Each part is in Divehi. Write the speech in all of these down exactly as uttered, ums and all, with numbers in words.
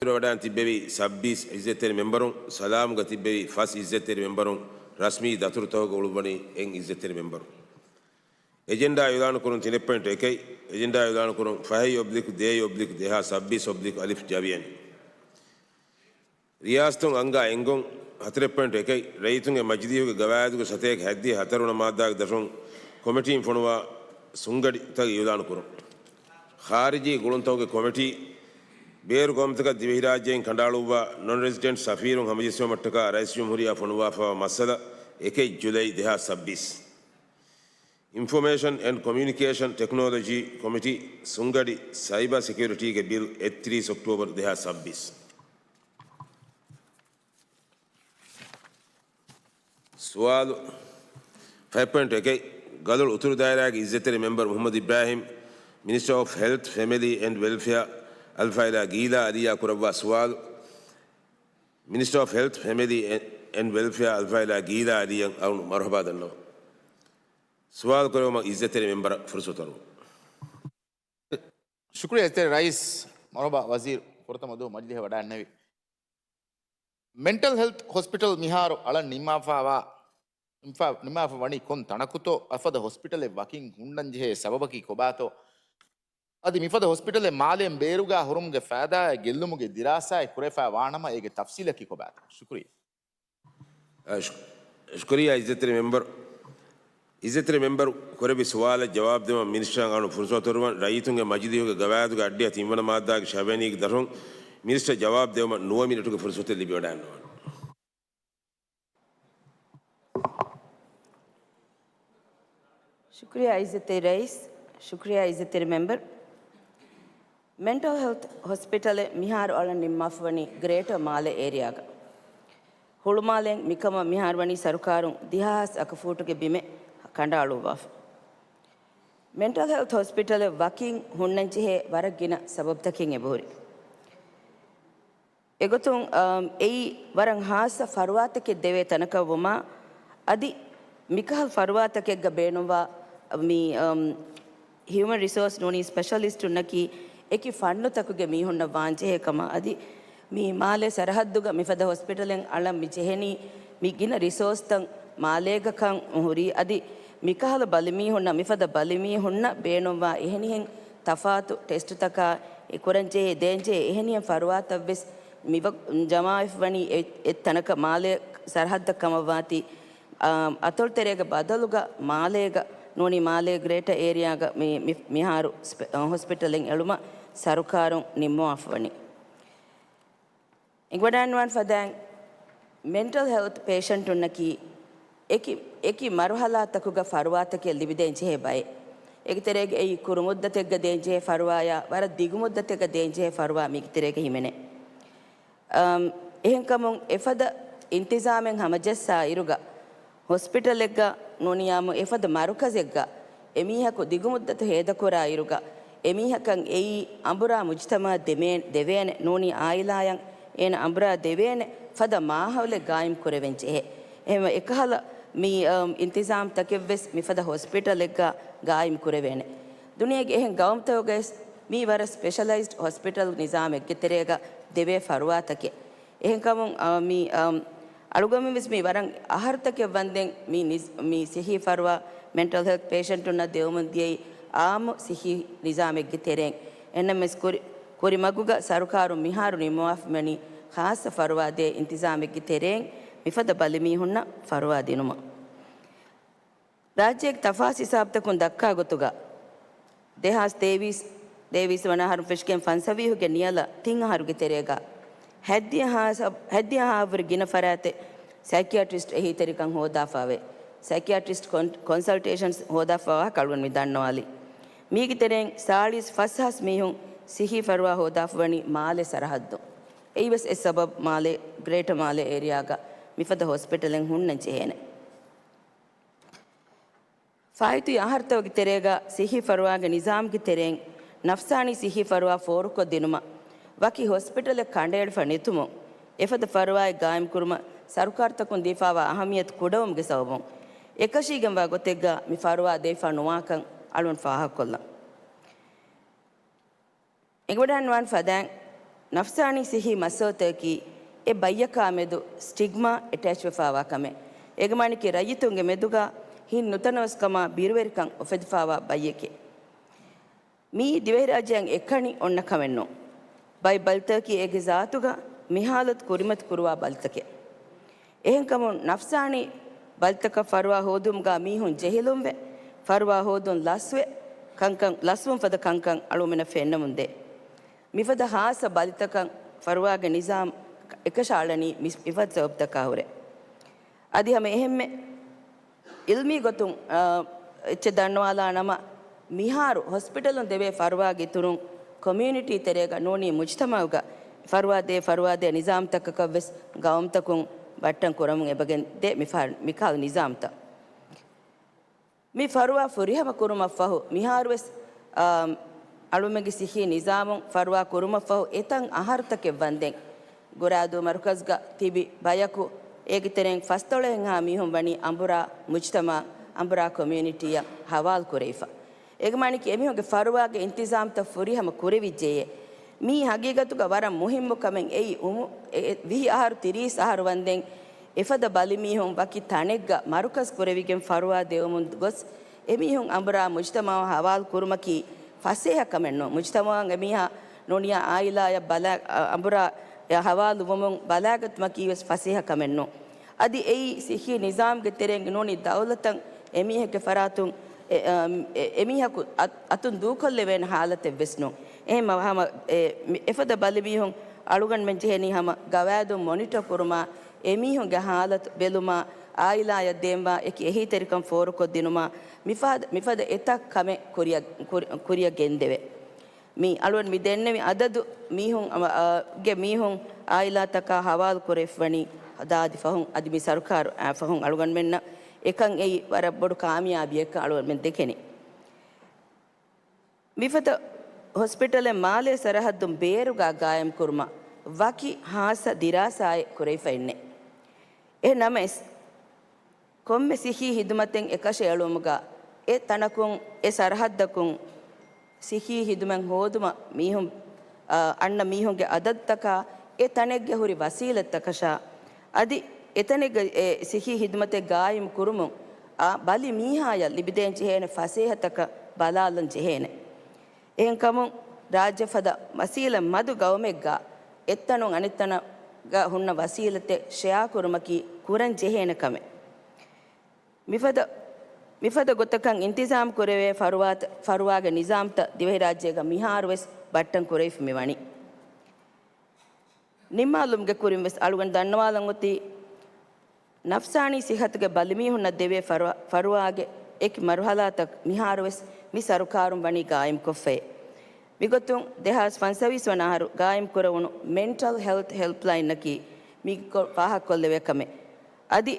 ވަޑައިގެން ތިއްބެވި ސައްބީސް އިއްޒަތްތެރި މެމްބަރުން، ސަލާމްގަ ތިއްބެވި ފަސް އިއްޒަތްތެރި މެމްބަރުން، ރަސްމީ ދަތުރުތަކުގަ އުޅުއްވަނީ އެއް އިއްޒަތްތެރި މެމްބަރުން. އެޖެންޑާ އިޢުލާނުކުރުން ތިނެއް ޕޮއިންޓް އެކެއް، އެޖެންޑާ އިޢުލާނުކުރުން ފަހެއް އޮބްލިކް ދޭއް އޮބްލިކް ދެހާސް ސައްބީސް އޮބްލިކް އަލިފް ޖަވިއަނީ. ރިޔާސަތުން އަންގާ އެންގުން ހަތަރެއް ޕޮއިންޓް އެކެއް، ރައްޔިތުންގެ މަޖިލީހުގެ ގަވާއިދުގެ ސަތޭކަ ހަތްދިހަ ހަތަރުވަނަ މާއްދާގެ ދަށުން ކޮމިޓީން ފޮނުވާ ސުންގަޑިތައް އިޢުލާނުކުރުން. ޚާރިޖީ ގުޅުންތަކުގެ ކޮމިޓީ، ބޭރު ގައުމުތަކަށް ދިވެހިރާއްޖެއިން ކަނޑައަޅުއްވާ ނޮން ރެޒިޑެންޓް ސަފީރުން ހަމަޖެއްސުމަށްޓަކާ ރައީސްޖުމްހޫރިއްޔާ ފޮނުވާފައިވާ މައްސަލަ އެކެއް ޖުލައި ދެހާސް ސައްބީސް. އިންފޮމޭޝަން އެންޑް ކޮމިއުނިކޭޝަން ޓެކްނޮލޮޖީ ކޮމިޓީ ސުންގަޑި ސައިބާ ސެކިއުރިޓީގެ ބިލް އެއްތިރީސް އޮކްޓޯބަރު ދެހާސް ސައްބީސް. ސުވާލު. ފައިވް ޕޮއިންޓް އެކެއް، ގަލޮޅު އުތުރު ދާއިރާގެ އިއްޒަތްތެރި މެމްބަރު މުޙައްމަދު އިބްރާހިމް، މިނިސްޓަރ އޮފް ހެލްތް، ފެމިލީ އެންޑް ވެލްފެއާ، އަލްފާޟިލާ ގީލާ އަލީއާ ކުރައްވާ ސުވާލު. މިނިސްޓަރ އޮފް ހެލްތް، ފެމިލީ އެންޑް ވެލްފެއާ، އަލްފާޟިލާ ގީލާ އަލީއަށް އަޅުން މަރުޙަބާ ދަންނަވަން. ސުވާލު ކުރެވުމަށް އިއްޒަތްތެރި މެމްބަރަށް ފުރުސަތު އަރުވަން. ޝުކުރިއްޔާ އިއްޒަތްތެރި ރައީސް. މަރުޙަބާ ވަޒީރު، ފުރަތަމަ ދުވަހު މަޖިލީހަށް ވަޑައިގެންނެވި. މެންޓަލް ހެލްތް ހޮސްޕިޓަލް މިހާރު އަޅަން ނިންމާފައިވާ، ނިންމާފަ ވަނީ ކޮން ތަނަކުތޯ؟ އެފަދަ ހޮސްޕިޓަލެއް ވަކިން ހުންނަންޖެހޭ ސަބަބަކީ ކޮބާތޯ؟ އަދި މިފަދަ ހޮސްޕިޓަލެއް މާލޭން ބޭރުގަ ހުރުމުގެ ފައިދާއާ ގެއްލުމުގެ ދިރާސާއެއް ކުރެވިފައި ވާނަމަ، އޭގެ ތަފްސީލަކީ ކޮބާތޯ؟ ޝުކުރިއްޔާ. އަ، ޝު-، ޝުކުރިއްޔާ އިއްޒަތްތެރި މެމްބަރު. އިއްޒަތްތެރި މެމްބަރު ކުރެއްވި ސުވާލަށް ޖަވާބު ދެވުމަށް މިނިސްޓަރަށް އަޅުން ފުރުސަތު އަރުވަން. ރައްޔިތުންގެ މަޖިލީހުގެ ގަވާއިދުގެ އައްޑިހަ ތިންވަނަ މާއްދާގެ ށަވައިނީގެ ދަށުން މިނިސްޓަރ ޖަވާބު ދެވުމަށް ނުވަ މިނެޓުގެ ފުރުސަތެއް ލިބިވަޑައިގަންނަވާނެ. ޝުކުރިއްޔާ އިއްޒަތްތެރި ރައީސް، ޝުކުރިއްޔާ އިއްޒަތްތެރި މެމްބަރު. މެންޓަލް ހެލްތް ހޮސްޕިޓަލެއް މިހާރު އަޅަން ނިންމާފަ ވަނީ ގްރޭޓަ މާލެ އޭރިއާގަ. ހުޅުމާލެން މިކަމަށް މިހާރު ވަނީ ސަރުކާރުން ދިހަ ހާސް އަކަ ފޫޓުގެ ބިމެއް ކަނޑައަޅުއްވާފަ. މެންޓަލް ހެލްތް ހޮސްޕިޓަލެއް ވަކިން ހުންނަންޖެހޭ ވަރަށް ގިނަ ސަބަބުތަކެއް އެބަހުރި. އެގޮތުން، އަ، އެއީ ވަރަށް ހާއްސަ ފަރުވާތަކެއް ދެވޭ ތަނަކަށް ވުމާ، އަދި މިކަހަލަ ފަރުވާތަކެއްގަ ބޭނުންވާ މި، އަ، ހިއުމަން ރިސޯސް ނޫނީ ސްޕެޝަލިސްޓުންނަކީ އެކި ފަންނުތަކުގެ މީހުންނަށް ވާންޖެހޭ ކަމަށް. އަދި މި މާލެ ސަރަހައްދުގަ މިފަދަ ހޮސްޕިޓަލެއް އަޅަން މި ޖެހެނީ މި ގިނަ ރިސޯސްތައް މާލޭގަކަން ހުރީ. އަދި މިކަހަލަ ބަލިމީހުންނަށް، މިފަދަ ބަލިމީހުންނަށް ބޭނުންވާ އެހެނިހެން ތަފާތު ޓެސްޓުތަކާ އެ ކުރަންޖެހޭ، ދޭންޖެހޭ އެހެނިހެން ފަރުވާތައްވެސް މި ވަ-، ޖަމާވެފަ ވަނީ އެ، އެއް ތަނަކަށް މާލޭ ސަރަހައްދަށް ކަމަށް ވާތީ، އާ، އަތޮޅުތެރޭގެ ބަދަލުގަ މާލޭގަ ނޫނީ މާލޭ ގްރޭޓަ އޭރިއާގަ މި، މި، މިހާރު ސްޕެ-، އާ، ހޮސްޕިޓަލެއް އެޅުމަށް ސަރުކާރުން ނިންމަވާފަ ވަނީ. އެނގިވަޑައިގަންނަވާން ފަދައިން، މެންޓަލް ހެލްތް ޕޭޝަންޓުންނަކީ އެކި، އެކި މަރުހަލާތަކުގަ ފަރުވާތަކެއް ލިބިދޭން ޖެހޭ ބައެއް. އޭގެ ތެރޭގައި ކުރު މުއްދަތެއްގަ ދޭންޖެހޭ ފަރުވާޔާ ވަރަށް ދިގު މުއްދަތެއްގަ ދޭންޖެހޭ ފަރުވާ މީގެ ތެރޭގަ ހިމެނޭ. އަމް، އެހެންކަމުން އެފަދަ އިންތިޒާމެއް ހަމަޖައްސާ އިރުގަ، ހޮސްޕިޓަލެއްގަ ނޫނީ އާއްމު އެފަދަ މަރުކަޒެއްގަ އެމީހަކު ދިގުމުއްދަތު ހޭދަކުރާ އިރުގަ، އެމީހަކަށް އެއީ އަނބުރާ މުޖުތަމައަށް ދެމޭ-، ދެވޭނެ، ނޫނީ އާއިލާއަށް އޭނަ އަނބުރާ ދެވޭނެ ފަދަ މާހައުލެއް ގާއިމް ކުރެވެން ޖެހޭ. އެހެންވެ، އެކަހަލަ މި، އަމް، އިންތިޒާމްތަކެއްވެސް މިފަދަ ހޮސްޕިޓަލެއްގަ ގާއިމް ކުރެވޭނެ. ދުނިޔޭގެ އެހެން ގައުމުތަކުގައި މީ ވަރަށް ސްޕެޝަލައިޒްޑް ހޮސްޕިޓަލް ނިޒާމެއްގެ ތެރޭގަ ދެވޭ ފަރުވާތަކެއް. އެހެންކަމުން، އާ، މި، އާ، އަޅުގަނޑުމެން ވެސް މި ވަރަށް އަހަރުތަކެއް ވަންދެން މި ނިޒް-، މި ސިއްހީ ފަރުވާ މެންޓަލް ހެލްތް ޕޭޝަންޓުންނަށް ދެވުމުން ދިޔައީ އާއްމު ސިއްހީ ނިޒާމެއްގެ ތެރެއިން. އެހެންނަމަވެސް ކުރި-، ކުރިމަގުގަ ސަރުކާރުން މިހާރު ނިންމަވާފަ ވަނީ ޚާއްޞަ ފަރުވާ ދޭ އިންތިޒާމެއްގެ ތެރެއިން މިފަދަ ބަލިމީހުންނަށް ފަރުވާ ދިނުމަށް. ރާއްޖޭގެ ތަފާސް ހިސާބުތަކުން ދައްކާ ގޮތުގަ، ދެހާސް ތޭވީސް، ތޭވީސް ވަނަ އަހަރުން ފެށިގެން ފަންސަވީހުގެ ނިޔަލަށް ތިން އަހަރުގެ ތެރޭގަ ހަތްދިހަ ހާސް-، ހަތްދިހަ ހާހަށްވުރެ ގިނަ ފަރާތެއް ސައިކިއަޓްރިސްޓް އެހީތެރިކަން ހޯދާފަވޭ. ސައިކިއަޓްރިސްޓް ކޮން-، ކޮންސަލްޓޭޝަންސް ހޯދާފަވާ ކަޅުން މި ދަންނަވާލީ. މީގެ ތެރެއިން ސާޅީސް ފަސް ހާސް މީހުން ސިއްހީ ފަރުވާ ހޯދާފަވަނީ މާލެ ސަރަހައްދު. އެއީވެސް އެއް ސަބަބު މާލެ، ގްރޭޓަ މާލެ އޭރިއާގަ މިފަދަ ހޮސްޕިޓަލެއް ހުންނަން ޖެހޭނެ. ފާއިތުވި އަހަރުތަކުގެ ތެރޭގަ ސިއްހީ ފަރުވާގެ ނިޒާމްގެ ތެރެއިން ނަފްސާނީ ސިއްހީ ފަރުވާ ފޯރުކޮށްދިނުމަށް ވަކި ހޮސްޕިޓަލެއް ކަނޑައެޅިފަ ނެތުމުން އެފަދަ ފަރުވާއެއް ގާއިމްކުރުމަށް ސަރުކާރުތަކުން ދީފާވާ އަހައްމިޔަތު ކުޑަވުމުގެ ސަބަބުން އެކަށީގެންވާ ގޮތެއްގަ މި ފަރުވާ ދެވިފަ ނުވާކަން އަޅުން ފާހަގަކޮށްލަން. އެނގިވަޑައިގަންނަވާން ފަދައިން، ނަފްސާނީ ސިއްހީ މައްސަލަތަކަކީ އެ ބައްޔަކާ މެދު ސްޓިގްމާ އެޓޭޗްވެފާވާ ކަމެއް. އޭގެ މާނައަކީ ރައްޔިތުންގެ މެދުގަ ހިތް ނުތަނަވަސްކަމާ ބިރުވެރިކަން އުފެދިފާވާ ބައްޔެކޭ. މިއީ ދިވެހިރާއްޖެއަށް އެކަނި އޮންނަ ކަމެއް ނޫން. ބައެއް ބަލިތަކަކީ އޭގެ ޒާތުގަ މި ހާލަތު ކުރިމަތި ކުރުވާ ބަލިތަކެއް. އެހެންކަމުން ނަފްސާނީ ބަލިތަކަށް ފަރުވާ ހޯދުމުގަ މީހުން ޖެހިލުންވެ، ފަރުވާ ހޯދުން ލަސްވެ، ކަންކަން، ލަސްވުން ފަދަ ކަންކަން އަޅުގަނޑުމެންނަށް ފެންނަމުންދޭ. މިފަދަ ހާއްސަ ބަލިތަކަށް ފަރުވާގެ ނިޒާމް އެކަށައަޅަނީ މި، މިފަދަ ސަބަބުތަކާ ހުރެ. އަދި ހަމަ އެހެންމެ އިލްމީ ގޮތުން، އާ، އެއްޗެއް ދަންނަވާލާ ނަމަ، މިހާރު ހޮސްޕިޓަލުން ދެވޭ ފަރުވާގެ އިތުރުން ކޮމިއުނިޓީ ތެރޭގަ ނޫނީ މުޖްތަމައުގަ ފަރުވާ ދޭ، ފަރުވާ ދޭ ނިޒާމްތަކަކަށްވެސް ގައުމުތަކުން ބައްޓަން ކުރަމުން އެބަގެން ދޭ މި ފަ-، މިކަހަލަ ނިޒާމްތައް. މި ފަރުވާ ފުރިހަމަ ކުރުމަށްފަހު، މިހާރުވެސް، އާ، އަޅުމެންގެ ސިއްހީ ނިޒާމުން ފަރުވާ ކުރުމަށްފަހު އެތައް އަހަރުތަކެއް ވަންދެން، ގުރާދޫ މަރުކަޒްގަ ތިބި ބަޔަކު އޭގެ ތެރެއިން ފަސްދޮޅަހެއްހާ މީހުން ވަނީ އަނބުރާ މުޖްތަމައަށް، އަނބުރާ ކޮމިއުނިޓީއަށް ހަވާލު ކުރެވިފަ. އޭގެ މާނައަކީ އެމީހުންގެ ފަރުވާގެ އިންތިޒާމްތައް ފުރިހަމަ ކުރެވިއްޖެޔޭ. މީ ހަގީގަތުގަ ވަރަށް މުހިއްމު ކަމެއް. އެއީ އުމު-، އެ-، އެ-، ވިހި އަހަރު، ތިރީސް އަހަރު ވަންދެން އެފަދަ ބަލިމީހުން ވަކި ތަނެއްގަ މަރުކަޒް ކުރެވިގެން ފަރުވާ ދެވުމުން ގޮސް، އެމީހުން އަނބުރާ މުޖްތަމައަށް ހަވާލު ކުރުމަކީ ފަސޭހަ ކަމެއް ނޫން. މުޖްތަމައަށް އެމީހާ ނޫނިޔާ އާއިލާއަށް ބަލާ-، އަ-، އަނބުރާ އެ ހަވާލު ވުމުން ބަލާގަތުމަކީ ވެސް ފަސޭހަ ކަމެއް ނޫން. އަދި އެއީ ސިއްހީ ނިޒާމްގެ ތެރެއިން ނޫނީ ދައުލަތަށް އެމީހެއްގެ ފަރާތުން އެ-، އަ-، އެ-، އެމީހަކު އަ-، އަތުން ދޫކޮށްލެވޭނެ ހާލަތެއް ވެސް ނޫން. އެހެން ހަމަ އެ-، މި-، އެފަދަ ބަލިމީހުން އަޅުގަނޑުމެން ޖެހެނީ ހަމަ ގަވާއިދުން މޮނިޓަ ކުރުމާ، އެމީހުންގެ ހާލަތު ބެލުމާ، އާއިލާއަށް ދޭންވާ އެކި އެހީތެރިކަން ފޯރުކޮށްދިނުމާ، މިފަދަ، މިފަދަ އެތައް ކަމެއް ކުރިއަށް، ކުރި-، ކުރިއަށް ގެންދެވޭ. މި އަޅުގަނޑު މި ދެންނެވި އަދަދު މީހުން، އަ، ގެ މީހުން އާއިލާތަކާ ހަވާލު ކުރެވިފަވަނީ ދާދި ފަހުން، އަދި މި ސަރުކާރު އައި ފަހުން އަޅުގަނޑުމެންނަށް އެކަން އެއީ ވަރަށް ބޮޑު ކާމިޔާބީއެއްކަން އަޅުގަނޑުމެން ދެކެނީ. މިފަދަ ހޮސްޕިޓަލެއް މާލޭ ސަރަހައްދުން ބޭރުގަ ގާއިމް ކުރުމަށް ވަކި ހާއްސަ ދިރާސާއެއް ކުރެވިފައެއް ނެތް. އެހެން ނަމަވެސް، ކޮންމެ ސިއްހީ ހިދުމަތެއް އެކަށައެޅުމުގަ އެ ތަނަކުން އެ ސަރަހައްދަކުން ސިއްހީ ހިދުމަތް ހޯދުމަށް މީހުން، އަ، އަންނަ މީހުންގެ އަދަދުތަކާ އެ ތަނެއްގެ ހުރި ވަސީލަތްތަކަށާ އަދި އެތަނެއްގަ އެ ސިއްހީ ހިދުމަތެއް ގާއިމް ކުރުމުން އާ ބަލި މީހާޔަށް ލިބިދޭން ޖެހޭނެ ފަސޭހަތަކަށް ބަލާލަން ޖެހޭނެ. އެހެންކަމުން ރާއްޖެ ފަދަ މަސީލަ މަދު ގައުމެއްގަ އެއްތަނުން އަނެއްތަނަށްގަ ހުންނަ ވަސީލަތެއް ޝެއާ ކުރުމަކީ ކުރަން ޖެހޭނެ ކަމެއް. މިފަދަ، މިފަދަ ގޮތަކަށް އިންތިޒާމް ކުރެވޭ ފަރުވާތަ-، ފަރުވާގެ ނިޒާމްތައް ދިވެހިރާއްޖޭގަ މިހާރުވެސް ބައްޓަން ކުރެވިފަ މިވަނީ. ނިންމާލުމުގެ ކުރިން ވެސް އަޅުގަނޑު ދަންނަވާލަން އޮތީ، ނަފްސާނީ ސިއްހަތުގެ ބަލިމީހުންނަށް ދެވޭ ފަރު-، ފަރުވާގެ އެކި މަރުހަލާތައް މިހާރުވެސް މި ސަރުކާރުން ވަނީ ގާއިމްކޮށްފައޭ. މިގޮތުން ދެހާސް ފަންސަވީސް ވަނަ އަހަރު ގާއިމްކުރެވުނު މެންޓަލް ހެލްތް ހެލްޕްލައިންއަކީ މި ގޮ-، ފާހަގަކޮށްލެވޭ ކަމެއް. އަދި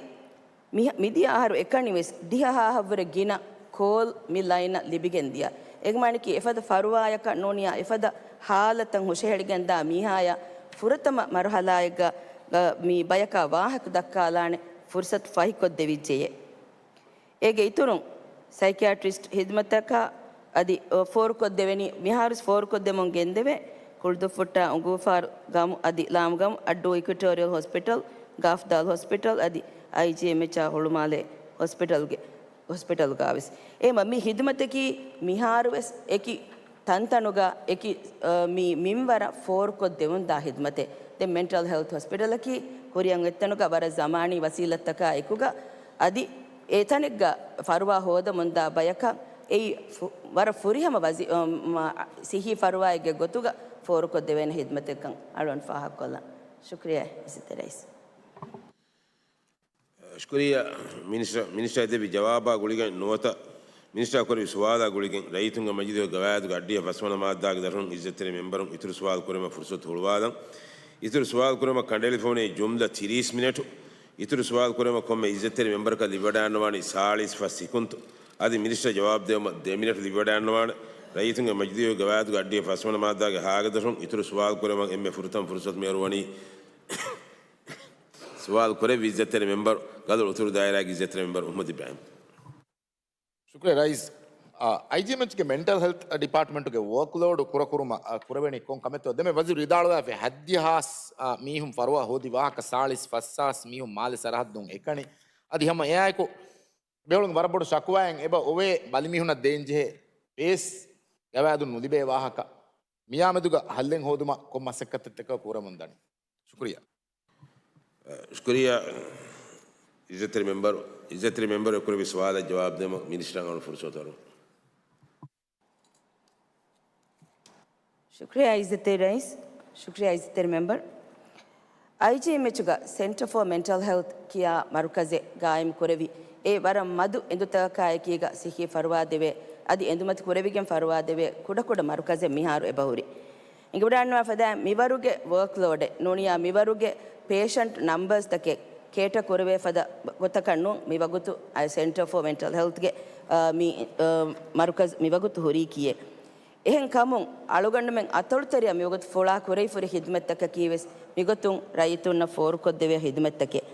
މި-، މިދިޔަ އަހަރު އެކަނިވެސް ދިހަ ހާހަށްވުރެ ގިނަ ކޯލް މި ލައިނަށް ލިބިގެން ދިޔަ. އޭގެ މާނައަކީ އެފަދަ ފަރުވާޔަކަށް ނޫނިޔާ އެފަދަ ހާލަތަށް ހުށަހެޅިގެންދާ މީހާޔަށް ފުރަތަމަ މަރުހަލާއެއްގަ، ގަ، މި ބަޔަކާ ވާހަކަ ދައްކާލާނެ ފުރުސަތު ފަހިކޮށްދެވިއްޖެޔޭ. އޭގެ އިތުރުން، ސައިކިއާޓްރިސްޓް ހިދުމަތަކާ އަދި، އަ، ފޯރުކޮށްދެވެނީ، މިހާރުވެސް ފޯރުކޮށްދެމުން ގެންދެވޭ، ކުޅުދުއްފުއްޓާ އުނގޫފާރު ގަމު އަދި ލާމުގަމު، އައްޑޫ އިކުއެޓޯރިއަލް ހޮސްޕިޓަލް، ގާފްދާލް ހޮސްޕިޓަލް އަދި އައިޖީއެމްއެޗްއާ ހުޅުމާލޭ ހޮސްޕިޓަލްގެ، ހޮސްޕިޓަލްގާވެސް. އެހެންވީމަ މި ހިދުމަތަކީ މިހާރުވެސް އެކި ތަންތަނުގަ އެކި، އަ، މި މިންވަރަށް ފޯރުކޮށްދެމުންދާ ހިދުމަތެއް. ދެން މެންޓަލް ހެލްތް ހޮސްޕިޓަލަކީ ކުރިއަށް އޮތްތަނުގަ ވަރަށް ޒަމާނީ ވަސީލަތްތަކާ އެކުގަ އަދި އެތަނެއްގަ ފަރުވާ ހޯދަމުންދާ ބަޔަކަށް އެއީ ފު-، ވަރަށް ފުރިހަމަ ވަޒި-، މަ-، ސިއްހީ ފަރުވާއެއްގެ ގޮތުގަ ފޯރުކޮށްދެވޭނެ ހިދުމަތެއްކަން އަޅުގަނޑު ފާހަގަކޮށްލަން. ޝުކްރިޔާ އިއްޒަތްތެރި ރައީސް. ޝުކުރިއްޔާ މިނިސްޓަރ، މިނިސްޓަރ ދެއްވި ޖަވާބާ ގުޅިގެން ނުވަތަ މިނިސްޓަރ ކުރެއްވި ސުވާލާ ގުޅިގެން ރައްޔިތުންގެ މަޖިލީހުގެ ގަވާއިދުގެ އައްޑިހަ ފަސްވަނަ މާއްދާގެ ދަށުން އިއްޒަތްތެރި މެމްބަރުން އިތުރު ސުވާލު ކުރެވުމަށް ފުރުސަތު ހުޅުވާލަން. އިތުރު ސުވާލު ކުރުމަށް ކަނޑައެޅިފައިވަނީ ޖުމްލަ ތިރީސް މިނެޓު. އިތުރު ސުވާލު ކުރުމަށް ކޮންމެ އިއްޒަތްތެރި މެމްބަރަކަށް ލިބިވަޑައިގަންނަވާނީ ސާޅީސް ފަސް ސިކުންތު. އަދި މިނިސްޓަރ ޖަވާބު ދެވުމަށް ދެ މިނެޓު ލިބިވަޑައިގަންނަވާނެ. ރައްޔިތުންގެ މަޖިލީހުގެ ގަވާއިދުގެ އައްޑިހަ ފަސްވަނަ މާއްދާގެ ހާގެ ދަށުން އިތުރު ސުވާލު ކުރުމަށް އެންމެ ފުރަތަމަ ފުރުސަތު މިއަރުވަނީ ސުވާލު ކުރެއްވި އިއްޒަތްތެރި މެމްބަރު ގަދަ އުތުރު ދާއިރާގެ އިއްޒަތްތެރި މެމްބަރު އުޙްމަދު އިބްރާހިމް. ޝުކުރިއްޔާ ރައީސް. އައިޖީއެމްއެޗްގެ މެންޓަލް ހެލްތް ޑިޕާޓްމަންޓުގެ ވޯކްލޯޑު ކުރަކުރުމަށް ކުރެވެނީ ކޮން ކަމެއްތޯ؟ ދެމެ ވަޒީރު ވިދާޅުވާފައި، ހަތްދިހަ ހާސް މީހުން ފަރުވާ ހޯދި ވާހަކަ، ސާޅީސް ފަސް ހާސް މީހުން މާލެ ސަރަހައްދުން އެކަނި. އަދި ހަމަ އެއާއެކު ބޭފުޅުން ވަރަށް ބޮޑު ޝަކުވާއެއް އެބަ އޮވޭ ބަލިމީހުންނަށް ދޭންޖެހޭ ބޭސް ގަވާއިދުން ނުލިބޭ ވާހަކަ. މިއާމެދުގަ ހައްލެއް ހޯދުމަށް ކޮން މަސައްކަތެއްތަކެއް ކުރަމުން ދަނީ؟ ޝުކުރިއްޔާ. ޝުކުރިއްޔާ އިއްޒަތްތެރި މެމްބަރު، އިއްޒަތްތެރި މެމްބަރު އެކުރެއްވި ސުވާލަށް ޖަވާބު ދޭން މިނިސްޓަރަށް އަޅުން ފުރުސަތު އަރުން. ޝުކުރިއްޔާ އިއްޒަތްތެރި ރައީސް، ޝުކުރިއްޔާ އިއްޒަތްތެރި މެމްބަރު. އައިޖީއެމްއެޗުގަ ސެންޓަރ ފޯ މެންޓަލް ހެލްތް ކިޔާ މަރުކަޒެއް ގާއިމް ކުރެވި، އެ ވަރަށް މަދު އެނދުތަކާއެކީގަ ސިއްހީ ފަރުވާ ދެވޭ، އަދި އެނދުމަތި ކުރެވިގެން ފަރުވާ ދެވޭ ކުޑަކުޑަ މަރުކަޒެއް މިހާރު އެބަހުރި. އިނގިބަޑާންވާ ފަދައިން މިވަރުގެ ވޯކްލޯޑެއް ނޫނިޔާ މިވަރުގެ ޕޭޝަންޓް ނަމްބަރސްތަކެއް ކޭޓަ ކުރެވޭ ފަދަ ގޮތަކަށް ނޫން މިވަގުތު ސެންޓަރ ފޯ މެންޓަލް ހެލްތްގެ، އާ، މި، އާ، މަރުކަޒް މިވަގުތު ހުރީކީއެއް. އެހެން ކަމުން އަޅުގަނޑުމެން އަތޮޅުތެރެއަށް މިވަގުތު ފުޅާ ކުރެވިފުރި ހިދުމަތްތަކަކީވެސް މިގޮތުން ރައްޔިތުންނަށް ފޯރުކޮށްދެވޭ ހިދުމަތްތަކެއް.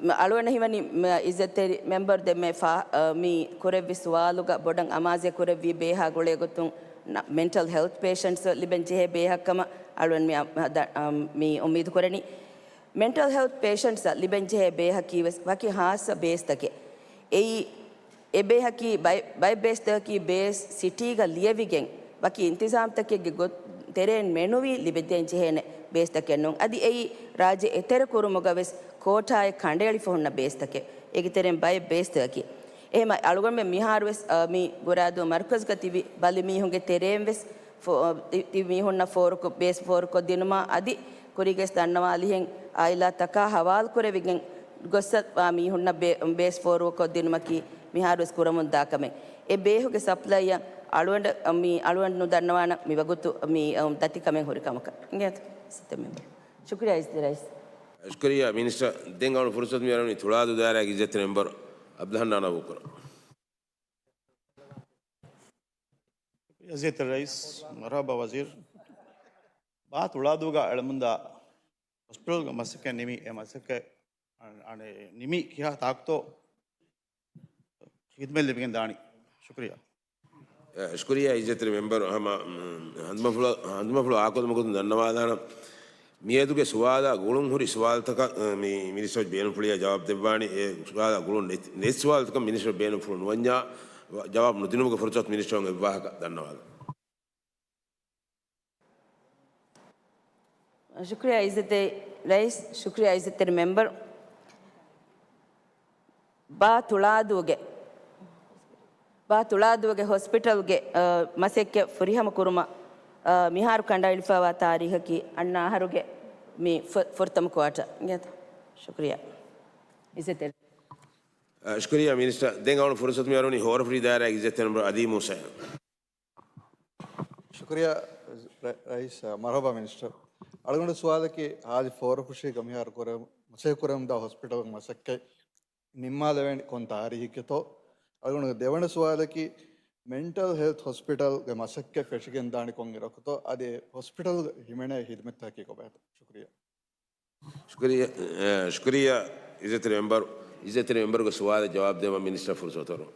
މް، އަޅުގަނޑަށް ހީވަނީ، މް، އިއްޒަތްތެރި މެމްބަރު ދެންމެ ފާ-، އަ، މި ކުރެއްވި ސުވާލުގަ ބޮޑަށް އަމާޒެއް ކުރެއްވީ ބޭހާ ގުޅޭ ގޮތުން ނަ-، މެންޓަލް ހެލްތް ޕޭޝަންޓްސް ލިބެން ޖެހޭ ބޭހަށް ކަމަށް އަޅުގަނޑު މި އަ-، އަ، ދަ-، އަ، މި އުއްމީދު ކުރަނީ. މެންޓަލް ހެލްތް ޕޭޝަންޓްސް ލިބެން ޖެހޭ ބޭހަކީ ވެސް ވަކި ހާއްސަ ބޭސްތަކެއް. އެއީ އެ ބޭހަކީ ބައެއް، ބައެއް ބޭސްތަކަކީ ބޭސް ސިޓީގަ ލިޔެވިގެން ވަކި އިންތިޒާމްތަކެއްގެ ގޮ-، ތެރެއިން މެނުވީ ލިބިދޭން ޖެހޭނެ ބޭސްތަކެއް ނޫން. އަދި އެއީ ރާއްޖެ އެތެރެ ކުރުމުގަ ވެސް ކޯޓާއެއް ކަނޑައެޅިފަ ހުންނަ ބޭސްތަކެއް. އޭގެ ތެރެއިން ބައެއް ބޭސްތަކަކީ. އެހެމަ އަޅުގަނޑުމެން މިހާރު ވެސް، އަ، މި ގުރާދޫ މަރުކަޒުގަ ތިބި ބަލިމީހުންގެ ތެރެއިން ވެސް ފޯ-، ތި-، ތި މީހުންނަށް ފޯރުކޮ-، ބޭސް ފޯރުކޮށްދިނުމާ އަދި ކުރީގެސް ދަންނަވާލިހެން އާއިލާތަކާ ހަވާލުކުރެވިގެން ގޮއްސަ މީހުންނަށް ބޭ-، ބޭސް ފޯރުކޮށްދިނުމަކީ މިހާރުވެސް ކުރަމުންދާ ކަމެއް. އެ ބޭހުގެ ސަޕްލައިއަށް އަޅުގަނޑަށް މި-، އަޅުގަނޑު ނުދަންނަވާނަން މިވަގުތު މި ދަތިކަމެއް ހުރި ކަމަކަށް. އިނގޭތަ؟ ސިއްތަ މެމްބަރު. ޝުކުރިއްޔާ އިއްޒަތްތެރި ރައީސް. ޝުކުރިއްޔާ މިނިސްޓަރ. ދެން އަޅުން ފުރުސަތު މި އަރުވަނީ ތުޅާދޫ ދާއިރާގެ އިއްޒަތްތެރި މެމްބަރު އަބްދުލްހަންނާން އަބޫބަކުރަށް. އިއްޒަތްތެރި ރައީސް، މަރުޙަބާ ވަޒީރު. ބާ ތުޅާދޫގަ އެޅަމުންދާ ހޮސްޕިޓަލްގެ މަސައްކަތް ނިމި، އެ މަސައްކަތް އަ-، އަނެއް ނިމި ކިހާ ތާކުތޯ ހިދުމަތް ލިބިގެން ދާނީ؟ ޝުކުރިއްޔާ. އެ، ޝުކުރިއްޔާ އިއްޒަތްތެރި މެމްބަރު. ހަމަ، މް، ހަނދުމަފުޅަ-، ހަނދުމަފުޅު އާކޮށްލުމުގެ ގޮތުން ދަންނަވާލާނަން. މިއަދުގެ ސުވާލާ ގުޅުން ހުރި ސުވާލުތަކަށް، އެ، މި މިނިސްޓަރ ބޭނުންފުޅިއާ ޖަވާބު ދެއްވާނީ. އެ ސުވާލާ ގުޅުން ނެތް، ނެތް ސުވާލުތަކަށް މިނިސްޓަރ ބޭނުންފުޅު ނުވަންޏާ، ޖަވާބު ނުދިނުމުގެ ފުރުސަތު މިނިސްޓަރުން އެއްވާހަކަ ދަންނަވާލަން. ޝުކުރިއްޔާ އިއްޒަތްތެރި ރައީސް، ޝުކުރިއްޔާ އިއްޒަތްތެރި މެމްބަރު. ބާ ތުޅާދޫގެ، ބާ ތުޅާދޫގެ ހޮސްޕިޓަލްގެ، އަ، މަސައްކަތް ފުރިހަމަ ކުރުމަށް، އަ، މިހާރު ކަނޑައެޅިފައިވާ ތާރީހަކީ އަންނަ އަހަރުގެ މި ފު-، ފުރަތަމަ ކުއާޓަ. އިނގޭތަ؟ ޝުކުރިއްޔާ. އިއްޒަތްތެރި. އަ، ޝުކުރިއްޔާ މިނިސްޓަރ. ދެން އަޅުން ފުރުސަތު މި އަރުވަނީ ހޯރަފުށީ ދާއިރާގެ އިއްޒަތްތެރި މެމްބަރު އަލީ މޫސާއަށް. ޝުކުރިއްޔާ ރަ-، ރައީސް، މަރުޙަބާ މިނިސްޓަރ. އަޅުގަނޑު ސުވާލަކީ ހާދި ހޯރަފުށީގަ މިހާރު ކުރެ-، މަސައްކަތް ކުރަމުންދާ ހޮސްޕިޓަލްގެ މަސައްކަތް ނިންމާލެވޭނީ ކޮން ތާރީހެއްގެތޯ؟ އަޅުގަނޑުގެ ދެވަނަ ސުވާލަކީ މެންޓަލް ހެލްތް ހޮސްޕިޓަލްގެ މަސައްކަތް ފެށިގެން ދާނީ ކޮން އިރަކުތޯ؟ އަދި ހޮސްޕިޓަލްގަ ހިމެނޭ ހިދުމަތްތަކަކީ ކޮބާތޯ؟ ޝުކުރިއްޔާ. ޝުކުރިއްޔާ، އެ، ޝުކުރިއްޔާ އިއްޒަތްތެރި މެމްބަރު. އިއްޒަތްތެރި މެމްބަރުގެ ސުވާލަށް ޖަވާބު ދޭން މިނިސްޓަރ ފުރުސަތު އަރުވަން.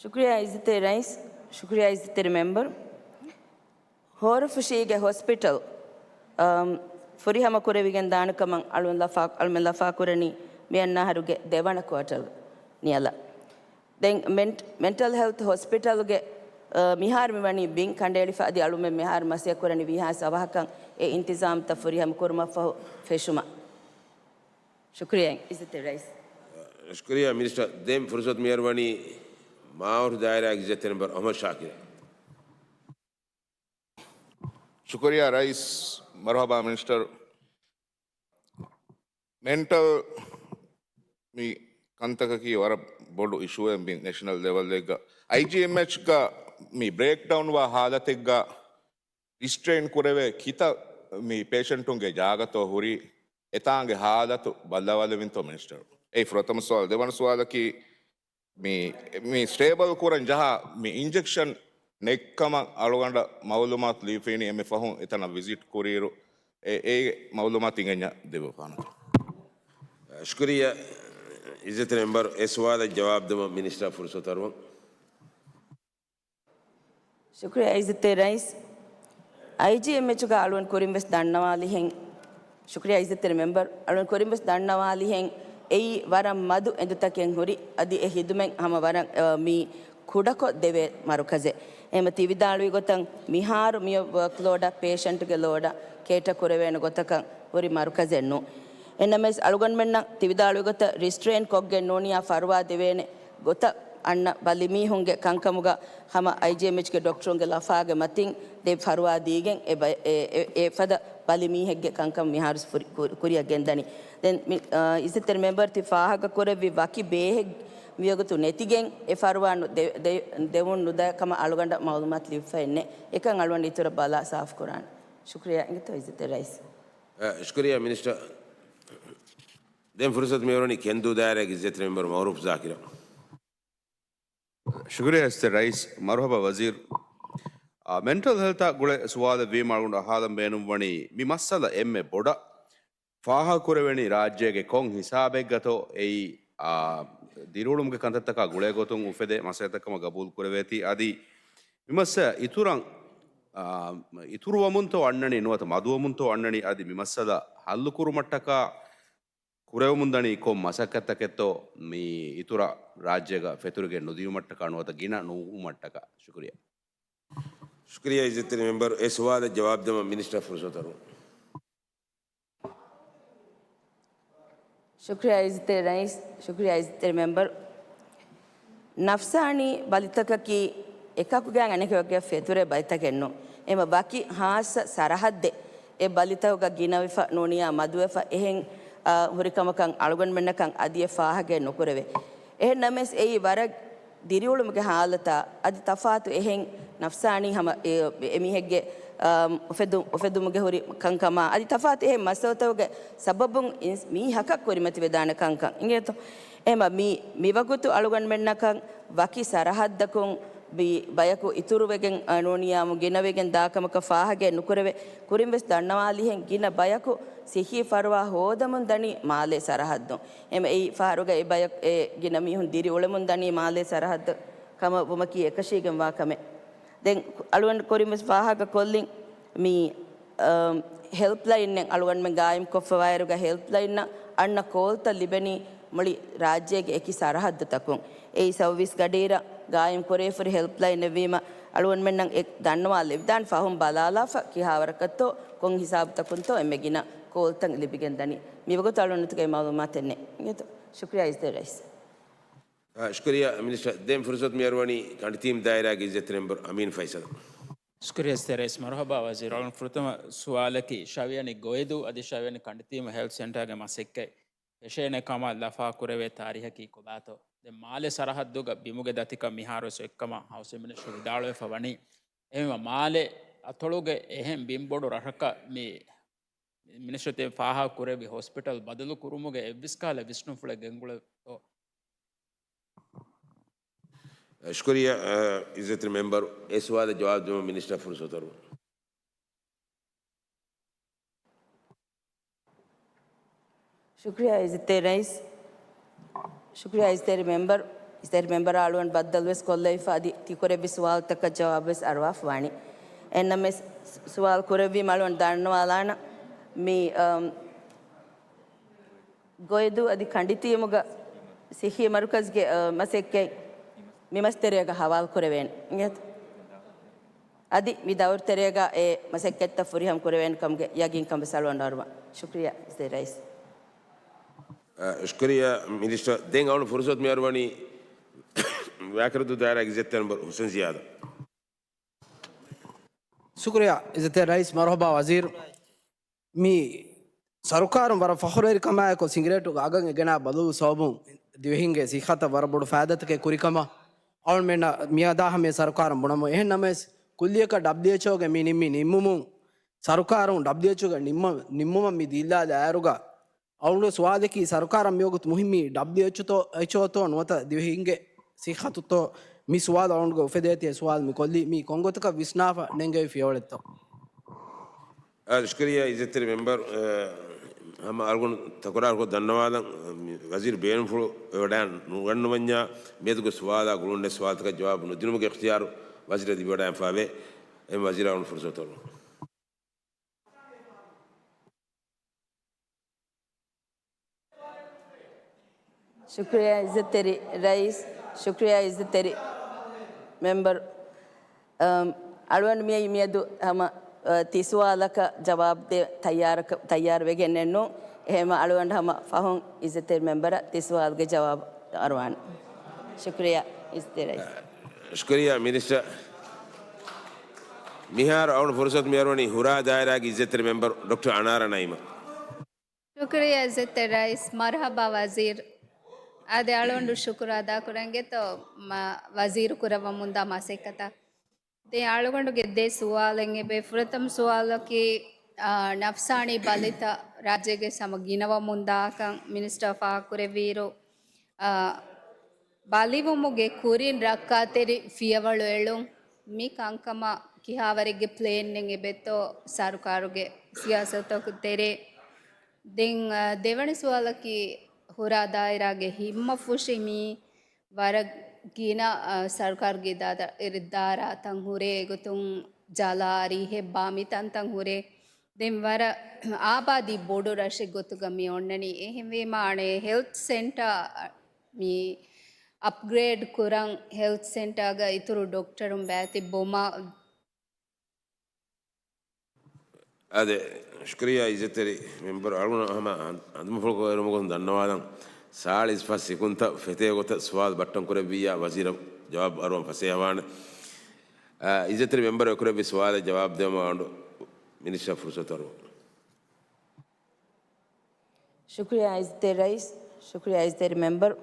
ޝުކުރިއްޔާ އިއްޒަތްތެރި ރައީސް، ޝުކުރިއްޔާ އިއްޒަތްތެރި މެމްބަރު. ހޯރަފުށީގެ ހޮސްޕިޓަލް، އަމް، ފުރިހަމަ ކުރެވިގެން ދާނެ ކަމަށް އަޅުމެން ލަފާ-، އަޅުމެން ލަފާ ކުރަނީ މި އަންނަ އަހަރުގެ ދެވަނަ ކުއާޓަރު ނިޔަލަށް. ދެން މެންޓް-، މެންޓަލް ހެލްތް ހޮސްޕިޓަލްގެ، އަ، މިހާރު މިވަނީ ބިން ކަނޑައެޅިފަ އަދި އަޅުމެން މިހާރު މަސައްކަތް ކުރަނީ ވީހާސް އަވަހަކަށް އެ އިންތިޒާމްތައް ފުރިހަމަ ކުރުމަށްފަހު ފެށުމަށް. ޝުކުރިއްޔާ އިއްޒަތްތެރި ރައީސް. ޝުކުރިއްޔާ މިނިސްޓަރ. ދެން ފުރުސަތު މިއަރުވަނީ މާވަރު ދާއިރާގެ އިއްޒަތްތެރި މެމްބަރު އަޙްމަދު ޝާކިރަށް. ޝުކުރިއްޔާ ރައީސް، މަރުޙަބާ މިނިސްޓަރު. މެންޓަލް މި ކަންތަކަކީ ވަރަށް ބޮޑު އިޝޫއެއް މި ނެޝަނަލް ލެވަލްއެއްގަ. އައިޖީއެމްއެޗްގަ މި ބްރޭކްޑައުންވާ ހާލަތެއްގަ ރިސްޓްރެއިން ކުރެވޭ ކިތައް މި ޕޭޝަންޓުންގެ ޖާގަތޯ ހުރީ އެތާނގެ ހާލަތު ބައްލަވާލެވިންތޯ މިނިސްޓަރު؟ އެއީ ފުރަތަމަ ސުވާލު. ދެވަނަ ސުވާލަކީ މި، މި ސްޓޭބަލް ކުރަން ޖަހާ މި އިންޖެކްޝަން ނެތްކަމަށް އަޅުގަނޑަށް މައުލޫމާތު ލިބިފައިނީ އެންމެ ފަހުން އެތަނަށް ވިޒިޓް ކުރިއިރު. އެ، އެ މައުލޫމާތު އިނގެންޏާ ދެއްވާނަން. ޝުކުރިއްޔާ. އިއްޒަތްތެރި މެމްބަރު، އެ ސުވާލަށް ޖަވާބު ދެމަށް މިނިސްޓަރ ފުރުސަތު އަރުވަން. ޝުކުރިއްޔާ އިއްޒަތްތެރި ރައީސް. އައިޖީއެމްއެޗުގަ އަޅުގަނޑު ކުރިންވެސް ދަންނަވާލިހެން، ޝުކުރިއްޔާ އިއްޒަތްތެރި މެމްބަރު، އަޅުގަނޑު ކުރިންވެސް ދަންނަވާލިހެން އެއީ ވަރަށް މަދު އެނދުތަކެއް ހުރި، އަދި އެ ހިދުމަތް ހަމަ ވަރަށް، އަ، މީ ކުޑަކޮށް ދެވޭ މަރުކަޒެއް. އެހެންމަ ތި ވިދާޅުވި ގޮތަށް މިހާރު މި ވަރކްލޯޑަށް ޕޭޝަންޓްގެ ލޯޑަށް ކޭޓަ ކުރެވޭނެ ގޮތަކަށް ހުރި މަރުކަޒެއް ނޫން. އެހެންނަމަވެސް އަޅުގަނޑުމެންނަށް ތި ވިދާޅުވި ގޮތަށް ރިސްޓްރޭން ކޮށްގެން ނޫނިއްޔާ ފަރުވާ ދެވޭނެ ގޮތަށް އަންނަ ބަލިމީހުންގެ ކަންކަމުގަ ހަމަ އައިޖީއެމްއެޗްގެ ޑޮކްޓަރުންގެ ލަފާގެ މަތިން ދެ ފަރުވާ ދީގެން އެ ބަ-، އެ، އެ، އެފަދަ ބަލިމީހެއްގެ ކަންކަން މިހާރު ފުރި-، ކުރި-، ކުރިއަށް ގެންދަނީ. ދެން މި-، އާ، އިއްޒަތްތެރި މެމްބަރު ތި ފާހަގަ ކުރެއްވި ވަކި ބޭހެއް މިވަގުތު ނެތިގެން އެ ފަރުވާ ނު-، ދެ-، ދެ-، ދެވުން ނުދާ ކަމަށް އަޅުގަނޑަށް މައުލޫމާތު ލިބިފައެއް ނެތް. އެކަން އަޅުގަނޑު އިތުރަށް ބަލާ ސާފު ކުރާނެ. ޝުކުރިއްޔާ އިނގޭތޯ އިއްޒަތްތެރި ރައީސް. އަ، ޝުކުރިއްޔާ މިނިސްޓަރ. ދެން ފުރުސަތު މިއުޅެނީ ކެންދޫ ދާއިރާގެ އިއްޒަތްތެރި މެމްބަރު މައުރޫފް ޒާކިރަށް. ޝުކުރިއްޔާ އިއްޒަތްތެރި ރައީސް. މަރުހަބާ ވަޒީރު. އާ، މެންޓަލް ހެލްތާ ގުޅޭ ސުވާލެއް ވީމަ އަޅުގަނޑު އަހާލަން ބޭނުންވަނީ މި މައްސަލަ އެންމެ ބޮޑަށް ފާހަގަކުރެވެނީ ރާއްޖޭގެ ކޮން ހިސާބެއްގަތޯ އެއީ، އާ، ދިރިއުޅުމުގެ ކަންތައްތަކާ ގުޅޭ ގޮތުން އުފެދޭ މައްސަލަތައް ކަމަށް ގަބޫލު ކުރެވޭތީ. އަދި މި މައްސަލަ އިތުރަށް، އާ، އިތުރުވަމުންތޯ އަންނަނީ ނުވަތަ މަދުވަމުންތޯ އަންނަނީ އަދި މި މައްސަލަ ހައްލުކުރުމަށްޓަކާ ކުރެވެމުންދަނީ ކޮން މަސައްކަތްތަކެއްތޯ މި އިތުރަށް ރާއްޖޭގަ ފެތުރިގެން ނުދިޔުމަށްޓަކާ ނުވަތަ ގިނަ ނުވުމަށްޓަކާ؟ ޝުކުރިއްޔާ. ޝުކުރިއްޔާ އިއްޒަތްތެރި މެމްބަރު، އެ ސުވާލަށް ޖަވާބު ދެމަށް މިނިސްޓަރ ފުރުސަތު އަރުވަން. ޝުކުރިއްޔާ އިއްޒަތްތެރި ރައީސް، ޝުކުރިއްޔާ އިއްޒަތްތެރި މެމްބަރު. ނަފްސާނީ ބަލިތަކަކީ އެކަކުގެ އަނެކަކުގެ ފެތުރޭ ބަލިތަކެއް ނޫން. އެމަ ވަކި ހާއްސަ ސަރަހައްދެއް އެ ބަލިތަކުގަ ގިނަވެފަ ނޫނިއްޔާ މަދުވެފަ އެހެން، އާ، ހުރިކަމަކަށް އަޅުގަނޑުމެންނަކަށް އަދި އެ ފާހަގައެއް ނުކުރެވޭ. އެހެން ނަމަވެސް އެއީ ވަރަށް ދިރިއުޅުމުގެ ހާލަތާ އަދި ތަފާތު އެހެން ނަފްސާނީ ހަމަ އެ، އެމީހެއްގެ، އާ، އުފެދު-، އުފެދުމުގެ ހުރި ކަންކަމާ އަދި ތަފާތު އެހެން މައްސަލަތަކުގެ ސަބަބުން އިންސް-، މީހަކަށް ކުރިމަތިވެދާނެ ކަންކަން އިނގޭތޯ. އެހެންމަ މި، މިވަގުތު އަޅުގަނޑުމެންނަކަށް ވަކި ސަރަހައްދަކުން މި ބަޔަކު އިތުރުވެގެން، އަ، ނޫނިއްޔާމު ގިނަވެގެން ދާކަމަކަށް ފާހަގައެއް ނުކުރެވޭ. ކުރިންވެސް ދަންނަވާލިހެން ގިނަ ބަޔަކު ސިއްހީ ފަރުވާ ހޯދަމުން ދަނީ މާލޭ ސަރަހައްދުން. އެމަ އެއީ ފަހަރުގަ އެ ބަޔަކު އެ ގިނަ މީހުން ދިރި އުޅެމުން ދަނީ މާލޭ ސަރަހައްދު ކަމަށް ވުމަކީ އެކަށީގެންވާ ކަމެއް. ދެން އަޅުގަނޑު ކުރިންވެސް ފާހަގަ ކޮށްލިން މި، އަ، ހެލްޕްލައިންއެއް އަޅުގަނޑުމެން ގާއިމް ކޮށްފަވާއިރުގަ ހެލްޕްލައިންއަށް އަންނަ ކޯލްތައް ލިބެނީ މުޅި ރާއްޖޭގެ އެކި ސަރަހައްދުތަކުން. އެއީ ސައުވީސް ގަޑިއިރަށް ގާއިމް ކުރެވިފަހުރި ހެލްޕްލައިންއެއްވީމަ އަޅުގަނޑުމެންނަށް އެ ދަންނަވާލެވިދާނެ ފަހުން ބަލާލާފަ ކިހާވަރަކަށްތޯ ކޮން ހިސާބުތަކުންތޯ އެންމެ ގިނަ ކޯލްތައް ލިބިގެންދަނީ. މިވަގުތު އަޅުގަނޑުގެ މައުލޫމާތެއް ނެތް. ޝުކުރިއްޔާ އިއްޒަތްތެރި ރައީސް. އަ، ޝުކުރިއްޔާ މިނިސްޓަރ. ދެން ފުރުސަތު މިއަރުވަނީ ކަނޑިތީމް ދާއިރާގެ އިއްޒަތްތެރި މެމްބަރު އަމީން ފައިސަލަށް. ޝުކުރިއްޔާ އިއްޒަތްތެރި ރައީސް. މަރުހަބާ ވަޒީރު. އަޅުގަނޑު ފުރަތަމަ ސުވާލަކީ ޝަވިޔަނި ގޮއިދޫ އަދި ޝަވިޔަނި ކަނޑިތީމު ހެލްތް ސެންޓާގެ މަސައްކަތް ފެށޭނެ ކަމަށް ލަފާ ކުރެވޭ ތާރީހަކީ ކޮބާތޯ؟ ދެން މާލެ ސަރަހައްދުގަ ބިމުގެ ދަތިކަން މިހާރުވެސް އޮތްކަމަށް ހައުސިން މިނިސްޓަރު ވިދާޅުވެފަ ވަނީ. އެހެންވީމަ މާލެ އަތޮޅުގެ އެހެން ބިން ބޮޑު ރަށަކަށް މި މިނިސްޓަރު ތި ފާހަގަ ކުރެއްވި ހޮސްޕިޓަލް ބަދަލު ކުރުމުގެ އެއްވެސް ކަހަލަ ވިސްނުންފުޅެއް ގެންގުޅޭތޯ؟ ޝުކުރިއްޔާ، އަ، އިއްޒަތްތެރި މެމްބަރު. އެ ސުވާލަށް ޖަވާބު ދިނުމަށް މިނިސްޓަރ ފުރުސަތު އަރުވަން. ޝުކުރިއްޔާ އިއްޒަތްތެރި ރައީސް. ޝުކުރިއްޔާ އިއްޒަތްތެރި މެމްބަރު. އިއްޒަތްތެރި މެމްބަރާ އަޅުގަނޑު ބައްދަލުވެސް ކޮށްލައިފަ އަދި ތިކުރެއްވި ސުވާލުތަކަށް ޖަވާބުވެސް އަރުވާފަ ވާނީ. އެހެންނަމަވެސް ސުވާލު ކުރެއްވީމަ އަޅުގަނޑު ދަންނަވާލާނަން މި، އަމް، ގޮއިދޫ އަދި ކަނޑިތީމުގަ ސިއްހީ މަރުކަޒްގެ، އަ، މަސައްކަތް މި މަސް ތެރޭގަ ހަވާލު ކުރެވޭނެ. އިނގޭތަ؟ އަދި މި ދައުރު ތެރޭގަ އެ މަސައްކަތްތައް ފުރިހަމަ ކުރެވޭނެ ކަމުގެ ޔަގީންކަން ވެސް އަޅުގަނޑު އަރުވަން. ޝުކުރިއްޔާ އިއްޒަތްތެރި ރައީސް. އަ، ޝުކުރިއްޔާ މިނިސްޓަރ. ދެން އަޅުގަނޑު ފުރުސަތު މި އަރުވަނީ ވާކަރަދޫ ދާއިރާގެ އިއްޒަތްތެރި މެމްބަރު ހުސެން ޒިޔާދަށް. ޝުކުރިއްޔާ އިއްޒަތްތެރި ރައީސް. މަރުހަބާ ވަޒީރު. މި ސަރުކާރުން ވަރަށް ފަޚުރުވެރިކަމާއެކު ސިނގިރޭޓުގެ އަގަށް އެ ގެނާ ބަދަލު ސަބަބުން ދިވެހިންގެ ސިއްހަތަށް ވަރަށް ބޮޑު ފައިދާތަކެއް ކުރިކަމަށް އަޅުގަނޑުމެންނަށް މިއަދާ ހަމަޔަށް ސަރުކާރުން ބުނަމު. އެހެން ނަމަވެސް، ކުއްލިއަކަށް ޑަބްލިއުއެޗްއޯގެ މި ނިންމި ނިންމުމުން، ސަރުކާރުން ޑަބްލިއުއެޗްއޯގެ ނިންމު-، ނިންމުމަށް މި ދީލާލާއިރުގަ، އަޅުގަނޑުގެ ސުވާލަކީ، ސަރުކާރަށް މިވަގުތު މުހިއްމީ ޑަބްލިއުއެޗްއޯތޯ، އެޗްއޯތޯ ނުވަތަ ދިވެހިންގެ ސިއްހަތުތޯ؟ މި ސުވާލު އަޅުގަނޑުގެ އުފެދޭތީ. އެ ސުވާލު މި ކޮށްލީ މީ ކޮންގޮތަކަށް ވިސްނާފަ ނެންގެވި ފިޔަވަޅެއްތޯ؟ އާ، ޝުކުރިއްޔާ އިއްޒަތްތެރި މެމްބަރު. އަ، ހަމަ އަޅުގަނޑު ތަކުރާރުކޮށް ދަންނަވާލަން، މި ވަޒީރު ބޭނުންފުޅު ވެވަޑައި ނުގަންނަވަންޏާ މިއަދުގެ ސުވާލާ ގުޅުން އެއް ސުވާލުތަކަށް ޖަވާބު ނުދިނުމުގެ އިޚްތިޔާރު ވަޒީރަށް ލިބިވަޑައިފާވޭ. އެމް ވަޒީރާ އަޅުގަނޑު ފުރުސަތު އަރުވަން. ޝުކުރިއްޔާ އިއްޒަތްތެރި ރައީސް، ޝުކުރިއްޔާ އިއްޒަތްތެރި މެމްބަރު. އަމް، އަޅުގަނޑު މިއައީ މިއަދު ހަމަ، އަ، ތި ސުވާލަކަށް ޖަވާބު ދޭ ތައްޔާރަކަ-، ތައްޔާރުވެގެންނެއްނޫން. އެހެންވީމަ އަޅުގަނޑު ހަމަ ފަހުން އިއްޒަތްތެރި މެމްބަރަށް ތި ސުވާލުގެ ޖަވާބު އަރުވާނެ. ޝުކުރިއްޔާ އިއްޒަތްތެރި ރައީސް. ޝުކުރިއްޔާ މިނިސްޓަރ. މިހާރު އަޅުގަނޑު ފުރުސަތު މިއަރުވަނީ ހުރާ ދާއިރާގެ އިއްޒަތްތެރި މެމްބަރު ޑޮކްޓަރ އަނާރާ ނައީމަށް. ޝުކުރިއްޔާ އިއްޒަތްތެރި ރައީސް. މަރުޙަބާ ވަޒީރު. އާދެ، އަޅުގަނޑު ޝުކުރު އަދާކުރަން އިނގޭތޯ މަ-، ވަޒީރު ކުރައްވަމުންދާ މަސައްކަތަށް. ދެން އަޅުގަނޑުގެ ދެ ސުވާލެއް އެބަ. ފުރަތަމަ ސުވާލަކީ، އާ، ނަފްސާނީ ބަލިތައް ރާއްޖޭގެ ހަމަ ގިނަވަމުންދާކަން މިނިސްޓަރ ފާހަގަކުރެއްވިއިރު، އާ، ބަލިވުމުގެ ކުރިން ރައްކާތެރި ފިޔަވަޅު އެޅުން، މި ކަންކަމަށް ކިހާވަރެއްގެ ޕްލޭންއެއް އެބައޮތްތޯ ސަރުކާރުގެ ސިޔާސަތުތަކުގެ ތެރޭ. ދެން، އާ، ދެވަނަ ސުވާލަކީ، ހުރާ ދާއިރާގެ ހިންމަފުށި މި ވަރަށް ގިނަ، އާ، ސަރުކާރުގެ އިދާރާ، އިދާރާތައް ހުރޭ، އެގޮތުން ޖަލާ، ރިހެއް ބާ މި ތަންތަން ހުރޭ. ދެން ވަރަށް އާބާދީ ބޮޑު ރަށެއް ގޮތުގަ މި އޮންނަނީ. އެހެންވީމާ އަނެއް ހެލްތް ސެންޓާ މި އަޕްގްރޭޑް ކުރަން، ހެލްތް ސެންޓާގަ އިތުރު ޑޮކްޓަރުން ބައިތިއްބުމަށް. އާދެ، ޝުކުރިއްޔާ އިއްޒަތްތެރި މެމްބަރު. އަޅުގަނޑު ހަމަ ހަނދުމަފުޅު ކޮށް އެރުމަކުން ދަންނަވާލަން، ސާޅީސް ފަސް ސިކުންތައް ފެތޭ ގޮތަށް ސުވާލު ބައްޓަން ކުރެއްވިއްޔާ ވަޒީރަށް ޖަވާބު އަރުވަން ފަސޭހަވާނެ. އާ، އިއްޒަތްތެރި މެމްބަރު އެކުރެއްވި ސުވާލަށް ޖަވާބު ދެވުމަށް އަޅުގަނޑު މިނިސްޓަރ ފުރުސަތު އަރުވަން. ޝުކުރިއްޔާ އިއްޒަތްތެރި ރައީސް، ޝުކުރިއްޔާ އިއްޒަތްތެރި މެމްބަރު.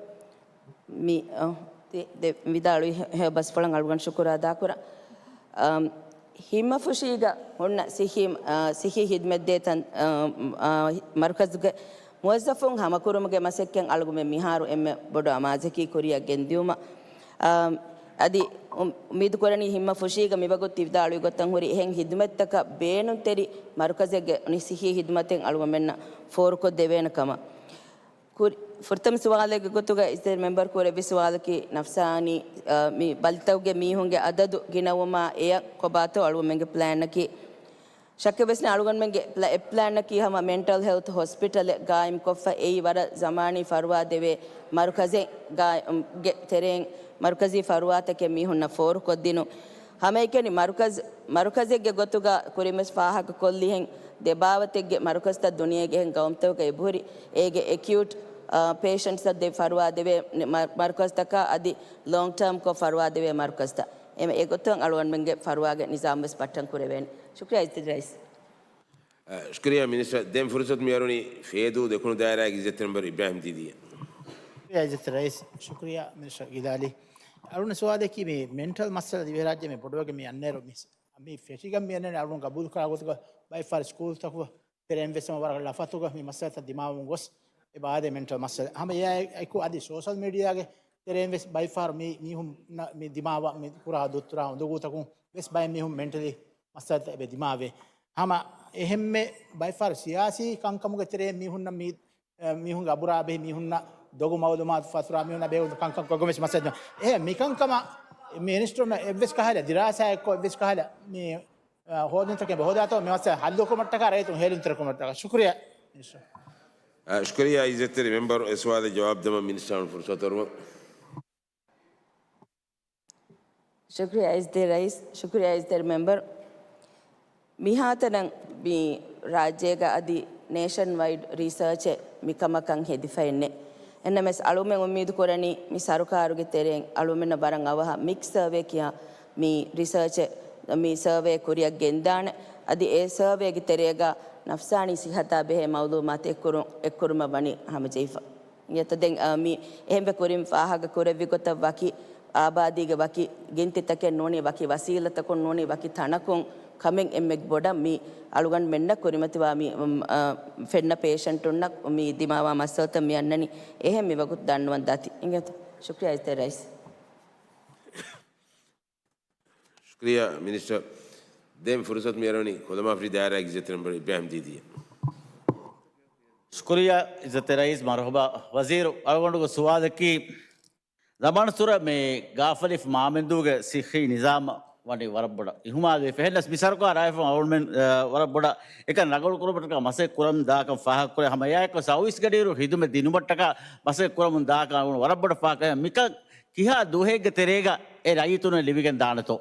މި، އަ، ތި-، ދެ-، ވިދާޅުވި ހެޔޮ ބަސްފުޅަށް އަޅުގަނޑު ޝުކުރު އަދާކުރަން. އަމް، ހިންމަފުށީގަ ހުންނަ ސިއްހީ، އަ، ސިއްހީ ހިދުމަތްދޭ ތަން-، އަ، އަ، މަރުކަޒުގެ މުވައްޒަފުން ހަމަކުރުމުގެ މަސައްކަތް އަޅުގަނޑުމެން މިހާރު އެންމެ ބޮޑު އަމާޒަކީ ކުރިއަށް ގެންދިއުމަށް. އަ، އަދި އު-، އުއްމީދުކުރަނީ ހިންމަފުށީގަ މިވަގުތު ތި ވިދާޅުވި ގޮތަށް ހުރި އެހެން ހިދުމަތްތަކަށް ބޭނުންތެރި މަރުކަޒެއްގެ ސިއްހީ ހިދުމަތެއް އަޅުގަނޑުމެންނަށް ފޯރުކޮށްދެވޭނެ ކަމަށް. ކުރި-، ފުރަތަމަ ސުވާލެއްގެ ގޮތުގަ އިއްޒަތްތެރި މެމްބަރު ކުރެއްވި ސުވާލަކީ ނަފްސާނީ، އަ، މި ބަލިތަކުގެ މީހުންގެ އަދަދު ގިނަވުމާ އެޔަށް ކޮބާތޯ އަޅުގަނޑުގެ ޕްލޭނަކީ. ޝައްކެއްވެސް ނެތް، އަޅުގަނޑުމެންގެ ޕްލަ-، އެއްޕްލޭނަކީ ހަމަ މެންޓަލް ހެލްތް ހޮސްޕިޓަލެއް ގާއިމްކޮށްފަ އެއީ ވަރަށް ޒަމާނީ ފަރުވާ ދެވޭ މަރުކަޒެއް ގާ-، އު، ގެ ތެރެއިން މަރުކަޒީ ފަރުވާތަކެއް މީހުންނަށް ފޯރުކޮށްދިނުން. ހަމައެކަނި މަރުކަޒް، މަރުކަޒެއްގެ ގޮތުގަ ކުރިންވެސް ފާހަގަކޮށްލިހެން ދެބާވަތެއްގެ މަރުކަޒްތައް ދުނިޔޭގެ އެހެން ގައުމުތަކުގަ އެބަހުރި. އޭގެ އެކިއުޓް، އާ، ޕޭޝަންޓްސްއަށް ދެ ފަރުވާ ދެވޭ މަ-، މަރުކަޒްތަކާ އަދި ލޯންގް ޓާމްކޮށް ފަރުވާ ދެވޭ މަރުކަޒްތައް. އެމަ އެގޮތުން އަޅުގަނޑުމެންގެ ފަރުވާގެ ނިޒާމްވެސް ބައްޓަން ކުރެވޭނެ. ޝުކުރިއްޔާ އިއްޒަތްތެރި ރައީސް. އަ، ޝުކުރިއްޔާ މިނިސްޓަރ. ދެން ފުރުސަތު މިއަރުވަނީ ފޭދޫ ދެކުނު ދާއިރާގެ އިއްޒަތްތެރި މެމްބަރު އިބްރާހިމް ދީދީއަށް. ޝުކުރިއްޔާ އިއްޒަތްތެރި ރައީސް، ޝުކުރިއްޔާ މިނިސްޓަރ ގިދާލީ. އަޅުގަނޑު ސުވާލަކީ މި މެންޓަލް މައްސަލަ ދިވެހިރާއްޖެ މި ބޮޑުވެގެން މި އަންނައިރު މި، މި ފެށިގެން މި އަންނައިރު އަޅުގަނޑު ގަބޫލުކުރާ ގޮތުގަ ބައެއް ފަހަރު ސްކޫލްތަކުގަ ތެރެއިން ވެސް ހަމަ ވަރަށް ލަފަތުގަ މި މައްސަލަތައް ދިމާވަމުން ގޮސް އެބަ އާދޭ މެންޓަލް މައްސަލަ. ހަމަ އެއާއެކު އަދި ސޯޝަލް މީޑިއާގެ ތެރެއިން ވެސް ބައެއް ފަހަރު މި މީހުން މި ދިމާވާ މި ކުރާ ދުއްތުރާ އުނދަގޫތަކުން ވެސް ބައެއް މީހުން މެންޓަލީ މައްސަލަތައް އެބަ ދިމާވޭ. ހަމަ އެހެންމެ ބައެއް ފަހަރު ސިޔާސީ ކަންކަމުގެ ތެރޭ މީހުންނަށް މި، އެ، މީހުންގެ އަބުރާ ބެހި މީހުންނަށް ދޮގު މައުލޫމާތު ފަތުރާ މީހުންނަށް ބޭގުން ކަންކަން ކޮށްގެން ވެސް މައްސަލަ ދިމާވޭ. އެހެން މިކަންކަމަށް މިނިސްޓަރުން އެއްވެސް ކަހަލަ ދިރާސާއެއްކޮށް އެއްވެސް ކަހަލަ މި އާ، ހޯދުންތަކެއް ހޯދާތޯ މި މައްސަލަ ހައްލުކުރުމަށްޓަކާ ރައްޔިތުން ހޭލުންތެރިކުރުމަށްޓަކާ. ޝުކުރިއްޔާ މިނިސްޓަރ. އާ، ޝުކުރިއްޔާ އިއްޒަތްތެރި މެމްބަރު. އެ ސުވާލަށް ޖަވާބު ދެމަށް މިނިސްޓަރުން ފުރުސަތު އަރުވަން. ޝުކުރިއްޔާ އިއްޒަތްތެރި ރައީސް، ޝުކުރިއްޔާ އިއްޒަތްތެރި މެމްބަރު. މިހާތަނަށް މި ރާއްޖޭގަ އަދި ނޭޝަން ވައިޑް ރީސާޗެއް މިކަމަކަށް ހެދިފައެއް ނެތް. އެހެންނަމަވެސް އަޅުމެން އުއްމީދު ކުރަނީ މި ސަރުކާރުގެ ތެރެއިން އަޅުމެންނަށް ވަރަށް އަވަހަށް މިކް ސަރވޭ ކިޔާ މި ރިސާޗެއް، މި ސަރވޭ ކުރިއަށް ގެންދާނެ. އަދި އެ ސަރވޭގެ ތެރޭގަ ނަފްސާނީ ސިއްހަތާ ބެހޭ މައުލޫމާތު އެއްކުރު-، އެއްކުރުމަށް ވަނީ ހަމަޖެހިފަ. އިނގޭތޯ ދެން، އާ، މި އެހެންވެ ކުރިން ފާހަގަ ކުރެއްވި ގޮތަށް ވަކި އާބާދީގެ ވަކި ގިންތިތަކެއް ނޫނީ، ވަކި ވަސީލަތަކުން ނޫނީ، ވަކި ތަނަކުން ކަމެއް އެންމެ ބޮޑަށް މި އަޅުގަނޑުމެންނަށް ކުރިމަތިވާ މި، އުމް، އާ، ފެންނަ ޕޭޝަންޓުންނަށް މި ދިމާވާ މައްސަލަތައް މި އަންނަނީ. އެހެން މިވަގުތު ދަންނަވަން ދާތީ. އިނގޭތޯ؟ ޝުކުރިއްޔާ އިއްޒަތްތެރި ރައީސް. ޝުކުރިއްޔާ މިނިސްޓަރ. ދެން ފުރުސަތު މިއަރުވަނީ ކޮލަމާފަށި ދާއިރާގެ އިއްޒަތްތެރި މެމްބަރު އިބްރާހިމް ދީދީއަށް. ޝުކުރިއްޔާ އިއްޒަތްތެރި ރައީސް. މަރުޙަބާ ވަޒީރު. އަޅުގަނޑުގެ ސުވާލަކީ، ޒަމާން ސުރަ މި ގާފަލިފު މާމެންދޫގެ ސިއްހީ ނިޒާމަށް ވަނީ ވަރަށް ބޮޑަށް އިހުމާލުވި. ފެހެންނަސް މި ސަރުކާރާ އެފަ އަޅުމެން، އަ، ވަރަށް ބޮޑަށް އެކަން ރަނގަޅު ކުރުމަށްޓަކާ މަސައްކަތް ކުރަމުން ދާކަން ފާހަގަކުރޭ. ހަމަ އެއާއެކު ސައުވީސް ގަޑިއިރު ހިދުމަތް ދިނުމަށްޓަކާ މަސައްކަތް ކުރަމުން ދާކަން އަޅުގަނޑު ވަރަށް ބޮޑަށް ފާހަގަކަށް މިކަން ކިހާ ދުވަހެއްގެ ތެރޭގަ އެ ރައްޔިތުންނަށް ލިބިގެން ދާނެތޯ؟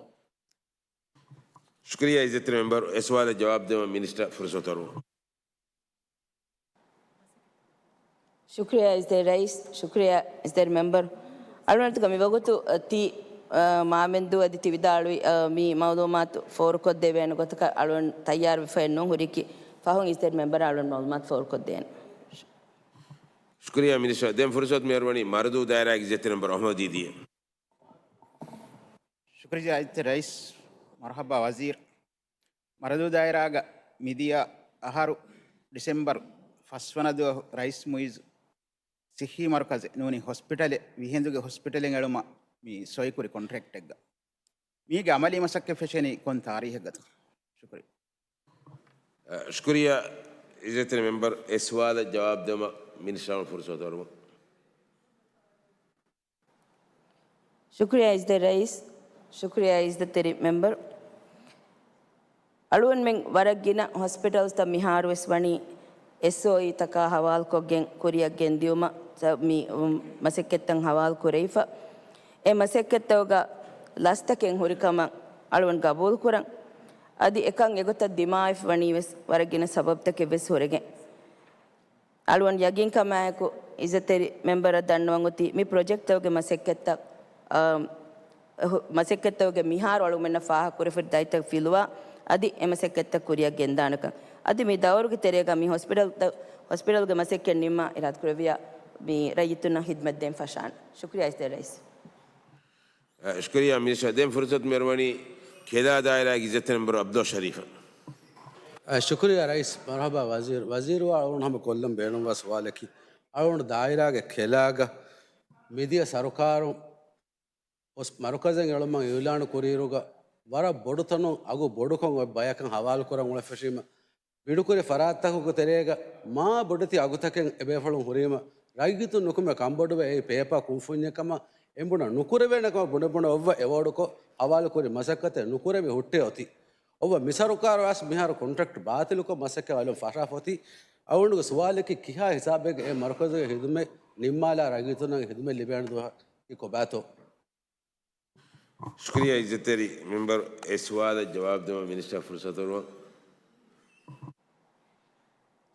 ޝުކުރިއްޔާ އިއްޒަތްތެރި މެމްބަރު. އެ ސުވާލަށް ޖަވާބު ދެވުމަށް މިނިސްޓަރ ފުރުސަތު އަރުވަމު. ޝުކުރިއްޔާ އިއްޒަތްތެރި ރައީސް، ޝުކުރިއްޔާ އިއްޒަތްތެރި މެމްބަރު. އަޅުގަނޑުގެ މިވަގުތު، އަ، ތި، އަ، މާމެންދޫ އަދި ތި ވިދާޅުވި، އަ، މި މައުލޫމާތު ފޯރުކޮށްދެވޭނެ ގޮތަކަށް އަޅުގަނޑު ތައްޔާރުވެފައެއް ނޫން. ހުރިކީ ފަހުން އިއްޒަތްތެރި މެމްބަރަށް އަޅުގަނޑު މައުލޫމާތު ފޯރުކޮށްދޭނެ. ޝުކުރިއްޔާ މިނިސްޓަރ. ދެން ފުރުސަތު މި އަރުވަނީ މަރަދޫ ދާއިރާގެ އިއްޒަތްތެރި މެމްބަރު އަޙްމަދު ދީދީއަށް. ޝުކުރިއްޔާ އިއްޒަތްތެރި ރައީސް. މަރުޙަބާ ވަޒީރު. މަރަދޫ ދާއިރާގަ މިދިޔަ އަހަރު ޑިސެމްބަރު ފަސްވަނަ ދުވަހު ރައީސް މުއިއްޒު ސިއްހީ މަރުކަޒެއް ނޫނީ ހޮސްޕިޓަލެއް ވިހެންދުގެ ހޮސްޕިޓަލެއް އެޅުމަށް މި ސޮއިކުރި ކޮންޓްރެކްޓެއްގަ މީގެ އަމަލީ މަސައްކަތް ފެށެނީ ކޮން ތާރީހެއްގަތޯ؟ ޝުކުރިއްޔާ. އަ، ޝުކުރިއްޔާ އިއްޒަތްތެރި މެމްބަރު. އެ ސުވާލަށް ޖަވާބު ދެވުމަށް މިނިސްޓަރު ފުރުސަތު އަރުވަމު. ޝުކުރިއްޔާ އިއްޒަތްތެރި ރައީސް، ޝުކުރިއްޔާ އިއްޒަތްތެރި މެމްބަރު. އަޅުގަނޑުމެން ވަރަށް ގިނަ ހޮސްޕިޓަލްސްތައް މިހާރުވެސް ވަނީ އެސްއޯއީތަކާ ހަވާލުކޮށްގެން ކުރިއަށް ގެންދިއުމަށް ސަ-، މި، އު، މަސައްކަތްތައް ހަވާލު ކުރެވިފަ. އެ މަސައްކަތްތަކުގަ ލަސްތަކެއް ހުރިކަމަށް އަޅުގަނޑު ގަބޫލުކުރަން. އަދި އެކަން އެގޮތަށް ދިމާވެފަ ވަނީ ވެސް ވަރަށް ގިނަ ސަބަބުތަކެއް ވެސް ހުރެގެން. އަޅުގަނޑު ޔަގީންކަމާއެކު އިއްޒަތްތެރި މެމްބަރަށް ދަންނަވަން އޮތީ މި ޕްރޮޖެކްޓްތަކުގެ މަސައްކަތްތައް، އާ، މަސައްކަތްތަކުގެ މިހާރު އަޅުގަނޑުމެންނަށް ފާހަގަކުރެވިފައި ދަތިތައް ފިލުވާ، އަދި އެ މަސައްކަތްތައް ކުރިއަށް ގެންދާނެކަން. އަދި މި ދައުރުގެ ތެރޭގަ މި ހޮސްޕިޓަލްތައް، ހޮސްޕިޓަލްގެ މަސައްކަތް ނިންމާ އިރާދަކުރެއްވިޔާ މި ރައްޔިތުންނަށް ހިދްމަތް ދޭން ފަށާނެ. ޝުކުރިއްޔާ އިއްޒަތްތެރި ރައީސް. އަ، ޝުކުރިއްޔާ މިނިސްޓަރ. ދެން ފުރުސަތު މި އަރުވަނީ ކެލާ ދާއިރާގެ އިއްޒަތްތެރި މެމްބަރު އަބްދުﷲ ޝަރީފަށް. އަ، ޝުކުރިއްޔާ ރައީސް. މަރުޙަބާ ވަޒީރު. ވަޒީރު އަޅުގަނޑު ހަމަ ކޮށްލަން ބޭނުންވާ ސުވާލަކީ، އަޅުގަނޑު ދާއިރާގެ ކެލާގަ މިދިޔަ ސަރުކާރުން ހޮސް-، މަރުކަޒެއް އެޅުމަށް އިއުލާނު ކުރިއިރުގަ ވަރަށް ބޮޑު ތަނުން އަގު ބޮޑުކޮށް އޮތް ބަޔަކަށް ހަވާލު ކުރަން އުޅެފަށީމަ، ބިޑުކުރި ފަރާތްތަކުގެ ތެރޭގަ މާ ބޮޑެތި އަގުތަކެއް އެބޭފުޅުން ހުރީމަ، ރައްޔިތުން ނުކުމެ ކަންބޮޑުވެ އެއީ ޕޭޕާ ކުންފުންޏެއް ކަމަށް އެނބުނަށް ނުކުރެވޭނެ ކަމަށް ބުނެ ބުނެ އޮއްވަ އެވޯޑުކޮށް ހަވާލުކުރި މަސައްކަތެއް ނުކުރެވި ހުއްޓޭ އޮތީ. އޮއްވަ މި ސަރުކާރު ވެސް މިހާރު ކޮންޓްރެކްޓް ބާތިލުކޮށް މަސައްކަތް އަލުން ފަށާފަ އޮތީ. އަޅުގަނޑުގެ ސުވާލަކީ ކިހާ ހިސާބެއްގަ އެ މަރުކަޒުގެ ހިދުމަތް ނިންމާލާ ރައްޔިތުންނަށް ހިދުމަތް ލިބޭނެ ދުވަހަކީ ކޮބާތޯ؟ ޝުކުރިއްޔާ އިއްޒަތްތެރި މެމްބަރު. އެ ސުވާލަށް ޖަވާބު ދެވުމަށް މިނިސްޓަރ ފުރުސަތު އަރުވަން.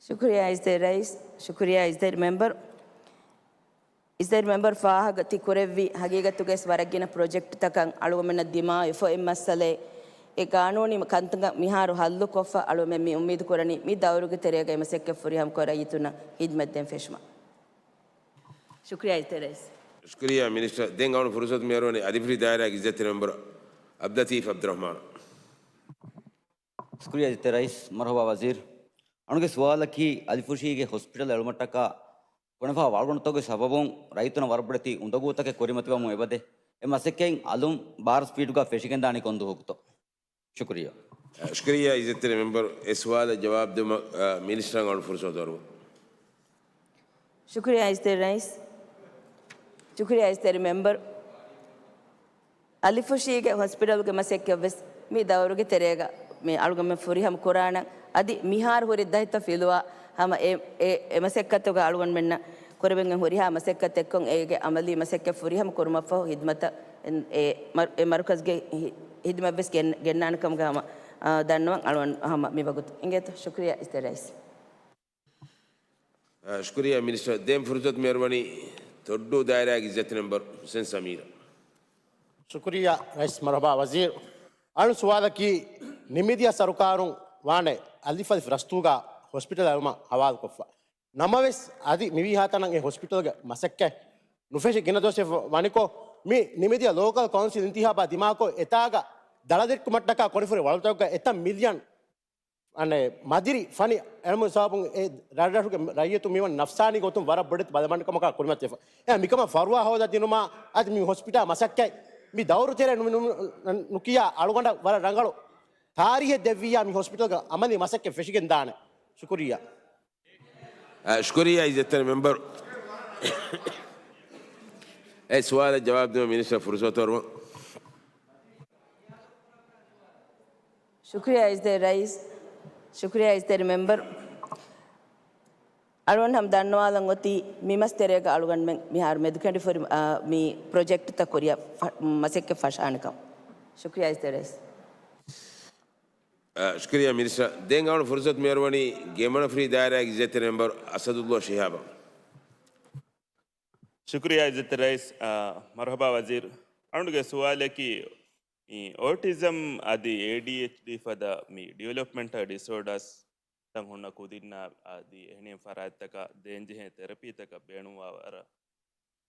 ޝުކުރިއްޔާ އިއްޒަތްތެރި ރައީސް، ޝުކުރިއްޔާ އިއްޒަތްތެރި މެމްބަރު. އިއްޒަތްތެރި މެމްބަރު ފާހަގަ ތި ކުރެއްވި ހަގީގަތުގައި ވަރަށް ގިނަ ޕްރޮޖެކްޓްތަކަށް އަޅުގަނޑުމެންނަށް ދިމާވެފަ އެއް މައްސަލައެއް. އެ ގާނޫނީ ކަންތަކަށް މިހާރު ހައްލުކޮށްފަ އަޅުގަނޑުމެން މި އުއްމީދު ކުރަނީ މި ދައުރުގެ ތެރޭގައި މަސައްކަތް ފުރިހަމަކޮށް ރައްޔިތުންނަށް ހިދުމަތް ދޭން ފެށުމަށް. ޝުކުރިއްޔާ އިއްޒަތްތެރި ރައީސް. ޝުކުރިއްޔާ މިނިސްޓަރ. ދެން އަޅުގަނޑު ފުރުސަތު މި އަރުވަނީ އަލިފުށީ ދާއިރާގެ އިއްޒަތްތެރި މެމްބަރު އަބްލަތީފް އަބްދުއްރަޙްމާނަށް. ޝުކުރިއްޔާ އިއްޒަތްތެރި ރައީސް. މަރުޙަބާ ވަޒީރު. އަޅުގަނޑުގެ ސުވާލަކީ އަލިފުށީގެ ހޮސްޕިޓަލް އެޅުމަށްޓަކާ ކުރެވިފައިވާ ވަޅުގަނޑުތަކުގެ ސަބަބުން ރައްޔިތުންނަށް ވަރަށް ބޮޑެތި އުނދަގޫތަކެއް ކުރިމަތިވަމުން އެބަދޭ. އެ މަސައްކަތް އަލުން ބާރަ ސްޕީޑުގަ ފެށިގެންދާނީ ކޮން ދުވަހަކުތޯ؟ ޝުކުރިއްޔާ. ޝުކުރިއްޔާ އިއްޒަތްތެރި މެމްބަރު. އެ ސުވާލަށް ޖަވާބު ދެވުމަށް، އަ، މިނިސްޓަރަށް އަޅުގަނޑު ފުރުސަތު އަރުވަން. ޝުކުރިއްޔާ އިއްޒަތްތެރި ރައީސް. ޝުކުރިއްޔާ އިއްޒަތްތެރި މެމްބަރު. އަލިފުށީގެ ހޮސްޕިޓަލްގެ މަސައްކަތްވެސް މި ދައުރުގެ ތެރޭގަ މި އަޅުގަނޑުމެން ފުރިހަމަ ކުރާނަން. އަދި މިހާރު ހުރި ދަތިތައް ފިލުވާ ހަމަ އެ، އެ، އެ މަސައްކަތުގަ އަޅުގަނޑުމެންނަށް ކުރެވެން ހުރިހާ މަސައްކަތެއްކޮށް އޭގެ އަމަލީ މަސައްކަތް ފުރިހަމަ ކުރުމަށްފަހު ހިދުމަތަށް އެ، އެ މަރު-، އެ މަރުކަޒުގެ ހި-، ހިދުމަތްވެސް ގެން-، ގެންނާނެ ކަމުގަ ހަމަ، އާ، ދަންނަވަން އަޅުގަނޑު ހަމަ މިވަގުތު އިނގޭތޯ. ޝުކުރިއްޔާ އިއްޒަތްތެރި ރައީސް. އަ، ޝުކުރިއްޔާ މިނިސްޓަރ. ދެން ފުރުސަތު މި އަރުވަނީ ތޮއްޑޫ ދާއިރާގެ އިއްޒަތްތެރި މެމްބަރު ހުސެން ސަމީރަށް. ޝުކުރިއްޔާ ރައީސް. މަރުޙަބާ ވަޒީރު. އަޅު ސުވާލަކީ ނިމިދިޔަ ސަރުކާރުން ވާނެ އަލިފުށީ ރަސްތޫގަ ހޮސްޕިޓަލް އެޅުމަށް ހަވާލުކޮށްފަ. ނަމަވެސް އަދި މިވީހާތަނަށް އެ ހޮސްޕިޓަލްގެ މަސައްކަތް ނުފެށި ގިނަ ދުވަސް ވަނިކޮށް، މި ނިމިދިޔަ ލޯކަލް ކައުންސިލް އިންތިހާބާ ދިމާކޮށް އެތާގަ ދަޅަދެއްކުމަށްޓަކާ ކުރިފުރި ވަޅުތަކުގަ އެތައް މިލިއަން އަނެއް މަދިރި ފަނި އެޅުމުގެ ސަބަބުން އެ ރަށްރަށުގެ ރައްޔިތު މިވަން ނަފްސާނީ ގޮތުން ވަރަށް ބޮޑެތި ބަލަމަންކަމަކާ ކުރިމަތިވެފަ. އެ މިކަމަށް ފަރުވާ ހޯދާ ދިނުމާ އަދި މި ހޮސްޕިޓާ މަސައްކަތް މި ދައުރު ތެރޭ ނު-، ނު-، ނު-، ނުކިޔާ އަޅުގަނޑަށް ވަރަށް ރަނގަޅު ތާރީހެއް ދެއްވިއްޔާ މި ހޮސްޕިޓަލްގަ އަމަލީ މަސައްކަތް ފެށިގެން ދާނެ. ޝުކުރިއްޔާ. އަ، ޝުކުރިއްޔާ އިއްޒަތްތެރި މެމްބަރު. އެ ސުވާލަށް ޖަވާބު ދިނުމަށް މިނިސްޓަރ ފުރުސަތު އަރުވަން. ޝުކުރިއްޔާ އިއްޒަތްތެރި ރައީސް. ޝުކުރިއްޔާ އިއްޒަތްތެރި މެމްބަރު. އަޅުގަނޑު ހަމަ ދަންނަވާލަން އޮތީ މި މަސް ތެރޭގަ އަޅުގަނޑުމެން މިހާރު މެދުކެނޑިފުރި، އާ، މި ޕްރޮޖެކްޓްތައް ކުރިއަށް ފަ-، މަސައްކަތް ފަށާނެ ކަމަށް. ޝުކުރިއްޔާ އިއްޒަތްތެރި ރައީސް. އަ، ޝުކުރިއްޔާ މިނިސްޓަރ. ދެން އަޅުގަނޑު ފުރުސަތު މިއަރުވަނީ ގެންމަނަފުރީ ދާއިރާގެ އިއްޒަތްތެރި މެމްބަރު އަސަދުﷲ ޝިހާބަށް. ޝުކުރިއްޔާ އިއްޒަތްތެރި ރައީސް، އާ، މަރުޙަބާ ވަޒީރު. އަޅުގަނޑުގެ ސުވާލަކީ މި އޯޓިޒަމް އަދި އޭޑީއެޗްޑީ ފަދަ މި ޑިވެލޮޕްމެންޓަލް ޑިސޯޑާސް ތައް ހުންނަ ކުދިންނާ އަދި އެހެނިހެން ފަރާތްތަކަށް ދޭންޖެހޭ ތެރަޕީތަކަށް ބޭނުންވާ ވަރަށް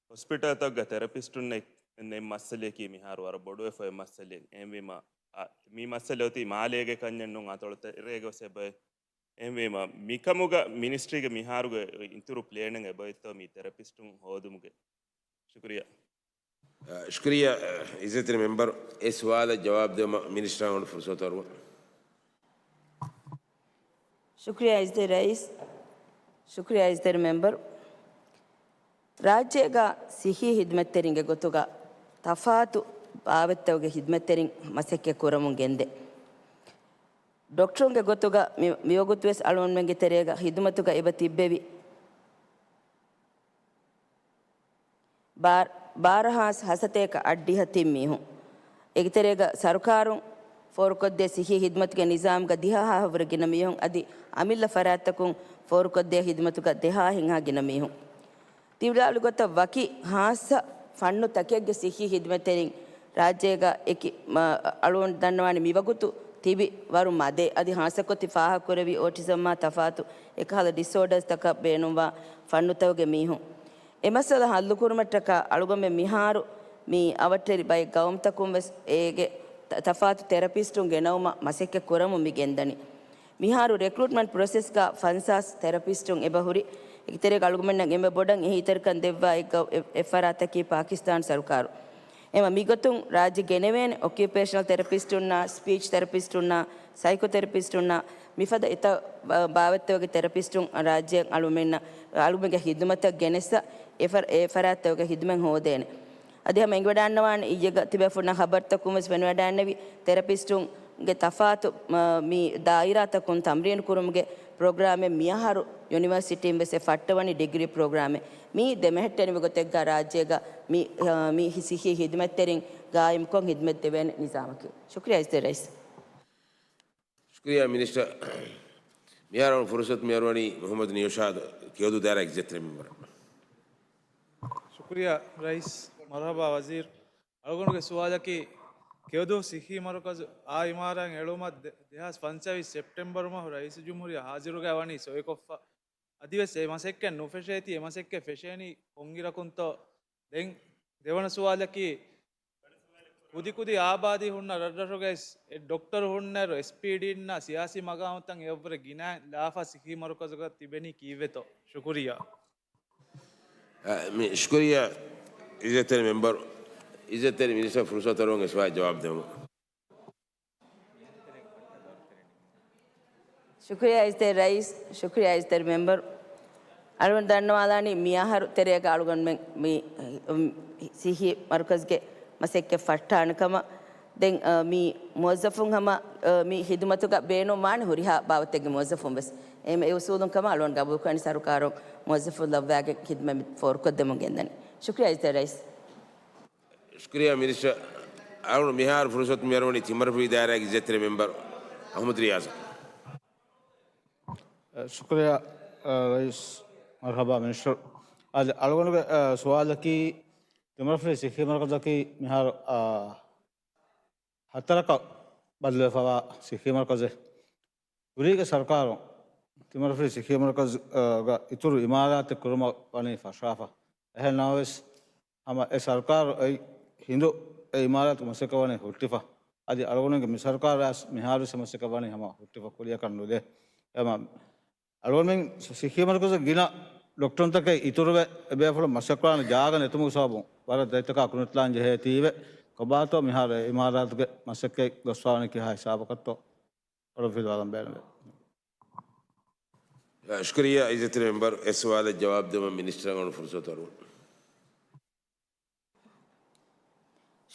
ހޮސްޕިޓަލްތަކުގަ ތެރަޕިސްޓުންނެއް ނެތް މައްސަލައަކީ މިހާރު ވަރަށް ބޮޑުވެފައި މައްސަލައެއް. އެހެންވީމަ، އަ، މި މައްސަލަ އޮތީ މާލޭގެ ކަންޏެއް ނޫން، އަތޮޅު ތެރޭގަ ވެސް އެބައޮތް. އެހެންވީމަ، މިކަމުގަ މިނިސްޓްރީގެ މިހާރުގެ އިތުރު ޕްލޭނެއް އެބައޮތްތޯ މި ތެރަޕިސްޓުން ހޯދުމުގެ؟ ޝުކުރިއްޔާ. އަ، ޝުކުރިއްޔާ، އިއްޒަތްތެރި މެމްބަރު. އެ ސުވާލަށް ޖަވާބު ދެއްވުމަށް މިނިސްޓަރ އަޅުގަނޑު ފުރުސަތު އަރުވަން. ޝުކުރިއްޔާ އިއްޒަތްތެރި ރައީސް. ޝުކުރިއްޔާ އިއްޒަތްތެރި މެމްބަރު. ރާއްޖޭގަ ސިއްހީ ހިދުމަތްތެރިންގެ ގޮތުގަ ތަފާތު ބާވަތްތަކުގެ ހިދުމަތްތެރިން މަސައްކަތް ކުރަމުން ގެންދޭ. ޑޮކްޓަރުންގެ ގޮތުގަ މި، މިވަގުތުވެސް އަޅުގަނޑުމެންގެ ތެރޭގަ ހިދުމަތުގަ އެބަ ތިއްބެވި. ބާރަ، ބާރަ ހާސް ހަސަތޭކަ އަށްޑިހަ ތިން މީހުން. އޭގެ ތެރޭގަ ސަރުކާރުން ފޯރުކޮށްދޭ ސިއްހީ ހިދުމަތުގެ ނިޒާމުގަ ދިހަ ހާހަށްވުރެ ގިނަ މީހުން އަދި އަމިއްލަ ފަރާތްތަކުން ފޯރުކޮށްދޭ ހިދުމަތުގަ ދެހާހެއްހާ ގިނަ މީހުން. ތިވިލާޅު ގޮތަށް ވަކި ހާއްސަ ފަންނު ތަކެއްގެ ސިއްހީ ހިދުމަތްތެރިން ރާއްޖޭގަ އެކި، މަ، އަޅުގަނޑު ދަންނަވާނެ މިވަގުތު ތިބި ވަރު މަދޭ. އަދި ހާއްސަކޮށް ތި ފާހަގަކުރެއްވި އޯޓިޒަމްއާ ތަފާތު އެކަހަލަ ޑިސޯޑާސްތަކަށް ބޭނުންވާ ފަންނުތަކުގެ މީހުން. އެ މައްސަލަ ހައްލުކުރުމަށްޓަކާ އަޅުގަނޑުމެން މިހާރު މި އަވަށްޓެރި ބައެއް ގައުމުތަކުން ވެސް އޭގެ ތަ-، ތަފާތު ތެރަޕިސްޓުން ގެނައުމަށް މަސައްކަތް ކުރަމުން މި ގެންދަނީ. މިހާރު ރެކްރޫޓްމަންޓް ޕްރޮސެސްގަ ފަންސާސް ތެރަޕިސްޓުން އެބަހުރި. އޭގެ ތެރޭގަ އަޅުގަނޑުމެންނަށް އެންމެ ބޮޑަށް އެހީތެރިކަން ދެއްވާ އެއް ގަ-، އެއް، އެއް ފަރާތަކީ ޕާކިސްތާން ސަރުކާރު. އެމަ މިގޮތުން ރާއްޖެ ގެނެވޭނެ އޮކިއުޕޭޝަނަލް ތެރަޕިސްޓުންނާ، ސްޕީޗް ތެރަޕިސްޓުންނާ، ސައިކޯ ތެރަޕިސްޓުންނާ، މިފަދަ އެތައް ބާ-، ބާވަތްތަކުގެ ތެރަޕިސްޓުން ރާއްޖެ އަޅުމެންނަށް، އަޅުމެންގެ ހިދުމަތަށް ގެނެސް އެ ފަރ-، އެ ފަރާތްތަކުގެ ހިދުމަތް ހޯދޭނެ. އަދި ހަމަ އެނގިވަޑާންނަވާނެ އިއްޔެގަ ތިބޭފުޅުންނަށް ހަބަރުތަކުން ވެސް ފެނިވަޑާންނެވި ތެރަޕިސްޓުންގެ ތަފާތު، މަ-، މި ދާއިރާތަކުން ތަމްރީނު ކުރުމުގެ ޕްރޮގްރާމެއް މިއަހަރު ޔުނިވަރސިޓީން ވެސް އެ ފައްޓަވަނީ ޑިގްރީ ޕްރޮގްރާމެއް. މީ ދެމެހެއްޓެނިވި ގޮތެއްގަ ރާއްޖޭގަ މި، މި ސިއްހީ ހިދުމަތްތެރިން ގާއިމްކޮށް ހިދުމަތް ދެވޭނެ ނިޒާމަކީ. ޝުކުރިއްޔާ އިއްޒަތްތެރި ރައީސް. ޝުކުރިއްޔާ މިނިސްޓަރ. މިހާރު ފުރުސަތު މިއަރުވަނީ މުޙައްމަދު ނިއުޝާދު ކެޔޮދޫ ދާއިރާގެ އިއްޒަތްތެރި މެމްބަރަށް. ޝުކުރިއްޔާ ރައީސް. މަރުޙަބާ ވަޒީރު. އަޅުގަނޑުގެ ސުވާލަކީ، ކެޔޮދޫ ސިއްހީ މަރުކަޒު އާ އިމާރާތް އެޅުމަށް ދެ-، ދެހާސް ފަންސާވީސް ސެޕްޓެމްބަރު މަހު ރައީސުލްޖުމްހޫރިއްޔާ ހާޒިރުގައި ވަނީ ސޮއިކޮށްފަ. އަދިވެސް އެ މަސައްކަތް ނުފެށޭތީ، އެ މަސައްކަތް ފެށޭނީ ކޮންއިރަކުންތޯ؟ ދެން ދެވަނަ ސުވާލަކީ، ކުދިކުދި އާބާދީ ހުންނަ ރަށްރަށުގައި އެ ޑޮކްޓަރު ހުންނައިރު އެސްޕީޑީންނާ ސިޔާސީ މަގާމުތައް އެއަށްވުރެ ގިނައިން ލާފަ ސިއްހީ މަރުކަޒުގަ ތިބެނީ ކީއްވެތޯ؟ ޝުކުރިއްޔާ. އަ، މި ޝުކުރިއްޔާ އިއްޒަތްތެރި މެމްބަރު. އިއްޒަތްތެރި މިނިސްޓަރ ފުރުސަތު އަރުވަން އެ ސުވާލަށް ޖަވާބު ދެމުން. ޝުކުރިއްޔާ އިއްޒަތްތެރި ރައީސް، ޝުކުރިއްޔާ އިއްޒަތްތެރި މެމްބަރު. އަޅުގަނޑު ދަންނަވާލާނީ މިއަހަރު ތެރޭގަ އަޅުގަނޑުމެން މި، މި ސިއްހީ މަރުކަޒުގެ މަސައްކަތް ފައްޓާނެ ކަމަށް. ދެން، އަ، މި މުވައްޒަފުން ހަމަ، އަ، މި ހިދުމަތުގަ ބޭނުން ވާނެ ހުރިހާ ބާވަތެއްގެ މުވައްޒަފުން ވެސް. އެހެން އެ އުސޫލުން ކަމަށް އަޅުގަނޑު ގަބޫލުކުރަނީ ސަރުކާރުން މުވައްޒަފުން ލައްވާގެން ހިދުމަތް ފޯރުކޮށްދެމުން ގެންދަނީ. ޝުކުރިއްޔާ އިއްޒަތްތެރި ރައީސް. ޝުކުރިއްޔާ މިނިސްޓަރ. އަޅުގަނޑު މިހާރު ފުރުސަތު މިއަރުވަނީ ތިންމަރަފުޅީ ދާއިރާގެ އިއްޒަތްތެރި މެމްބަރު އަޙްމަދު ރިޔާޒަށް. ޝުކުރިއްޔާ، އަ، ރައީސް. މަރުޙަބާ މިނިސްޓަރު. އަދި އަޅުގަނޑުގެ، އަ، ސުވާލަކީ، ތިންމަރަފުޅީ ސިއްހީ މަރުކަޒަކީ މިހާރު، އަ، ހަތަރަކަށް ބަދަލުވެފަވާ ސިއްހީ މަރުކަޒެއް. ކުރީގެ ސަރުކާރުން ތިންމަރަފުޅީ ސިއްހީ މަރުކަޒު، އަ، ގަ އިތުރު އިމާރާތެއް ކުރުމަށް ވަނީ ފަށާފަ. އެހެން ނަމަވެސް، ހަމަ އެ ސަރުކާރު އޮތް ހިނދު އެ އިމާރާތު މަސައްކަތް ވަނީ ހުއްޓިފަ. އަދި އަޅުގަނޑުގެ މި ސަރުކާރާ މިހާރު މަސައްކަތް ވަނީ ހަމަ ހުއްޓިފަ ކުރިއަކަށް ނުލޭ. އެމަ އަޅުގަނޑުމެން ސިއްހީ މަރުކަޒަށް ގިނަ ޑޮކްޓަރުންތަކެއް އިތުރުވެ، އެބޭފުޅުން މަސައްކަތް ކުރާނެ ޖާގަ ނެތުމުގެ ސަބަބުން ވަރަށް ދަތިތަކާ ކުނިތިލާން ޖެހޭތީވެ، ކޮބާތޯ މިހާރު އެ އިމާރާތުގެ މަސައްކަތް ގޮސްފާވަނީ ކިހާ ހިސާބަކަށްތޯ ވަރަށް ފިލުވާލަން ބޭނުންވޭ. ޝުކުރިއްޔާ އިއްޒަތްތެރި މެމްބަރު، އެ ސުވާލަށް ޖަވާބު ދެއްވަން މިނިސްޓަރަށް އަޅުން ފުރުސަތު އަރުވަން.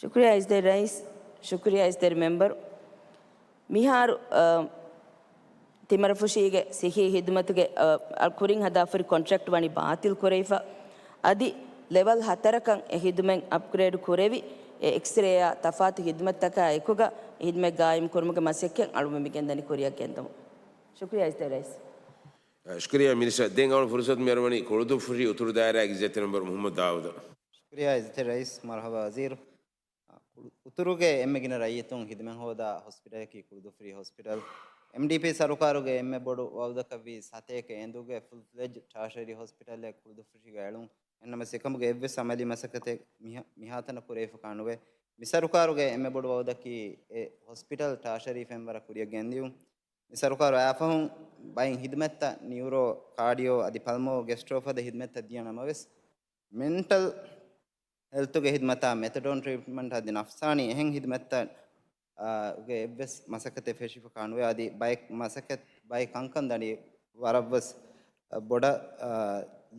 ޝުކުރިއްޔާ އިއްޒަތްތެރި ރައީސް، ޝުކުރިއްޔާ އިއްޒަތްތެރި މެމްބަރު. މިހާރު، އަ، ތިމަރަފުށީގެ ސިއްހީ ހިދުމަތުގެ، އަ، އަ، ކުރިން ހަދާފަ ހުރި ކޮންޓްރެކްޓް ވަނީ ބާތިލް ކުރެވިފަ. އަދި ލެވެލް ހަތަރަކަށް އެ ހިދުމަތް އަޕްގްރޭޑް ކުރެވި، އެ އެކްސްރޭއާ ތަފާތު ހިދުމަތްތަކާ އެކުގަ އެ ހިދުމަތް ގާއިމް ކުރުމުގެ މަސައްކަތް އަޅުގަނޑު މިގެންދަނީ ކުރިއަށް ގެންދަމުން. ޝުކުރިއްޔާ އިއްޒަތްތެރި ރައީސް. ޝުކުރިއްޔާ މިނިސްޓަރ. ދެން އަޅުން ފުރުސަތު މިއަރުވަނީ ކުޅުދުއްފުށި އުތުރު ދާއިރާގެ އިއްޒަތްތެރި މެމްބަރު މުޙައްމަދު ދާއޫދަށް. ޝުކުރިއްޔާ އިއްޒަތްތެރި ރައީސް، މަރުޙަބާ ވަޒީރު. އު-، އުތުރުގެ އެންމެ ގިނަ ރައްޔިތުން ހިދުމަތް ހޯދާ ހޮސްޕިޓަލަކީ ކުޅުދުއްފުށި ހޮސްޕިޓަލް. އެމްޑީޕީ ސަރުކާރުގެ އެންމެ ބޮޑު ވައުދަކަށްވީ ސަތޭކަ އެނދުގެ ފުލް ފްލެޖް ޓާޝަރީ ހޮސްޕިޓަލެއް ކުޅުދުއްފުށީގަ އެޅުން. އެހެންނަމަވެސް އެކަމުގެ އެއްވެސް އަމަލީ މަސައްކަތެއް މިހާ-، މިހާތަނަށް ކުރެވިފަކާ ނުވޭ. މި ސަރުކާރުގެ އެންމެ ބޮޑު ވައުދަކީ އެ ހޮސްޕިޓަލް ޓާޝަރީ ފެންވަރަށް ކުރިއަށް ގެންދިޔުން. މި ސަރުކާރު އައިފަހުން ބައިން ހިދުމަތްތައް ނިއުރޯ، ކާޑިއޯ އަދި ޕަލްމޯ ގެސްޓްރޯފަދަ ހިދުމަތްތައް ދިޔަ ނަމަވެސް، މެންޓަލް ހެލްތުގެ ހިދުމަތާ މެތަޑޯން ޓްރީޓްމަންޓް އަދި ނަފްސާނީ އެހެން ހިދުމަތްތައް، އާ، ގެ އެއްވެސް މަސައްކަތެއް ފެށިފަ ކާނުވޭ. އަދި ބައެއް މަސައްކަތް، ބައެއް ކަންކަން ދަނީ ވަރަށްވެސް، އާ، ބޮޑަށް، އާ،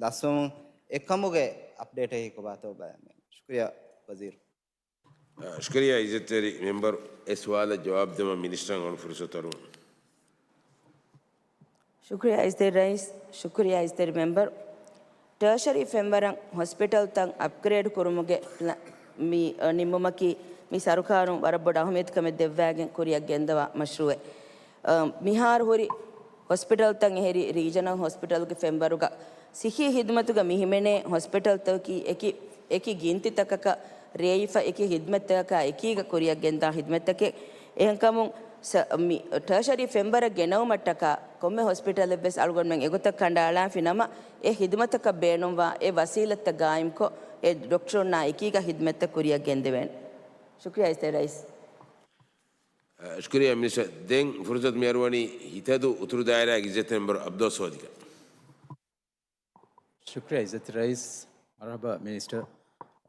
ލަސްވަމުން އެކަމުގެ އަޕްޑޭޓެއް ކޮބާތޯ ބަލަމޭ. ޝުކުރިއްޔާ ވަޒީރު. ޝުކުރިއްޔާ އިއްޒަތްތެރި މެމްބަރު، އެ ސުވާލަށް ޖަވާބު ދެވަން މިނިސްޓަރަށް އަޅުން ފުރުސަތު އަރުވަން. ޝުކުރިއްޔާ އިއްޒަތްތެރި ރައީސް، ޝުކުރިއްޔާ އިއްޒަތްތެރި މެމްބަރު. ޓާޝަރީ ފެންވަރަށް ހޮސްޕިޓަލްތައް އަޕްގްރޭޑް ކުރުމުގެ ޕްލަ-، މި، އަ، ނިންމުމަކީ މި ސަރުކާރުން ވަރަށް ބޮޑު އަހަމިއްޔަތުކަމެއް ދެއްވާގެން ކުރިއަށް ގެންދަވާ މަޝްރޫއެއް. އަ، މިހާރު ހުރި ހޮސްޕިޓަލްތައް އެހެރީ ރީޖަނަލް ހޮސްޕިޓަލްގެ ފެންވަރުގަ ސިއްހީ ހިދުމަތުގަ މި ހިމެނޭ ހޮސްޕިޓަލްތަކަކީ އެކި، އެކި ގިންތިތަކަކަށް ރޭވިފަ އެކި ހިދުމަތްތަކަކާ އެކީގަ ކުރިއަށް ގެންދާ ހިދުމަތްތަކެއް. އެހެންކަމުން ސަ-، މި ޓާޝަރީ ފެންވަރަށް ގެނައުމަށްޓަކާ ކޮންމެ ހޮސްޕިޓަލެއްވެސް އަޅުގަނޑުމެން އެގޮތަށް ކަނޑައަޅާފި ނަމަ، އެ ހިދުމަތަކަށް ބޭނުންވާ އެ ވަސީލަތްތައް ގާއިމްކޮށް، އެ ޑޮކްޓަރުންނާ އެކީގަ ހިދުމަތްތައް ކުރިއަށް ގެންދެވޭނެ. ޝުކުރިއްޔާ އިއްޒަތްތެރި ރައީސް. ޝުކުރިއްޔާ މިނިސްޓަރ. ދެން ފުރުސަތު މިއަރުވަނީ ހިތަދޫ އުތުރު ދާއިރާގެ އިއްޒަތްތެރި މެމްބަރު އަބްދުއްސަމަދުގެ. ޝުކުރިއްޔާ އިއްޒަތްތެރި ރައީސް، މަރުޙަބާ މިނިސްޓަރ.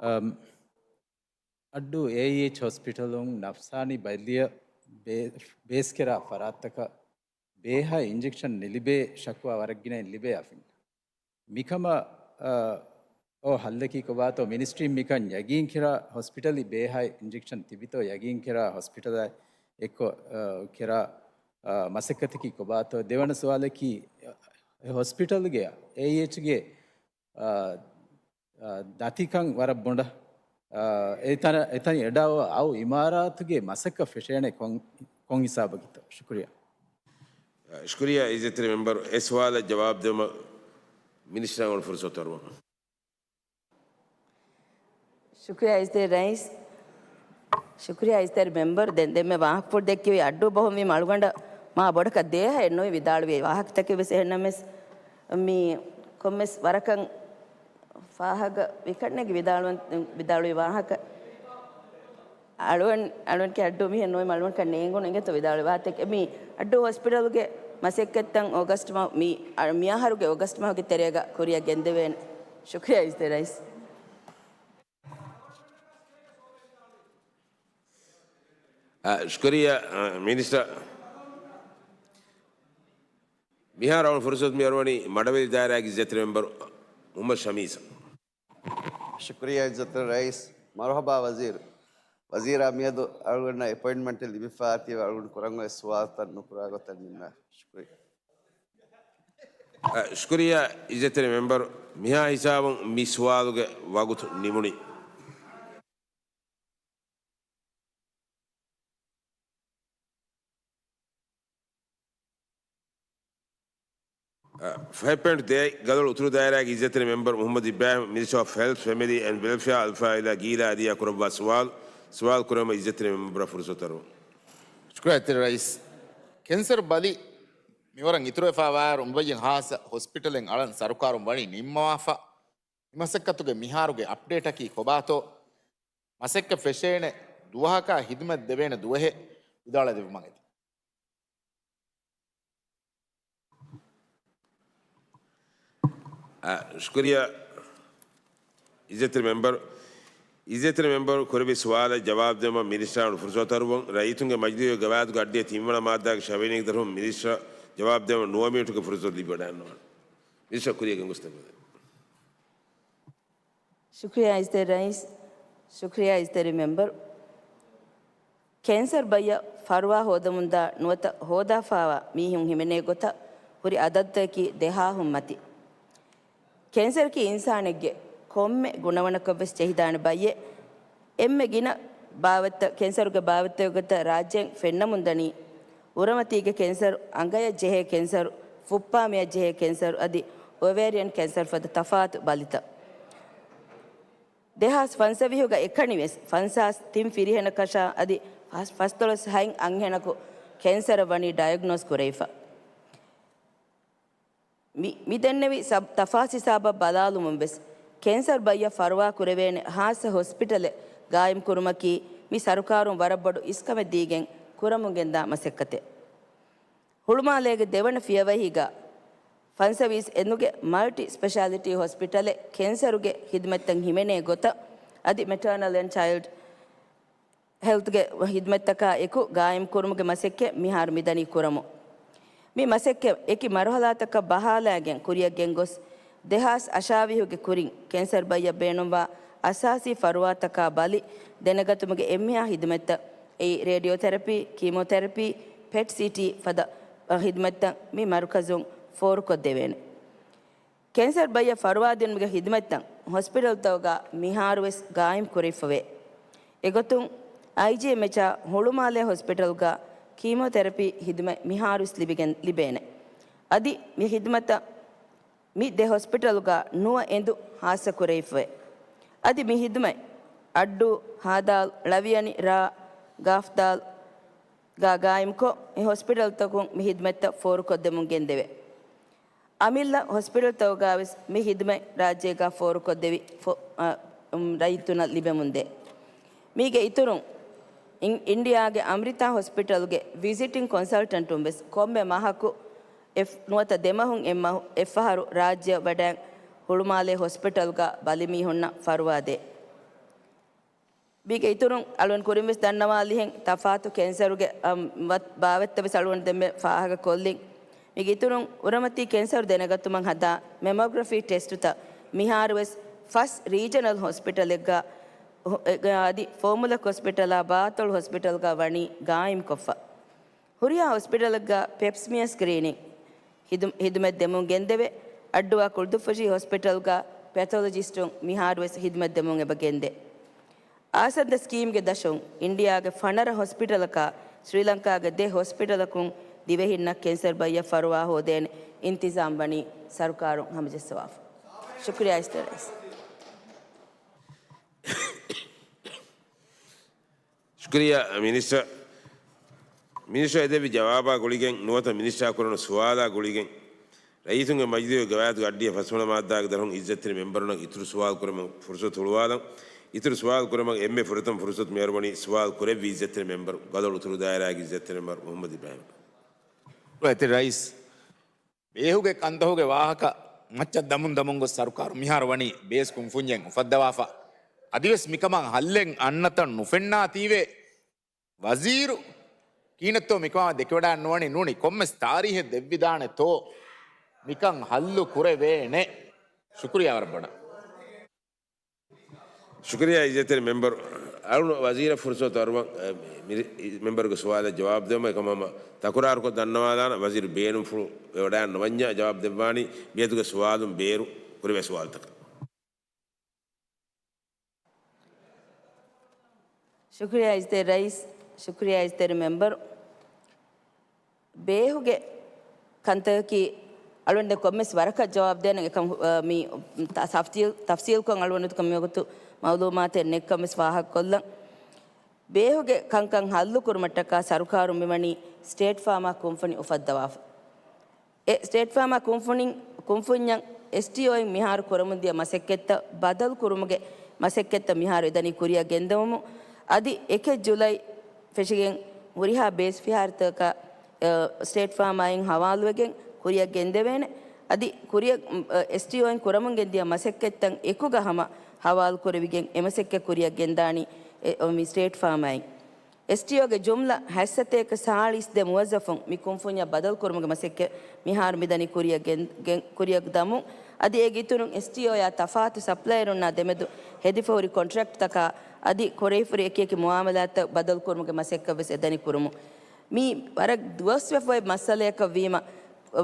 އަމް، އައްޑޫ އޭއިއެޗް ހޮސްޕިޓަލުން ނަފްސާނީ ބައްލިޔަ ބޭ-، ބޭސްކެރާ ފަރާތްތަކަށް ބޭހަށް އިންޖެކްޝަން ނިލިބޭ ޝަކުވާ ވަރަށް ގިނައިން ލިބޭ އަފިން. މިކަމަށް، އަ، އޯ ހައްލަކީ ކޮބާތޯ؟ މިނިސްޓްރީން މިކަން ޔަގީންކެރާ ހޮސްޕިޓަލް ބޭހަށް އިންޖެކްޝަން ތިބިތޯ ޔަގީންކެރާ ހޮސްޕިޓަލާ އެއްކޮށް، އަ، ކެރާ، އަ، މަސައްކަތަކީ ކޮބާތޯ؟ ދެވަނަ ސުވާލަކީ، އަ، ހޮސްޕިޓަލްގެ އޭއެޗްގެ، އަ، އަ، ދަތިކަން ވަރަށް ބޮޑަށް، އަ، އެތަނަށް، އެތަން އެޑާ އައު އިމާރާތުގެ މަސައްކަތް ފެށޭނެ ކޮން، ކޮން ހިސާބަކީތޯ؟ ޝުކުރިއްޔާ. ޝުކުރިއްޔާ އިއްޒަތްތެރި މެމްބަރު، އެ ސުވާލަށް ޖަވާބު ދެވުމަށް މިނިސްޓަރަށް އަޅުން ފުރުސަތު އަރުވަން. ޝުކުރިއްޔާ އިއްޒަތްތެރި ރައީސް، ޝުކުރިއްޔާ އިއްޒަތްތެރި މެމްބަރު. ދެން، ދެންމެ ވާހަކަފުޅު ދެއްކެވި އައްޑޫ ބަހުންވީމަ އަޅުގަނޑަށް މާ ބޮޑަކަށް ދޭހަ އެއްނުވި ވިދާޅުވި ވާހަކަތަކެއް ވެސް. އެހެންނަމަވެސް މި ކޮންމެސް ވަރަކަށް ފާހަގަ ވިކަންނެގި ވިދާޅުވަން-، ވިދާޅުވި ވާހަކަ އަޅުވަން، އަޅުވަންކެ އައްޑޫ މިހެން ނުވެ އަޅުވަންކަން ނޭނގުނު އިނގޭތޯ ވިދާޅުވި ވާހަކަ. މި އައްޑޫ ހޮސްޕިޓަލްގެ މަސައްކަތްތައް އޯގަސްޓް މަހު، މި އަ-، މިއަހަރުގެ އޯގަސްޓް މަހުގެ ތެރޭގަ ކުރިއަށް ގެންދެވޭނެ. ޝުކުރިއްޔާ އިއްޒަތްތެރި ރައީސް. އަ، ޝުކުރިއްޔާ، އަ، މިނިސްޓަރ. މިހާރު އަޅުން ފުރުސަތު މި އަރުވަނީ މަޑަވެލި ދާއިރާގެ އިއްޒަތްތެރި މެމްބަރު މުހައްމަދު ޝަމީސަށް. ޝުކުރިއްޔާ އިއްޒަތްތެރި ރައީސް. މަރުޙަބާ ވަޒީރު. ވަޒީރާ މިއަދު އަޅުގަނޑަށް އެޕޮއިންޓްމަންޓެއް ލިބިފައި އަތީވެ އަޅުގަނޑު ކުރަން އޮތް ސުވާލުތައް ނުކުރާ ގޮތަށް ނިންމާ. ޝުކުރިއްޔާ. އަ، ޝުކުރިއްޔާ އިއްޒަތްތެރި މެމްބަރު. މިހާ ހިސާބުން މި ސުވާލުގެ ވަގުތު ނިމުނީ. އަ، ފަހެއް ޕޮއިންޓް ދޭއް، ގަދޮޅު އުތުރު ދާއިރާގެ އިއްޒަތްތެރި މެމްބަރު މުހައްމަދު އިބްރާހިމް، މިނިސްޓަރ އޮފް ހެލްތް، ފެމިލީ އެންޑް ވެލްފެއާ، އަލްފާ އިލާ ގީލާ އަދިޔާ ކުރައްވާ ސުވާލު، ސުވާލު ކުރެވުމަށް އިއްޒަތްތެރި މެމްބަރަށް ފުރުސަތު އަރުވަން. ޝުކުރިއްޔާ އިއްޒަތްތެރި ރައީސް. ކެންސަރު ބަލި މިވަރަށް އިތުރުވެފައިވާއިރު، މިބައްޔަށް ހާއްސަ ހޮސްޕިޓަލެއް އަޅަން ސަރުކާރުން ވަނީ ނިންމަވާފަ. މި މަސައްކަތުގެ މިހާރުގެ އަޕްޑޭޓަކީ ކޮބާތޯ؟ މަސައްކަތް ފެށޭނެ ދުވަހަކާ ހިދުމަތް ދެވޭނެ ދުވަހެއް ވިދާޅުވެދެއްވުމަށް އެދި. އަ، ޝުކުރިއްޔާ އިއްޒަތްތެރި މެމްބަރު. އިއްޒަތްތެރި މެމްބަރު ކުރެއްވި ސުވާލަށް ޖަވާބު ދެވުމަށް މިނިސްޓަރަށް ފުރުސަތު އަރުވަން. ރައްޔިތުންގެ މަޖިލީހުގެ ގަވާއިދުގެ އައްޑިހަ ތިންވަނަ މާއްދާގެ ށަވިޔަނީގެ ދަށުން މިނިސްޓަރ ޖަވާބު ދެވުން ނުވަ މިނިޓުގެ ފުރުސަތު ލިބިވަޑައިގަންނަވާނެ. މިނިސްޓަރ ކުރިޔަށް ގެންގޮސްދެއްވާ. ޝުކްރިޔާ އިޒްތެރި ރައީސް، ޝުކްރިޔާ އިޒްތެރި މެމްބަރު. ކެންސަރު ބައްޔަށް ފަރުވާ ހޯދަމުންދާ ނުވަތަ ހޯދާފާވާ މީހުން ހިމެނޭ ގޮތަށް ހުރި އަދަދުތަކަކީ ދެހާހުން މަތި. ކެންސަރަކީ އިންސާނެއްގެ ކޮންމެ ގުނަވަނަކަށްވެސް ޖެހިދާނެ ބައްޔެއް. އެންމެ ގިނަ ބާވަތްތައް، ކެންސަރުގެ ބާވަތްތަކުގެ ގޮތަށް ރާއްޖޭން ފެންނަމުންދަނީ، އުރަމަތީގެ ކެންސަރު، އަނގަޔަށް ޖެހޭ ކެންސަރު، ފުއްޕާމެޔަށް ޖެހޭ ކެންސަރު އަދި އޮވޭރިއަން ކެންސަރު ފަދަ ތަފާތު ބަލިތައް. ދެހާސް ފަންސަވީހުގަ އެކަނިވެސް ފަންސާސް ތިން ފިރިހެނަކަށާ އަދި ފަސް، ފަސްދޮޅަސް ހަތް އަންހެނަކު ކެންސަރަށް ވަނީ ޑަޔަގްނޯސް ކުރެވިފަ. މި، މި ދެންނެވި ސަބް، ތަފާސް ހިސާބަށް ބަލާލުމުން ވެސް، ކެންސަރު ބައްޔަށް ފަރުވާ ކުރެވޭނެ ހާއްސަ ހޮސްޕިޓަލެއް ގާއިމް ކުރުމަކީ، މި ސަރުކާރުން ވަރަށް ބޮޑު އިސްކަމެއް ދީގެން ކުރަމުން ގެންދާ މަސައްކަތެއް. ހުޅުމާލޭގެ ދެވަނަ ފިޔަވަހީގަ، ފަންސަވީސް އެނދުގެ މަލްޓި ސްޕެޝާލިޓީ ހޮސްޕިޓަލެއް ކެންސަރުގެ ހިދުމަތްތައް ހިމެނޭ ގޮތަށް އަދި މެޓާނަލް އެންޑް ޗައިލްޑް ހެލްތުގެ ހިދުމަތްތަކާ އެކު ގާއިމް ކުރުމުގެ މަސައްކަތް މިހާރު މިދަނީ ކުރަމުން. މި މަސައްކަތް އެކި މަރުހަލާތަކަށް ބަހާލާގެން ކުރިޔަށް ގެންގޮސް، ދެހާސް އަށާވީހުގެ ކުރިން ކެންސަރު ބައްޔަށް ބޭނުންވާ އަސާސީ ފަރުވާތަކާ ބަލި ދެނެގަތުމުގެ އެންމެހާ ހިދުމަތްތައް އެއީ، ރޭޑިއޯ ތެރަޕީ، ކީމޯ ތެރަޕީ، ޕެޓް ސީޓީ ފަދަ ހިދުމަތްތައް މި މަރުކަޒުން ފޯރުކޮށްދެވޭނެ. ކެންސަރު ބައްޔަށް ފަރުވާ ދިނުމުގެ ހިދުމަތްތައް ހޮސްޕިޓަލްތަކުގަ މިހާރުވެސް ގާއިމް ކުރެވިފަވޭ. އެގޮތުން، އައިޖީއެމްއެޗާ ހުޅުމާލޭ ހޮސްޕިޓަލްގަ ކީމޯތެރަޕީ ހިދުމަތް މިހާރުވެސް ލިބިގެން، ލިބޭނެ. އަދި މި ހިދުމަތަށް މި ދެ ހޮސްޕިޓަލުގަ ނުވަ އެނދު ހާއްސަ ކުރެވިފަވޭ. އަދި މި ހިދުމަތް އައްޑޫ، ހާދާލް، ޅަވިޔަނި، ރާ، ގާފްދާލް، ގާ ގާއިމްކޮށް، އެ ހޮސްޕިޓަލްތަކުން މި ހިދުމަތްތައް ފޯރުކޮށްދެމުން ގެންދެވޭ. އަމިއްލަ ހޮސްޕިޓަލްތަކުގައިވެސް މި ހިދުމަތް ރާއްޖޭގަ ފޯރުކޮށްދެވި، ފޮ-، އަ، އުން، ރައްޔިތުންނަށް ލިބެމުންދޭ. މީގެ އިތުރުން، އިން-، އިންޑިއާގެ އަމްރިތާ ހޮސްޕިޓަލްގެ ވިޒިޓިން ކޮންސަލްޓަންޓުން ވެސް ކޮންމެ މަހަކު އެފް-، ނުވަތަ ދެމަހުން އެއްމަހު-، އެއްފަހަރު ރާއްޖެއަށް ވަޑައިން ހުޅުމާލޭ ހޮސްޕިޓަލްގަ ބަލިމީހުންނަށް ފަރުވާދޭ. މީގެ އިތުރުން އަޅުގަނޑު ކުރިން ވެސް ދަންނަވާލިހެން، ތަފާތު ކެންސަރުގެ، އަ، ވަ-، ބާވަތްތައް ވެސް އަޅުގަނޑު ދެންމެ ފާހަގަ ކޮށްލިން. މީގެ އިތުރުން އުރަމަތީ ކެންސަރު ދެނެގަތުމަށް ހަދާ މެމޯގްރަފީ ޓެސްޓުތައް މިހާރު ވެސް ފަސް ރީޖަނަލް ހޮސްޕިޓަލެއްގަ، އަދި ފޯމުލަކް ހޮސްޕިޓަލާ ބާތޮޅު ހޮސްޕިޓަލްގަ ވަނީ ގާއިމްކޮށްފަ. ހުރިހާ ހޮސްޕިޓަލެއްގަ ޕެޕްސްމިއާ ސްކްރީނިން ހިދު-، ހިދުމަތް ދެމުން ގެންދެވޭ. އައްޑުއާ ކުޅުދުއްފުށި ހޮސްޕިޓަލްގަ ޕެތޮލޮޖިސްޓުން މިހާރުވެސް ހިދުމަތް ދެމުން އެބަ ގެންދޭ. އާސަންދަ ސްކީމްގެ ދަށުން އިންޑިއާގެ ފަނަރަ ހޮސްޕިޓަލަކާ ސްރީލަންކާގެ ދެ ހޮސްޕިޓަލަކުން ދިވެހިންނަށް ކެންސަރު ބައްޔަށް ފަރުވާ ހޯދޭނެ އިންތިޒާމް ވަނީ ސަރުކާރުން ހަމަޖައްސަވާފަ. ޝުކްރިޔާ އިޒްތެރި ރައީސް. ޝުކުރިއްޔާ މިނިސްޓަރ. މިނިސްޓަރ އެދެއްވި ޖަވާބާ ގުޅިގެން ނުވަތަ މިނިސްޓަރ ކުރަނު ސުވާލާ ގުޅިގެން ރައީސުންގެ މަޖިލީހުގެ ގަވާއިދުގެ އައްޑިހަ ފަސްވަނަ މާއްދާގެ ދަށުން އިއްޒަތްތެރި މެމްބަރުންނަށް އިތުރު ސުވާލު ކުރުމަށް ފުރުސަތު ހުޅުވާލަން. އިތުރު ސުވާލު ކުރުމަށް އެންމެ ފުރަތަމަ ފުރުސަތު މިހާރު ވަނީ ސުވާލު ކުރެއްވި އިއްޒަތްތެރި މެމްބަރު ގަދޮޅު އުތުރު ދާއިރާގެ އިއްޒަތްތެރި މެމްބަރު މުހައްމަދު އިބްރާހިމް. ރައީސް. ބޭހުގެ ކަންތަހުގެ ވާހަކަ މައްޗަށް ދަމުން ދަމުން ގޮސް ސަރުކާރު މިހާރު ވަނީ ބޭސް ކުންފުންޏެއް އުފައްދަވާފަ. އަދިވެސް މިކަމަށް ހައްލެއް އަންނަތަން ނުފެންނާތީވެ. ވަޒީރު ކިހިނެއްތޯ މިކަމާ ދެކެވަޑައިން ނުވަނީ ނޫނީ ކޮންމެސް ތާރީހެއް ދެއްވިދާނެތޯ މިކަން ހައްލު ކުރެވޭނެ. ޝުކުރިޔާ ވަރަށް ބޮޑަށް. ޝުކުރިއްޔާ އިއްޒަތްތެރި މެމްބަރު. އަޅުގަނޑު ވަޒީރަށް ފުރުސަތު އަރުވަން، އެ، މި-، މެމްބަރުގެ ސުވާލަށް ޖަވާބު ދެވުމަށް. އެކަމަށް ތަކުރާރުކޮށް ދަންނަވާލާނަން ވަޒީރު ބޭނުންފުޅު ވެވަޑައިން ނުވަންޏާ ޖަވާބު ދެއްވާނީ މިއަދުގެ ސުވާލުން ބޭރު ކުރެވޭ ސުވާލުތަކަށް. ޝުކުރިއްޔާ އިޒްތެރި ރައީސް، ޝުކުރިއްޔާ އިޒްތެރި މެމްބަރު. ބޭހުގެ ކަންތަކަކީ އަޅުގަނޑު ކޮންމެސް ވަރަކަށް ޖަވާބު ދޭނެ އެކަން، އަ، މި ތަ-، ތަފްސީލް، ތަފްސީލްކޮށް އަޅުގަނޑު މިވަގުތު މައުލޫމާތެއް ނެތްކަން ވެސް ފާހަގަކޮށްލަން. ބޭހުގެ ކަންކަން ހައްލުކުރުމަށްޓަކާ ސަރުކާރުން މިވަނީ ސްޓޭޓް ފާމާ ކުންފުނި އުފައްދަވާފަ. އެ ސްޓޭޓް ފާމާ ކުންފުނިން، ކުންފުންޏަށް އެސްޓީއޯއިން މިހާރު ކުރަމުންދިޔަ މަސައްކަތްތައް ބަދަލު ކުރުމުގެ މަސައްކަތްތައް މިހާރު އެދަނީ ކުރިއަށް ގެންދަވަމުން. އަދި އެކެއް ޖުލައި ފެށިގެން ހުރިހާ ބޭސް ފިހާރަތަކަށް، އަ، ސްޓޭޓް ފާމާއިން ހަވާލުވެގެން ކުރިއަށް ގެންދެވޭނެ. އަދި ކުރިއަށް، އަ، އެސްޓީއޯއިން ކުރަމުން ގެންދިޔަ މަސައްކަތްތައް އެކުގަ ހަމަ ހަވާލު ކުރެވިގެން އެ މަސައްކަތް ކުރިއަށް ގެންދާނީ އެ، މި ސްޓޭޓް ފާމާއިން. އެސްޓީއޯގެ ޖުމްލަ ހަތްސަތޭކަ ސާޅީސް ދެ މުވައްޒަފުން މި ކުންފުންޏަށް ބަދަލުކުރުމުގެ މަސައްކަތް މިހާރު މިދަނީ ކުރިއަށް ގެން، ގެން، ކުރިއަށް ދަމުން. އަދި އޭގެ އިތުރުން އެސްޓީއޯއާ ތަފާތު ސަޕްލަޔަރުންނާ ދެމެދު ހެދިފަހުރި ކޮންޓްރެކްޓްތަކާ އަދި ކުރެވިފަހުރި އެކިއެކި މުއާމަލާތްތައް ބަދަލުކުރުމުގެ މަސައްކަތްވެސް އެދަނީ ކުރުމުން. މީ ވަރަށް ދުވަސްވެފައި މައްސަލަޔަކަށް ވީމަ،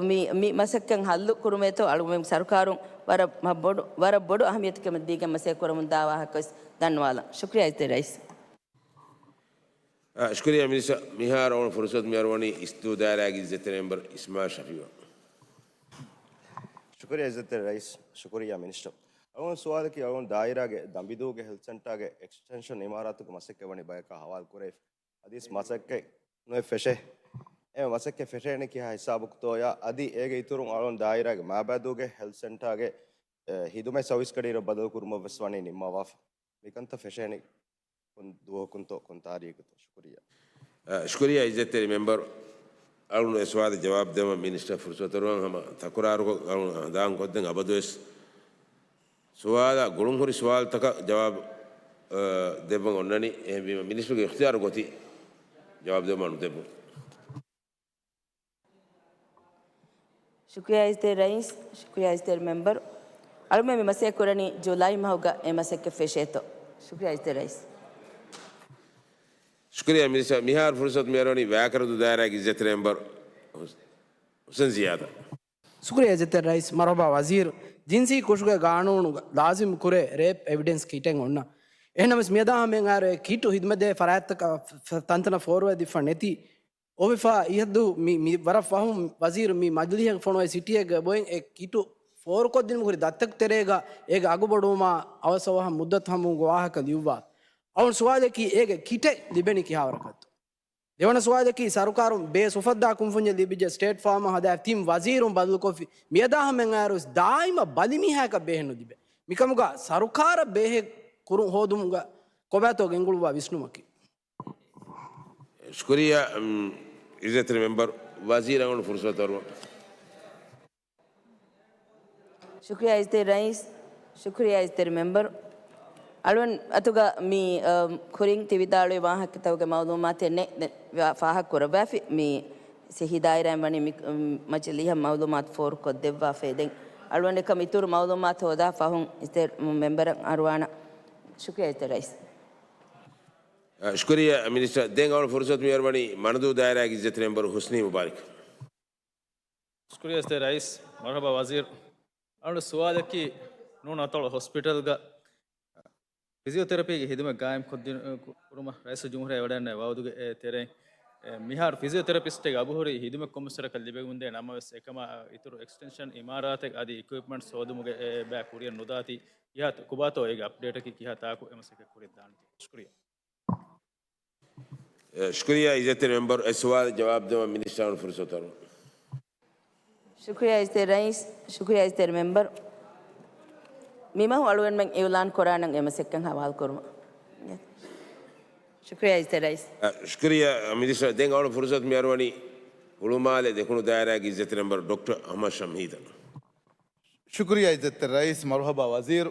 މި، މި މަސައްކަތް ހައްލު ކުރުމޭތޯ އަޅުގަނޑު ސަރުކާރުން ވަރަށް ބޮޑު، ވަރަށް ބޮޑު އަހަމިއްޔަތު ދީގެން މަސައްކަތް ކުރަމުންދާ ވާހަކަވެސް ދަންނަވާލަން. ޝުކުރިއްޔާ އިއްޒަތްތެރި ރައީސް. އާ، ޝުކުރިއްޔާ މިނިސްޓަރ. މިހާރު އަޅުގަނޑު ފުރުސަތު މިއަރުވަނީ އިސްދޫ ދާއިރާގެ އިއްޒަތްތެރި މެމްބަރު އިސްމާއިލް ޝަފީއު. ޝުކުރިއްޔާ އިއްޒަތްތެރި ރައީސް. ޝުކުރިއްޔާ މިނިސްޓަރ. އަޅުގަނޑު ސުވާލަކީ އަޅުގަނޑު ދާއިރާގެ ދަނބިދޫގެ ހެލްތު ސެންޓާގެ އެކްސްޓެންޝަން އިމާރާތުގެ މަސައްކަތް ވަނީ ބަޔަކާ ހަވާލު ކުރެވިފަ. އަދި މަސައްކަތް ނުވެ ފެށޭ. އެ މަސައްކަތް ފެށޭނެ ކިހާ ހިސާބަކުތޯޔާ އަދި އޭގެ އިތުރުން އަޅުގަނޑު ދާއިރާގެ މާބައިދޫގެ ހެލްތު ސެންޓާގެ، އެ، ހިދުމަތް ސަވިސް ގަޑިއިރު ބަދަލު ކުރުމަށް ވެސް ވަނީ ނިންމަވާފަ. މިކަންތައް ފެށޭނީ ކޮން ދުވަހަކުންތޯ ކޮން ތާރީޚުތޯ؟ ޝުކުރިއްޔާ. އަ، ޝުކުރިއްޔާ އިއްޒަތްތެރި މެމްބަރު. އަޅުގަނޑު އެ ސުވާލަށް ޖަވާބު ދެވުމަށް މިނިސްޓަރ ފުރުސަތު އަރުވަން. ހަމަ ތަކުރާރުކޮށް އަޅުގަނޑު ހަނދާން ކޮށްދޭން އަބަދުވެސް ސުވާލާ ގުޅުންހުރި ސުވާލުތަކަށް ޖަވާބު، އަ، ދެއްވަން އޮންނަނީ. އެހެންވީމަ މިނިސްޓަރުގެ އިޚްތިޔާރު ގޮތީ ޖަވާބު ދެއްވުމަށް ނުދެއްވުން. ޝުކުރިއްޔާ އިއްޒަތްތެރި ރައީސް، ޝުކުރިއްޔާ އިއްޒަތްތެރި މެމްބަރު. އަޅުގަނޑު މި މަސައްކަތް ކުރަނީ ޖުލައި މަހުގަ އެ މަސައްކަތް ފެށޭތޯ. ޝުކުރިއްޔާ އިއްޒަތްތެރި ރައީސް. ޝުކުރިއްޔާ މިނިސްޓަރ. މިހާރު ފުރުސަތު މިއަރުވަނީ ވާކަރަދޫ ދާއިރާގެ އިއްޒަތްތެރި މެމްބަރު ހުސް-، ހުސެން ޒިޔާދަށް. ޝުކުރިއްޔާ އިއްޒަތްތެރި ރައީސް. މަރުޙަބާ ވަޒީރު. ޖިންސީ ކުށުގެ ގާނޫނުގަ ލާޒިމް ކުރޭ ރޭޕް އެވިޑެންސް ކިޓެއް އޮންނަ. އެހެންނަމަވެސް މިއަދާ ހަމައަށް އައިރު އެ ކިޓު ހިދުމަތްދޭ ފަރާތްތަކަށް ފަ-، ފަ-، ތަންތަނަށް ފޯރުވެދިފަ ނެތި. އޮވެފާ އިހަށްދު މި، މި ވަރަށް ފަހުން ވަޒީރު މި މަޖިލީހަށް ފޮނުވައި ސިޓީއެއްގަ ބޮއެން އެ ކިޓު ފޯރުކޮށްދިނުމުގެ ހުރި ދައްތައް ތެރޭގަ އޭގެ އަގުބޮޑުވުމާ އަވަސްއަވަހަށް މުއްދަތު ހަމަވުމުގެ ވާހަކަ ލިޔުއްވާ. އަޅުގަނޑު ސުވާލަކީ އޭގެ ކިޓެއް ލިބެނީ ކިހާވަރަކަށްތޯ؟ ދެވަނަ ސުވާލަކީ ސަރުކާރުން ބޭސް އުފައްދާ ކުންފުންޏެއް ލިބިއްޖެ ސްޓޭޓް ފާމަށް ހަދާ ތިން ވަޒީރުން ބަދަލުކޮށްފި މިއަދާ ހަމައަށް އައިރުވެސް ދާއިމަށް ބަލިމީހާއަކަށް ބޭހެއް ނުލިބޭ. މިކަމުގަ ސަރުކާރަށް ބޭހެއް ކުރުން ހޯދުމުގަ ކޮބާތޯ ގެންގުޅުއްވާ ވިސްނުމަކީ؟ ޝުކުރިއްޔާ، އުމް، އިއްޒަތްތެރި މެމްބަރު. ވަޒީރަށް އަޅުގަނޑު ފުރުސަތު އަރުވަން. ޝުކުރިއްޔާ އިއްޒަތްތެރި ރައީސް، ޝުކުރިއްޔާ އިއްޒަތްތެރި މެމްބަރު. އަޅުގަނޑު އަތުގަ މި، އަ، ކުރިން ތި ވިދާޅުވި ވާހަކަތަކުގެ މައުލޫމާތެއް ނެ-، ނެ-، ފާހަގަ ކުރައްވާފި. މި ސިއްހީ ދާއިރާއިން ވަނީ މި، އުމް، މަޖިލީހަށް މައުލޫމާތު ފޯރުކޮށްދެއްވާފައި. ދެން އަޅުގަނޑު އެކަމަށް އިތުރު މައުލޫމާތު ހޯދާ ފަހުން އިއްޒަތްތެރި މެމްބަރަށް އަރުވާނަން. ޝުކުރިއްޔާ އިއްޒަތްތެރި ރައީސް. އަ، ޝުކުރިއްޔާ މިނިސްޓަރ. ދެން އަޅުގަނޑު ފުރުސަތު މިއަރުވަނީ މަނަދޫ ދާއިރާގެ އިއްޒަތްތެރި މެމްބަރު ހުސްނީ މުބާރަކް. ޝުކުރިއްޔާ އިއްޒަތްތެރި ރައީސް. މަރުޙަބާ ވަޒީރު. އަޅުގަނޑު ސުވާލަކީ ނޫން އަތޮޅު ހޮސްޕިޓަލްގަ ފިޒިއޯތެރަޕީގެ ހިދުމަތް ގާއިމް ކޮށްދިނު-، ކުރުމަށް ރައީސުލްޖުމްހޫރިއްޔާ ވެވަޑައިގެންނެވި ވައުދުގެ، އެ، ތެރެއިން، އެ، މިހާރު ފިޒިއޯތެރަޕިސްޓެއްގެ އަގުހުރި ހިދުމަތް ކޮންމެސް ވަރަކަށް ލިބެމުންދޭ ނަމަވެސް އެކަމާ އިތުރު އެކްސްޓެންޝަން އިމާރާތެއް އަދި އިކުއިޕްމަންޓްސް ހޯދުމުގެ، އެ، ބައި ކުރިއަށް ނުދާތީ ކިހާ ކޮބާތޯ އޭގެ އަޕްޑޭޓަކީ ކިހާ ތާކު އެ މަސައްކަތް ކުރިއަށް ދާނެތީ؟ ޝުކުރިއްޔާ. އެ، ޝުކުރިއްޔާ އިއްޒަތްތެރި މެމްބަރު. އެ ސުވާލަށް ޖަވާބު ދެވުމަށް މިނިސްޓަރުން ފުރުސަތު އަރުވަން. ޝުކުރިއްޔާ އިއްޒަތްތެރި ރައީސް، ޝުކުރިއްޔާ އިއްޒަތްތެރި މެމްބަރު. މިމަހު އަޅުގަނޑުމެން އިއުލާން ކުރާނަން އެ މަސައްކަތް ހަވާލު ކުރުމަށް. ޝުކުރިއްޔާ އިއްޒަތްތެރި ރައީސް. އަ، ޝުކުރިއްޔާ މިނިސްޓަރ. ދެން އަޅުގަނޑު ފުރުސަތު މިއަރުވަނީ ހުޅުމާލެ ދެކުނު ދާއިރާގެ އިއްޒަތްތެރި މެމްބަރު ޑޮކްޓަރ އަޙްމަދު ޝަމްހީދަށް. ޝުކުރިއްޔާ އިއްޒަތްތެރި ރައީސް. މަރުޙަބާ ވަޒީރު.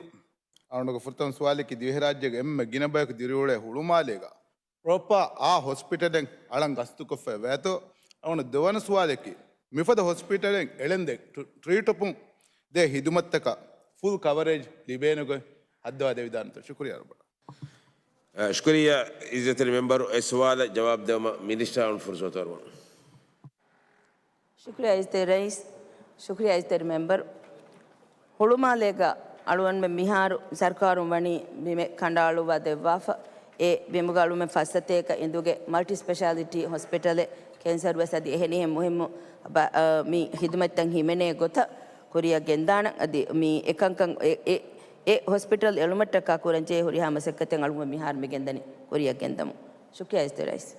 އަޅުގަނޑުގެ ފުރަތަމަ ސުވާލަކީ ދިވެހިރާއްޖޭގެ އެންމެ ގިނަ ބަޔަކު ދިރިއުޅޭ ހުޅުމާލޭގަ ޕްރޮޕާ އާ ހޮސްޕިޓަލެއް އަޅަން ގަސްތުކޮށްފައި ވޭތޯ؟ އަޅުގަނޑު ދެވަނަ ސުވާލަކީ، މިފަދަ ހޮސްޕިޓަލެއް އެޅެންދެ ޓްރީޓުޕުން ދޭ ހިދުމަތްތަކަށް ފުލް ކަވަރޭޖް ލިބޭނެގޮތް ހައްދަވާ ދެވިދާނެތޯ؟ ޝުކުރިއްޔާ ރަބަ. އަ، ޝުކުރިއްޔާ އިއްޒަތްތެރި މެމްބަރު. އެ ސުވާލަށް ޖަވާބު ދެވުމަށް މިނިސްޓަރުން ފުރުސަތު އަރުވަން. ޝުކުރިއްޔާ އިއްޒަތްތެރި ރައީސް، ޝުކުރިއްޔާ އިއްޒަތްތެރި މެމްބަރު. ހުޅުމާލޭގަ އަޅުގަނޑުމެން މިހާރު ސަރުކާރުން ވަނީ ބިމެއް ކަނޑައަޅުއްވާ ދެއްވާފަ. އެ ބިމުގަ އަޅުގަނޑުމެން ފައްސަތޭކަ އިނދުގެ މަލްޓި ސްޕެޝާލިޓީ ހޮސްޕިޓަލެއް، ކެންސަރު ވެސް އަދި އެހެނިހެން މުހިއްމު ބަ-، އަ، މި ހިދުމަތްތައް ހިމެނޭ ގޮތަށް ކުރިއަށް ގެންދާނަން. އަދި މި އެކަންކަން އެ، އެ، އެ ހޮސްޕިޓަލް އެޅުމަށްޓަކާ ކުރަންޖެހޭ ހުރިހާ މަސައްކަތެއް އަޅުގަނޑު މިހާރު މި ގެންދަނީ ކުރިއަށް ގެންދަމުން. ޝުކުރިއްޔާ އިއްޒަތްތެރި ރައީސް.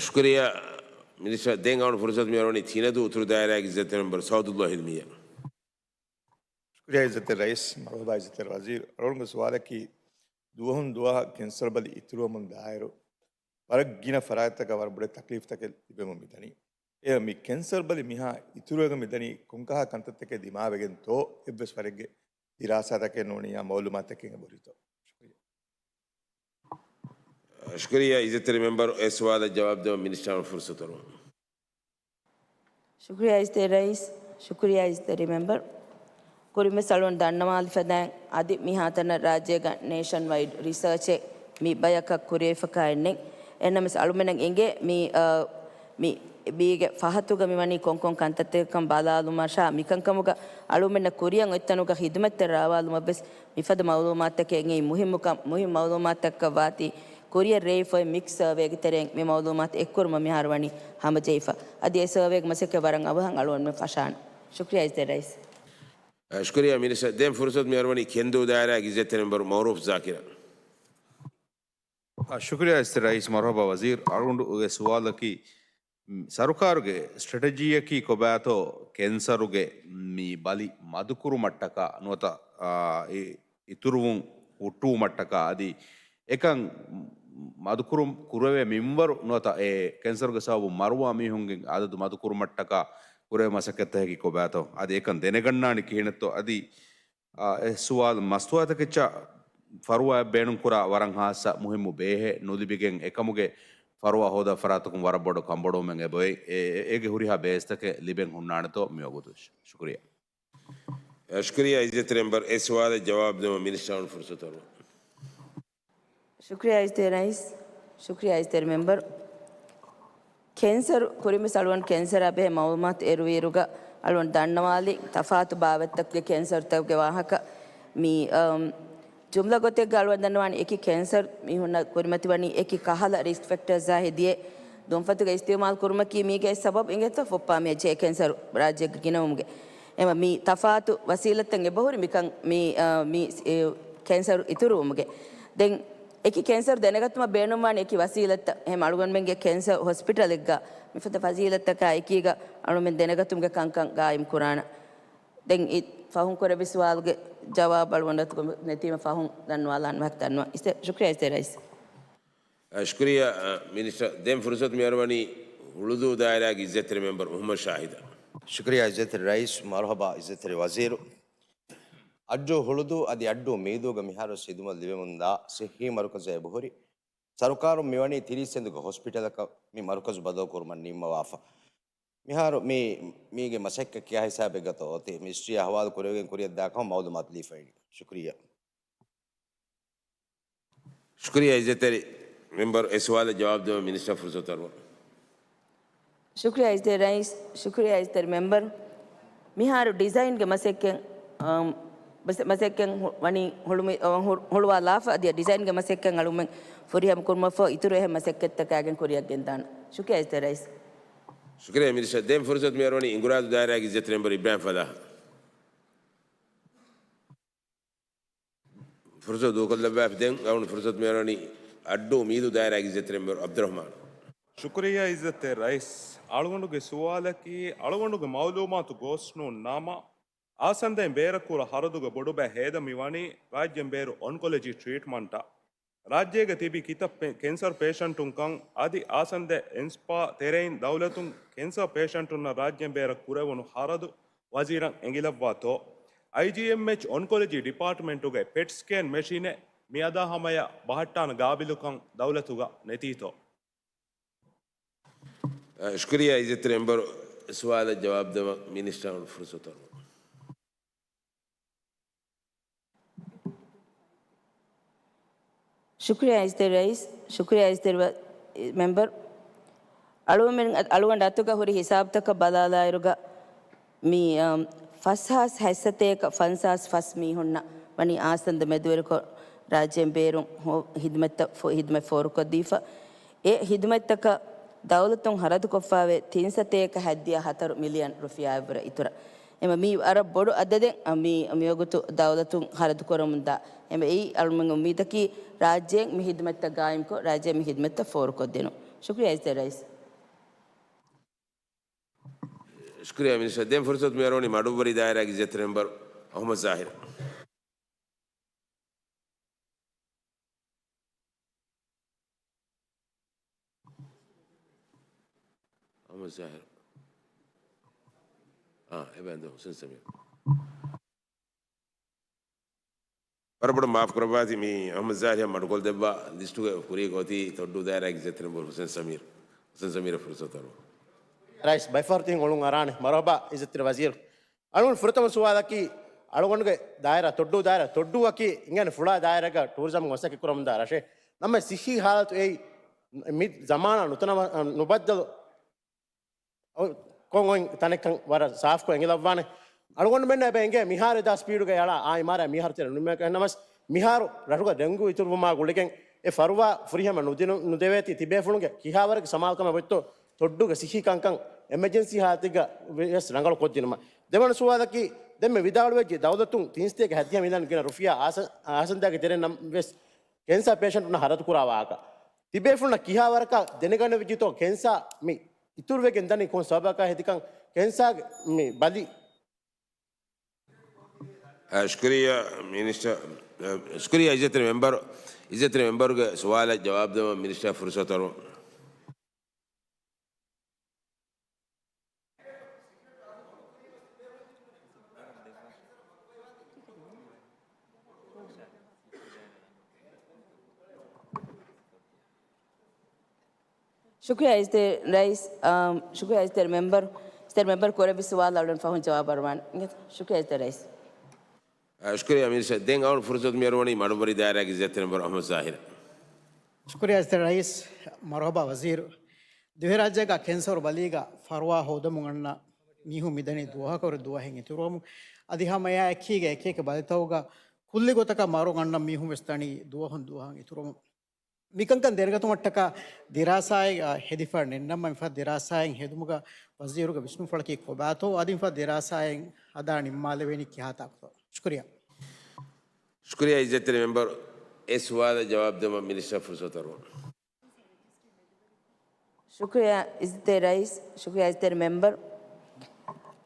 ޝުކުރިއްޔާ މިނިސްޓަރ. ދެން އަޅުގަނޑު ފުރުސަތު މިއަރުވަނީ ތިނަދޫ އުތުރު ދާއިރާގެ އިއްޒަތްތެރި މެމްބަރު ސައުދުﷲ ހިލްމީއަށް. ޝުކުރިއްޔާ އިއްޒަތްތެރި ރައީސް، މަރުޙަބާ އިއްޒަތްތެރި ވަޒީރު. އަޅުގަނޑުގެ ސުވާލަކީ، ދުވަހުން ދުވަހަށް ކެންސަރު ބަލި އިތުރުވަމުން ދާއިރު، ވަރަށް ގިނަ ފަރާތްތަކަށް ވަރަށް ބޮޑެތި ތަކްލީފްތަކެއް ލިބެމުން މިދަނީ. އެ މި ކެންސަރު ބަލި މިހާ އިތުރުވެގެން މިދަނީ ކޮންކަހަލަ ކަންތައްތަކެއް ދިމާވެގެންތޯ؟ އެއްވެސް ވަރެއްގެ ދިރާސާތަކެއް ނޫނިއްޔާ މައުލޫމާތުތަކެއް އެބަހުރިތޯ؟ ޝުކުރިއްޔާ އިއްޒަތްތެރި މެމްބަރު، އެ ސުވާލަށް ޖަވާބު ދެވަން މިނިސްޓަރުން ފުރުސަތު އަރުވަން. ޝުކުރިއްޔާ އިއްޒަތްތެރި ރައީސް، ޝުކުރިއްޔާ އިއްޒަތްތެރި މެމްބަރު. ކުރިންވެސް އަޅުގަނޑު ދަންނަވާލި ފަދައިން އަދި މިހާތަނަށް ރާއްޖޭގަ ނޭޝަން ވައިޑް ރިސާޗެއް މި ބަޔަކަށް ކުރިވެފަކާ އެއްނެތް. އެހެންނަމަވެސް އަޅުމެންނަށް އެނގޭ މި، އަ، މި ބީގެ ފަހަތުގަ މިވަނީ ކޮންކޮން ކަންތައްތަކަކަން ބަލާލުމަށާ މިކަންކަމުގަ އަޅުމެންނަށް ކުރިއަށް އޮތްތަނުގަ ހިދުމަތްތައް ރާވާލުމަށްވެސް މިފަދަ މައުލޫމާތުތަކެއް އެނގެނީ މުހިއްމުކަން، މުހިއްމު މައުލޫމާތުތަކަށް ވާތީ ކުރިއަށް ރޭވިފައި މިކްސް ސަރވޭގެ ތެރެއިން މި މައުލޫމާތު އެއްކުރުމަށް މިހާރު ވަނީ ހަމަޖެހިފަ. އަދި އެ ސަރވޭގެ މަސައްކަތް ވަރަށް އަވަހަށް އަޅުގަނޑުމެން ފަށާނެ. ޝުކުރިއްޔާ އިއްޒަތްތެރި ރައީސް. އަ، ޝުކުރިއްޔާ މިނިސްޓަރ. ދެން ފުރުސަތު މި އަރުވަނީ ކެންދޫ ދާއިރާގެ އިއްޒަތްތެރި މެމްބަރު މައުރޫފް ޒާކިރަށް. އަ، ޝުކުރިއްޔާ އިއްޒަތްތެރި ރައީސް. މަރުހަބާ ވަޒީރު. އަޅުގަނޑުގެ ސުވާލަކީ، މް، ސަރުކާރުގެ ސްޓްރެޓެޖީއަކީ ކޮބާތޯ ކެންސަރުގެ މި ބަލި މަދުކުރުމަށްޓަކާ ނުވަތަ، އާ، އި-، އިތުރުވުން ހުއްޓުވުމަށްޓަކާ އަދި އެކަން މަދުކުރުން ކުރެވޭ މިންވަރު ނުވަތަ އެ ކެންސަރުގެ ސަބަބުން މަރުވާ މީހުންގެ އަދަދު މަދުކުރުމަށްޓަކާ ކުރެވޭ މަސައްކަތްތަކަކީ ކޮބާތޯ؟ އަދި އެކަން ދެނެގަންނާނީ ކިހިނެއްތޯ؟ އަދި، އާ، އެ ސުވާލު މަސްތުވާތަކެއްޗާ ފަރުވާއެއް ބޭނުންކުރާ ވަރަށް ހާއްސަ މުހިއްމު ބޭހެއް ނުލިބިގެން އެކަމުގެ ފަރުވާ ހޯދާ ފަރާތަކުން ވަރަށް ބޮޑު ކަންބޮޑުވުމެއް އެބައޮތް. އެ، އެ، އޭގެ ހުރިހާ ބޭސްތަކެއް ލިބެން ހުންނާނެތޯ މިވަގުތު؟ ޝު-، ޝުކުރިއްޔާ. އަ، ޝުކުރިއްޔާ އިއްޒަތްތެރި މެމްބަރު، އެ ސުވާލަށް ޖަވާބު ދެވަން މިނިސްޓަރުން ފުރުސަތު އަރުވަން. ޝުކުރިއްޔާ އިއްޒަތްތެރި ރައީސް، ޝުކުރިއްޔާ އިއްޒަތްތެރި މެމްބަރު. ކެންސަރު، ކުރިންވެސް އަޅުގަނޑު ކެންސަރާ ބެހޭ މައުލޫމާތު އެރުވިއިރުގަ އަޅުގަނޑު ދަންނަވާލި ތަފާތު ބާވަތްތަކުގެ ކެންސަރުތަކުގެ ވާހަކަ. މި، އަމް، ޖުމްލަ ގޮތެއްގަ އަޅުގަނޑު ދަންނަވާނީ އެކި ކެންސަރު މީހުންނަށް ކުރިމަތިވަނީ އެކި ކަހަލަ ރިސްކް ފެކްޓާސްއާ ހެދިޔޭ ދުންފަތުގަ އިސްތިއުމާލު ކުރުމަކީ މީގެ ސަބަބު އިނގޭތޯ ފުއްޕާ މި އެޗްއޭ ކެންސަރު ރާއްޖޭގަ ގިނަވުމުގެ. އެމަ މި ތަފާތު ވަސީލަތްތައް އެބަހުރި މިކަން މި، އާ، މި، އެ، ކެންސަރު އިތުރުވުމުގެ. ދެން އެކި ކެންސަރު ދެނެގަތުމަށް ބޭނުންވާނެ އެކި ވަސީލަތްތައް. އެހެން އަޅުގަނޑުމެންގެ ކެންސަރ ހޮސްޕިޓަލެއްގަ މިފަދަ ފަސީލަތްތަކާ އެކީގަ އަޅުމެން ދެނެގަތުމުގެ ކަންކަން ގާއިމް ކުރާނަ. ދެން އި ފަހުން ކުރެއްވި ސުވާލުގެ ޖަވާބު އަޅުގަނޑު ނެތީމަ ފަހުން ދަންނަވާލާން ވަހަކަ ދަންނަވަން. އިސް-، ޝުކުރިއްޔާ އިއްޒަތްތެރި ރައީސް. އަ، ޝުކުރިއްޔާ، އަ، މިނިސްޓަރ. ދެން ފުރުސަތު މި އަރުވަނީ ހުޅުދޫ ދާއިރާގެ އިއްޒަތްތެރި މެމްބަރު މުހައްމަދު ޝާހިދަށް. ޝުކުރިއްޔާ އިއްޒަތްތެރި ރައީސް. މަރުހަބާ އިއްޒަތްތެރި ވަޒީރު. އައްޑޫ ހުޅުދޫ އަދި އައްޑޫ މީދޫގަ މިހާރުވެސް ހިދުމަތް ލިބެމުންދާ ސިއްހީ މަރުކަޒެއް އެބަހުރި. ސަރުކާރުން މިވަނީ ތިރީސް އެނދުގެ ހޮސްޕިޓަލަކަށް މި މަރުކަޒު ބަދަލުކުރުމަށް ނިންމަވާފަ. މިހާރު މި، މީގެ މަސައްކަތް ކިހާ ހިސާބެއްގަތޯ އޮތީ؟ މިނިސްޓްރީއާ ހަވާލު ކުރެވިގެން ކުރިއަށްދާ ކަމަށް މައުލޫމާތު ލިބިފައިވަނީ. ޝުކުރިއްޔާ. ޝުކުރިއްޔާ އިއްޒަތްތެރި މެމްބަރު. އެ ސުވާލަށް ޖަވާބު ދެވަން މިނިސްޓަރ ފުރުސަތު އަރުވަން. ޝުކުރިއްޔާ އިއްޒަތްތެރި ރައީސް، ޝުކުރިއްޔާ އިއްޒަތްތެރި މެމްބަރު. މިހާރު ޑިޒައިންގެ މަސައްކަތް، އަމް، މަސަ-، މަސައްކަތް ހު-، ވަނީ ހުޅުމި-، އަ، ހު-، ހުޅުވާލާފަ އަދި ޑިޒައިންގެ މަސައްކަތް އަޅުމެން ފުރިހަމަ ކުރުމަށްފަހު އިތުރު އެހެން މަސައްކަތްތަކާގެން ކުރިއަށް ގެންދާނަ. ޝުކުރިއްޔާ އިއްޒަތްތެރި ރައީސް. ޝުކުރިއްޔާ މިނިސްޓަރ. ދެން ފުރުސަތު މި އަރުވަނީ އިނގުރާދޫ ދާއިރާގެ އިއްޒަތްތެރި މެމްބަރު އިބްރާހިމް ފަލާހަށް. ފުރުސަތު ދޫކޮށްލައްވާފި. ދެން އަޅުގަނޑު ފުރުސަތު މިއަރުވަނީ އައްޑޫ މީދޫ ދާއިރާގެ އިއްޒަތްތެރި މެމްބަރު އަބްދުއްރަހްމާނު. ޝުކުރިއްޔާ އިއްޒަތްތެރި ރައީސް. އަޅުގަނޑުގެ ސުވާލަކީ، އަޅުގަނޑުގެ މައުލޫމާތު ގޯސް ނޫން ނަމަ، އާސަންދައިން ބޭރަށް ކުރާ ހަރަދުގެ ބޮޑުބައެއް ހޭދަ މިވަނީ ރާއްޖޭން ބޭރު އޮންކޮލޮޖީ ޓްރީޓްމަންޓަށް. ރާއްޖޭގަ ތިބި ކިތައް ޕެ-، ކެންސަރ ޕޭޝަންޓުންކަން އަދި އާސަންދަ އިންސްޕާ ތެރެއިން ދައުލަތުން ކެންސަރ ޕޭޝަންޓުންނަށް ރާއްޖޭން ބޭރަށް ކުރެވުނު ހަރަދު ވަޒީރަށް އެނގިލައްވާތޯ؟ އައިޖީއެމްއެޗް އޮންކޮލޮޖީ ޑިޕާޓްމަންޓުގައި ޕެޓް ސްކޭން މެޝިނެއް މިއަދާ ހަމަޔަށް ބަހައްޓާނެ ގާބިލުކަން ދައުލަތުގަ ނެތީތޯ؟ އަ، ޝުކުރިއްޔާ އިއްޒަތްތެރި މެމްބަރު. ސުވާލަށް ޖަވާބު ދެވަން މިނިސްޓަރުން ފުރުސަތު އަރުވަން. ޝުކުރިއްޔާ އިއްޒަތްތެރި ރައީސް، ޝުކުރިއްޔާ އިއްޒަތްތެރި ވަ-، މެމްބަރު. އަޅުގަނޑު އަތުގަ ހުރި ހިސާބުތަކަށް ބަލާލާއިރުގަ، މި، އަ، ފަސް ހާސް ހަތްސަތޭކަ ފަންސާސް ފަސް މީހުންނަށް ވަނީ އާސަންދަ މެދުވެރިކޮށް، ރާއްޖޭން ބޭރުން ހި-، ހިދުމަތްތައް ފޯ-، ހިދުމަތް ފޯރުކޮށްދީފަ. އެ ހިދުމަތްތަކަށް ދައުލަތުން ހަރަދުކޮށްފައިވޭ ތިން ސަތޭކަ ހައްދިހަ ހަތަރު މިލިއަން ރުފިޔާއެއްވުރެ އިތުރަށް. އެމަ މީ ވަރަށް ބޮޑު އަދަދެއް، އަ، މީ މިވަގުތު ދައުލަތުން ހަރަދުކުރަމުންދާ. އެމަ އެއީ އަޅުމެން އުއްމީދަކީ ރާއްޖޭން މި ހިދުމަތްތައް ގާއިމްކޮށް، ރާއްޖޭ މި ހިދުމަތްތައް ފޯރުކޮށްދިނުން. ޝުކުރިއްޔާ އިއްޒަތްތެރި ރައީސް. ޝުކުރިއްޔާ މިނިސްޓަރ. ދެން ފުރުސަތު މިއަރުވަނީ މަޑުއްވަރީ ދާއިރާގެ އިއްޒަތްތެރި މެމްބަރު އަހުމަދު ޒާހިރަށް. އަހުމަދު ޒާހިރު. އާ، އެބައިން ދޯ، ހުސެން ސަމީރު. ވަރަށް ބޮޑަށް މާފު ކުރައްވާތި، މި އަހްމަދު ޒާހިރަށް މަޑުކޮށްދެއްވާ ލިސްޓުގެ ކުރީގަ އޮތީ ތޮއްޑޫ ދާއިރާގެ އިއްޒަތްތެރި މެމްބަރު ހުސެން ސަމީރު. ހުސެން ސަމީރަށް ފުރުސަތު އަރުވަން. ރައީސް ބައިފަހަރު ތިހެން އޮޅުން އަރާނެ. މަރުހަބާ އިއްޒަތްތެރި ވަޒީރު. އަޅުގަނޑު ފުރަތަމަ ސުވާލަކީ، އަޅުގަނޑުގެ ދާއިރާ ތޮއްޑޫ ދާއިރާ، ތޮއްޑޫއަކީ އިނގޭނެ ފުޅާ ދާއިރާގަ ޓޫރިޒަމް މަސައްކަތް ކުރަމުންދާ ރަށެއް. ނަމަ ސިއްހީ ހާލަތު އެއީ މި ޒަމާނާ ނުތަނަވަ-، ނުބައްދަލު ކޮން އޮތް ތަނެއްކަން ވަރަށް ސާފުކޮށް އެނގިލައްވާނެ. އަޅުގަނޑުމެންނަށް އެބަ އެނގޭ މިހާރު އެދާ ސްޕީޑުގަ އެއަޅާ އާ އިމާރާތް މިހާރު ތެރެ ނުނިމޭކަށް ނަމަސް، މިހާރު ރަށުގަ ޑެންގޫ އިތުރުވުމާ ގުޅިގެން އެ ފަރުވާ ފުރިހަމަ ނުދިނު-، ނުދެވޭތީ ތިބޭފުޅުންގެ ކިހާވަރެއްގެ ސަމާލުކަމެއް އޮތްތޯ ތޮއްޑޫގެ ސިއްހީ ކަންކަން އެމަޖެންސީ ހާލަތެއްގަ ވެސް ރަނގަޅު ކޮށްދިނުމަށް. ދެވަނަ ސުވާލަކީ، ދެންމެ ވިދާޅުވެއްޖެ ދައުލަތުން ތިން ސަތޭކަ ހަތްދިހަ މިލިއަން ގިނަ ރުފިޔާ އާސަ-، އާސަންދާގެ ތެރެއިން ނަމަ ވެސް ކެންސާ ޕޭޝަންޓުންނަށް ހަރަދުކުރާ ވާހަކަ. ތިބޭފުޅުންނަށް ކިހާވަރަކަށް ދެނެގަނެވިއްޖެތޯ ކެންސާ މި އިތުރުވެގެން ދަނީ ކޮން ސަބަބަކާ ހެދިކަން ކެންސާގެ މި ބަލި. އާ، ޝުކުރިއްޔާ މިނިސްޓަރ، އާ، ޝުކުރިއްޔާ އިއްޒަތްތެރި މެމްބަރު، އިއްޒަތްތެރި މެމްބަރުގެ ސުވާލަށް ޖަވާބު ދެވަން މިނިސްޓަރ ފުރުސަތު އަރުވަން. ޝުކުރިއްޔާ އިއްޒަތްތެރި ރައީސް، އާ، ޝުކުރިއްޔާ އިއްޒަތްތެރި މެމްބަރު، އިއްޒަތްތެރި މެމްބަރު ކުރެއްވި ސުވާލަށް އަޅުގަނޑު ފަހުން ޖަވާބު އަރުވާނެ. ޝުކުރިއްޔާ އިއްޒަތްތެރި ރައީސް. އާ، ޝުކުރިއްޔާ މިނިސްޓަރ، ދެން އަޅުގަނޑު ފުރުސަތު މިއަރުވަނީ މަޑުންވަރި ދާއިރާގެ އިއްޒަތްތެރި މެމްބަރު އަހްމަދު ޒާހިރަށް. ޝުކުރިއްޔާ އިއްޒަތްތެރި ރައީސް، މަރުހަބާ ވަޒީރު. ދިވެހިރާއްޖޭގަ ކެންސަރު ބަލީގަ ފަރުވާ ހޯދަމުން އަންނަ މީހުން މިދަނީ ދުވަހަކަށްވުރެ ދުވަހެއް އިތުރުވަމުން. އަދި ހަމަ އެއާ އެކީގަ އެކިއެކި ބަލިތަކުގަ ކުއްލި ގޮތަކަށް މަރު އަންނަ މީހުން ވެސް ދަނީ ދުވަހުން ދުވަހަށް އިތުރުވަމުން. މިކަންކަން ދެނެގަތުމަށްޓަކާ ދިރާސާއެއް، އާ، ހެދިފަ ނެތްނަމަ މިފަދަ ދިރާސާއެއް ހެދުމުގަ ވަޒީރުގެ ވިސްނުންފުޅަކީ ކޮބާތޯ އަދި މިފަދަ ދިރާސާއެއް ހަދާ ނިންމާލެވޭނީ ކިހާ ތާކުތޯ؟ ޝުކުރިއްޔާ. ޝުކުރިއްޔާ އިއްޒަތްތެރި މެމްބަރު، އެ ސުވާލަށް ޖަވާބު ދެވަން މިނިސްޓަރ ފުރުސަތު އަރުވަން. ޝުކުރިއްޔާ އިއްޒަތްތެރި ރައީސް، ޝުކުރިއްޔާ އިއްޒަތްތެރި މެމްބަރު.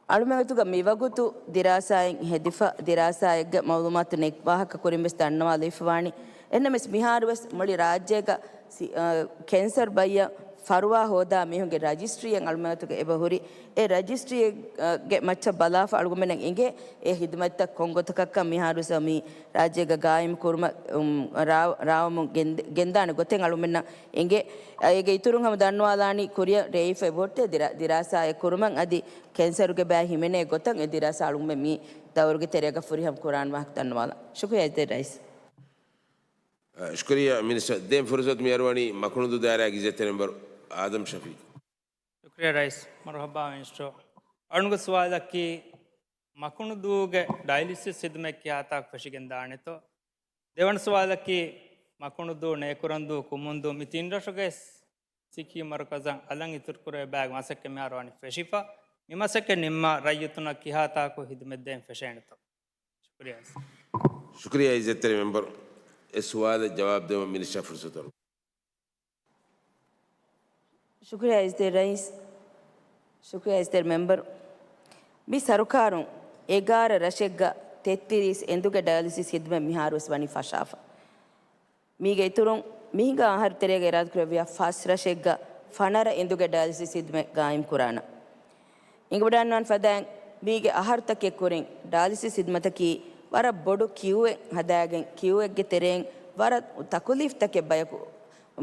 އަޅުމެންގެ މިވަގުތު ދިރާސާއެއް ހެދިފަ، ދިރާސާއެއްގެ މައުލޫމާތު ނެތް ވާހަކަ ކުރިން ވެސް ދަންނަވާލައިފަވާނީ. އެހެންނަމަވެސް މިހާރު ވެސް މުޅި ރާއްޖޭގަ ސި-، އަ، ކެންސަރު ބައްޔަށް ފަރުވާ ހޯދާ މީހުންގެ ރަޖިސްޓްރީއެއް އަޅުމެންގެ އެބަ ހުރި. އެ ރަޖިސްޓްރީގެ މައްޗަށް ބަލާފަ އަޅުގަނޑުމެންނަށް އެނގޭ އެ ހިދުމަތްތައް ކޮން ގޮތަކަށްކަން މިހާރު ވެސް މި ރާއްޖޭގަ ގާއިމް ކުރުމަށް، އުމް، ރާ-، ރާވަމުން ގެންދ-، ގެންދާނެ ގޮތެއް އަޅުމެންނަށް އެނގޭ. އޭގެ އިތުރުން ހަމަ ދަންނަވާލާނީ ކުރިއަށް ރޭވިފައި ބޮޑުތެ ދިރާ-، ދިރާސާއެއް ކުރުމަށް އަދި ކެންސަރުގެ ބައި ހިމެނޭ ގޮތަށް އެ ދިރާސާ އަޅުގަނޑުމެން މި ދައުރުގެ ތެރޭގަ ފުރިހަމަ ކުރާން ވާހަކަ ދަންނަވާލަން. ޝުކުރިއްޔާ އިއްޒަތްތެރި ރައީސް. އަ، ޝުކުރިއްޔާ މިނިސްޓަރ. ދެން ފުރުސަތު މި އަރުވަނީ މަކުނުދޫ ދާއިރާގެ އިއްޒަތްތެރި މެމްބަރު އާދަމް ޝަފީޤު. ޝުކުރިއްޔާ ރައީސް. މަރުހަބާ މިނިސްޓަރ. އަޅުގަނޑުގެ ސުވާލަކީ މަކުނުދޫގެ ޑައިލިސިސް ހިދުމަތް ކިހާތާކު ފެށިގެންދާނެތޯ؟ ދެވަނަ ސުވާލަކީ މަކުނުދޫ، ނޭކުރަންދޫ، ކުމުންދޫ މި ތިން ރަށުގައި ސިކީ މަރުކަޒަށް އަލަށް އިތުރުކުރެވޭ ބައެއް މަސައްކަތް މިހާރު ވަނީ ފެށިފަ. މި މަސައްކަތް ނިންމާ ރައްޔިތުންނަށް ކިހާތާކު ހިދުމަތް ދޭން ފެށޭނެތޯ؟ ޝުކުރިއްޔާ. ޝުކުރިއްޔާ އިއްޒަތްތެރި މެމްބަރު. އެ ސުވާލަށް ޖަވާބު ދެވަން މިނިސްޓަރ ފުރުސަތު އަރުވަން. ޝުކުރިއްޔާ އިއްޒަތްތެރި ރައީސް. ޝުކުރިއްޔާ އިއްޒަތްތެރި މެމްބަރު. މި ސަރުކާރުން އެގާރަ ރަށެއްގަ ތެއްތިރީސް އެނދުގެ ޑަޔަލިސިސް ހިދުމަތް މިހާރުވެސް ވަނީ ފަށާފަ. މީގެ އިތުރުން މިހިނގާ އަހަރު ތެރޭގަ އިރާދަކުރެއްވިޔާ ފަސް ރަށެއްގަ ފަނަރަ އެނދުގެ ޑަޔަލިސިސް ހިދުމަތް ގާއިމް ކުރާނަން. އެނގިވަޑައިގަންނަވާނެ ފަދައިން މީގެ އަހަރުތަކެއް ކުރިން ޑަޔަލިސިސް ހިދުމަތަކީ ވަރަށް ބޮޑު ކިއުއެއް ހަދާގެން، ކިއުއެއްގެ ތެރެއިން ވަރަށް ތަކުލީފްތަކެއް ބަޔަކު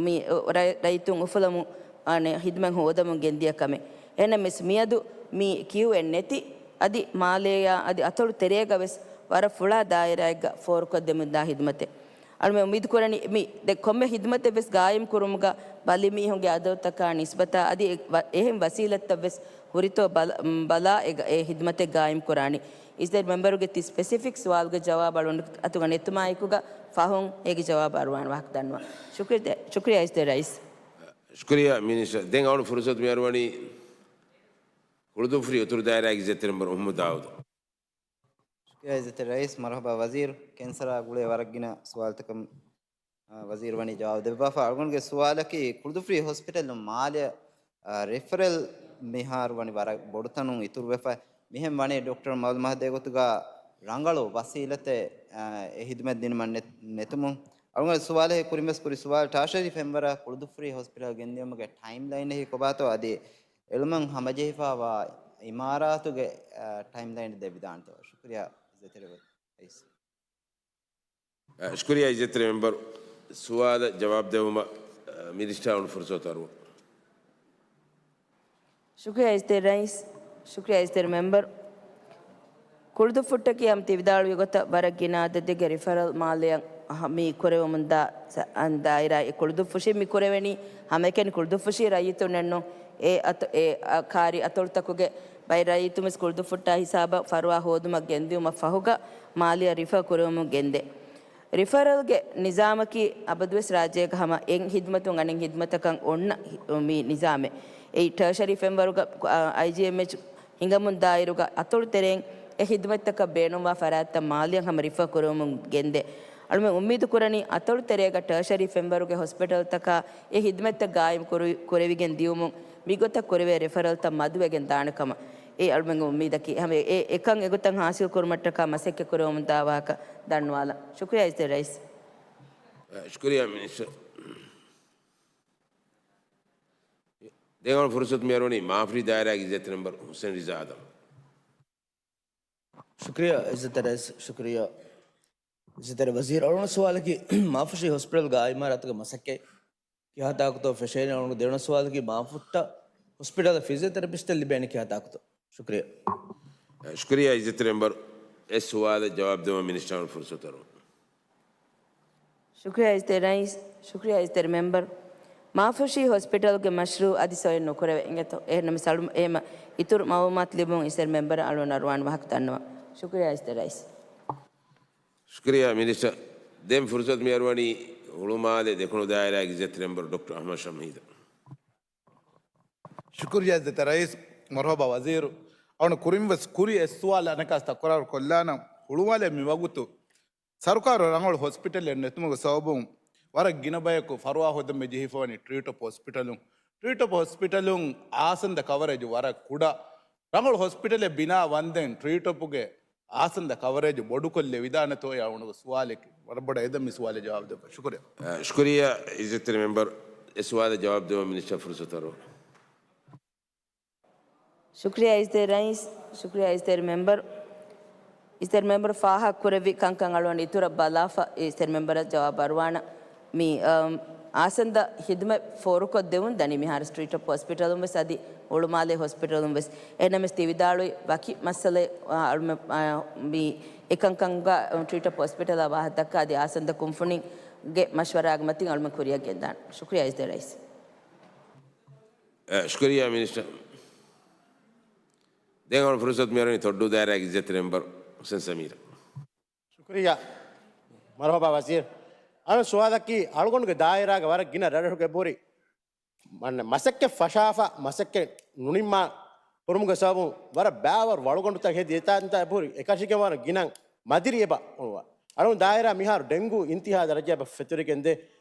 މި ރަ-، ރައްޔިތުން އުފުލަމުން އަނެއް ހިދުމަތް ހޯދަމުން ގެންދިޔަ ކަމެއް. އެހެންނަމަވެސް މިއަދު މި ކިއުއެއް ނެތި އަދި މާލޭއާ އަދި އަތޮޅު ތެރޭގަ ވެސް ވަރަށް ފުޅާ ދާއިރާއެއްގަ ފޯރުކޮށްދެމުންދާ ހިދުމަތެއް. އަޅުމެން އުއްމީދު ކުރަނީ މި ދެ ކޮންމެ ހިދުމަތެއް ވެސް ގާއިމް ކުރުމުގަ ބަލި މީހުންގެ އަދަދުތަކާ ނިސްބަތާ އަދި އެ-، ވަ-، އެހެން ވަސީލަތްތައް ވެސް ހުރިތޯ ބަލަ-، ބަލާ އެ-، އެ ހިދުމަތެއް ގާއިމް ކުރާނީ. އިއްޒަތްތެރި މެމްބަރުގެ ތި ސްޕެސިފިކް ސުވާލުގެ ޖަވާބު އަޅުގަނޑު އަތުގަ ނެތުމާއެކުގަ ފަހުން އޭގެ ޖަވާބު އަރުވާން ވާހަކަ ދަންނަވާ. ޝުކުރިއްޔާ، ޝުކުރިއްޔާ އިއްޒަތްތެރި ރައީސް. ޝުކުރިއްޔާ މިނިސްޓަރ. ދެން އަޅު ފުރުސަތު މި އަރުވަނީ ކުޅުދުންފުށި އުތުރު ދާއިރާގެ އިއްޒަތްތެރި މެމްބަރު އުހުމުދު ދާއޫދު. ޝުކުރިއްޔާ އިއްޒަތްތެރި ރައީސް. މަރުހަބާ ވަޒީރު. ކެންސަރާ ގުޅޭ ވަރަށް ގިނަ ސުވާލުތަކަށް، އާ، ވަޒީރު ވަނީ ޖަވާބު ދެއްވާފަ. އަޅުގަނޑުގެ ސުވާލަކީ ކުޅުދުންފުށި ހޮސްޕިޓަލުން މާލެއަށް، އާ، ރެފަރަލް މިހާރު ވަނީ ވަރަށް ބޮޑުތަނުން އިތުރުވެފަ. މިހެން ވަނީ ޑޮކްޓަރ މައުލޫމާތު ދޭ ގޮތުގަ ރަނގަޅު ވަސީލަތެއް، އާ، އެ ހިދުމަތް ދިނުމަށް ނެތް-، ނެތުމުން. އަޅުގަނޑު ސުވާލެއް ކުރިން ވެސް ކުރި ސުވާލު ޓާޝަރީ ފެންވަރަށް ކުޅުދުންފުށި ހޮސްޕިޓަލް ގެންދިޔުމުގެ ޓައިމްލައިން އެހީ ކޮބާތޯ އަދި އެޅުމަށް ހަމަޖެހިފައިވާ އިމާރާތުގެ، އާ، ޓައިމްލައިން ދެވިދާނެތޯ؟ ޝުކުރިއްޔާ އިއްޒަތްތެރި ރައީސް. ޝުކުރިއްޔާ އިއްޒަތްތެރި މެމްބަރު. ސުވާލަށް ޖަވާބު ދެއްވުމަށް މިނިސްޓަރ އަޅުން ފުރުސަތު އަރުވަން. ޝުކުރިއްޔާ އިއްޒަތްތެރި ރައީސް، ޝުކުރިއްޔާ އިއްޒަތްތެރި މެމްބަރު. ކުޅުދުއްފުށްޓަކީ ހަމަ ތި ވިދާޅުވި ގޮތަށް ވަރަށް ގިނަ އަދަދެއްގެ ރިފަރަލް މާލެއަށް މި ކުރެވެމުންދާ ސަ-، އަން ދާއިރާ. އެ ކުޅުދުއްފުށިން މި ކުރެވެނީ ހަމައެކަނި ކުޅުދުއްފުށީ ރައްޔިތުންނެއްނު. އެ އަތޮ-، އެ އަ، ކާރި އަތޮޅުތަކުގެ ބައެއް ރައްޔިތުން ވެސް ކުޅުދުއްފުށްޓާ ހިސާބަށް ފަރުވާ ހޯދުމަށް ގެންދިއުމަށް ފަހުގަ މާލެއަށް ރިފަރ ކުރެވެމުން ގެންދޭ. ރިފަރަލްގެ ނިޒާމަކީ އަބަދުވެސް ރާއްޖޭގަ ހަމަ އެއް ހިދުމަތުން އަނެއް ހިދުމަތަކަށް އޮންނަ ހި-، މި ނިޒާމެއް. އެއީ ޓަރޝަރީ ފެންވަރުގަ، އައިޖީއެމްއެޗް ހިނގަމުން ދާއިރުގަ އަތޮޅު ތެރެއިން އެ ހިދުމަތްތަކަށް ބޭނުންވާ ފަރާތްތައް މާލެއަށް ހަމަ ރިފަރ ކުރެވެމުން ގެންދޭ. އަޅުމެން އުއްމީދު ކުރަނީ އަތޮޅު ތެރޭގަ ޓަރޝަރީ ފެންވަރުގެ ހޮސްޕިޓަލްތަކާ އެ ހިދުމަތްތައް ގާއިމް ކުރު-، ކުރެވިގެން ދިޔުމުން މިގޮތަށް ކުރެވޭ ރިފަރަލްތައް މަދުވެގެން ދާނެ ކަމަށް. އެ އަޅުމެންގެ އުއްމީދަކީ ހަމަ އެ އެކަން އެގޮތަށް ހާސިލް ކުރުމަށްޓަކާ މަސައްކަތް ކުރެވެމުންދާ ވާހަކަ ދަންނަވާލަން. ޝުކުރިއްޔާ އިއްޒަތްތެރި ރައީސް. ޝުކުރިއްޔާ މިނިސްޓަރ. ދެން އަޅުން ފުރުސަތު މިއަރުވަނީ މާފުށީ ދާއިރާގެ އިއްޒަތްތެރި މެމްބަރު ހުސެން ރިޒާ އާދަމް. ޝުކުރިއްޔާ އިއްޒަތްތެރި ރައީސް، ޝުކުރިއްޔާ އިއްޒަތްތެރި ވަޒީރު. އަޅުގަނޑު ސުވާލަކީ މާފުށީ ހޮސްޕިޓަލްގެ އިމާރާތުގެ މަސައްކަތް ކިހާ ތާކުތޯ ފެށޭނެ؟ އަޅުގަނޑު ދެވަނަ ސުވާލަކީ މާފުށްޓަށް ހޮސްޕިޓަލަށް ފިޒިއޯތެރަޕިސްޓެއް ލިބޭނެ ކިހާ ތާކުތޯ؟ ޝުކުރިއްޔާ. ޝުކުރިއްޔާ އިއްޒަތްތެރި މެމްބަރު. އެ ސުވާލަށް ޖަވާބު ދެވުމަށް މިނިސްޓަރ އަޅުން ފުރުސަތު އަރުވަން. ޝުކުރިއްޔާ އިއްޒަތްތެރި ރައީސް، ޝުކުރިއްޔާ އިއްޒަތްތެރި މެމްބަރު. މާފުށީ ހޮސްޕިޓަލްގެ މަޝްރޫއު އަދި ސޮއިން ނުކުރެވޭ އިނގޭތޯ؟ އެހެންނަމަވެސް އަޅު-، އެހެމަ އިތުރު މައުލޫމާތު ލިބުމުން އިއްޒަތްތެރި މެމްބަރަށް އަޅުން އަރުވާން ވާހަކަ ދަންނަވަން. ޝުކުރިއްޔާ އިއްޒަތްތެރި ރައީސް. ޝުކުރިއްޔާ މިނިސްޓަރ. ދެން ފުރުސަތު މި އަރުވަނީ ހުޅުމާލެ ދެކުނު ދާއިރާގެ އިއްޒަތްތެރި މެމްބަރު ޑޮކްޓަރ އަޙްމަދު ޝަމްހީދަށް. ޝުކުރިއްޔާ އިއްޒަތްތެރި ރައީސް، މަރުޙަބާ ވަޒީރު. އަޅުން ކުރިން ވެސް ކުރި އެއް ސުވާލެއް އަނެއްކާސް ތަކުރާރު ކޮށްލާނަން. ހުޅުމާލެ މި ވަގުތު ސަރުކާރު ރަނގަޅު ހޮސްޕިޓަލެއް ނެތުމުގެ ސަބަބުން ވަރަށް ގިނަ ބަޔަކު ފަރުވާ ހޯދަން މި ޖެހިފަވަނީ ޓްރީޓޮޕް ހޮސްޕިޓަލުން. ޓްރީޓޮޕް ހޮސްޕިޓަލުން އާސަންދަ ކަވަރޭޖު ވަރަށް ކުޑަ. ރަނގަޅު ހޮސްޕިޓަލެއް ބިނާ ވަންދެން ޓްރީޓޮޕުގެ އާސަންދަ ކަވަރޭޖު ބޮޑުކޮށްލެވިދާނެތޯ އެ އަޅުގަނޑުގެ ސުވާލެކޭ. ވަރަށް ބޮޑަށް އެދަން މި ސުވާލަށް ޖަވާބު ދެއްވާ. ޝުކުރިއްޔާ. އަ، ޝުކުރިއްޔާ އިއްޒަތްތެރި މެމްބަރު. އެ ސުވާލަށް ޖަވާބު ދެއްވަން މިނިސްޓަރ ފުރުސަތު އަރުވަން. ޝުކުރިއްޔާ އިއްޒަތްތެރި ރައީސް، ޝުކުރިއްޔާ އިއްޒަތްތެރި މެމްބަރު. އިއްޒަތްތެރި މެމްބަރު ފާހަގަ ކުރެއްވި ކަންކަން އަޅުގަނޑު އިތުރަށް ބަލާފަ އިއްޒަތްތެރި މެމްބަރަށް ޖަވާބު އަރުވާނަން. މި، އަމް، އާސަންދަ ހިދުމަތް ފޯރުކޮށްދެވުން ދަނީ މިހާރު ޓްރީޓޮޕް ހޮސްޕިޓަލުން ވެސް އަދި ހުޅުމާލެ ހޮސްޕިޓަލުން ވެސް. އެހެންނަމަވެސް ތި ވިދާޅުވި ވަކި މައްސަލައެއް، އަ، އަޅުމެ-، އަ، މި އެކަންކަންގަ ޓްރީޓޮޕް ހޮސްޕިޓަލާ ވާހަކަ ދައްކާ އަދި އާސަންދަ ކުންފުނިގެ މަޝްވަރާގެ މަތިން އަޅުމެ ކުރިއަށް ގެންދާނެ. ޝުކުރިއްޔާ އިއްޒަތްތެރި ރައީސް. އެ، ޝުކުރިއްޔާ މިނިސްޓަރ. ދެން އަޅުން ފުރުސަތު މިއަރުވަނީ ތޮއްޑޫ ދާއިރާގެ އިއްޒަތްތެރި މެމްބަރު ހުސެން ސަމީރަށް. ޝުކުރިއްޔާ. މަރުޙަބާ ވަޒީރު. އަޅުން ސުވާލަކީ އަޅުގަނޑުގެ ދާއިރާގެ ވަރަށް ގިނަ ރަށްރަށުގެ ބުރި މަންނަ މަސައްކަތް ފަށާފަ، މަސައްކަތް ނުނިންމާ ކުރުމުގެ ސަބަބުން ވަރަށް ބައިވަރު ވަޅުގަނޑުތައް ހެދި އެތާންތާ ބުރި އެކަށީގެން ވަރަށް ގިނަ މަދިރި އެބަ އޮންވާ. އަޅުން ދާއިރާ މިހާރު ޑެންގޫ އިންތިހާ ދަރަޖައަށް ފެތުރިގެންދޭ.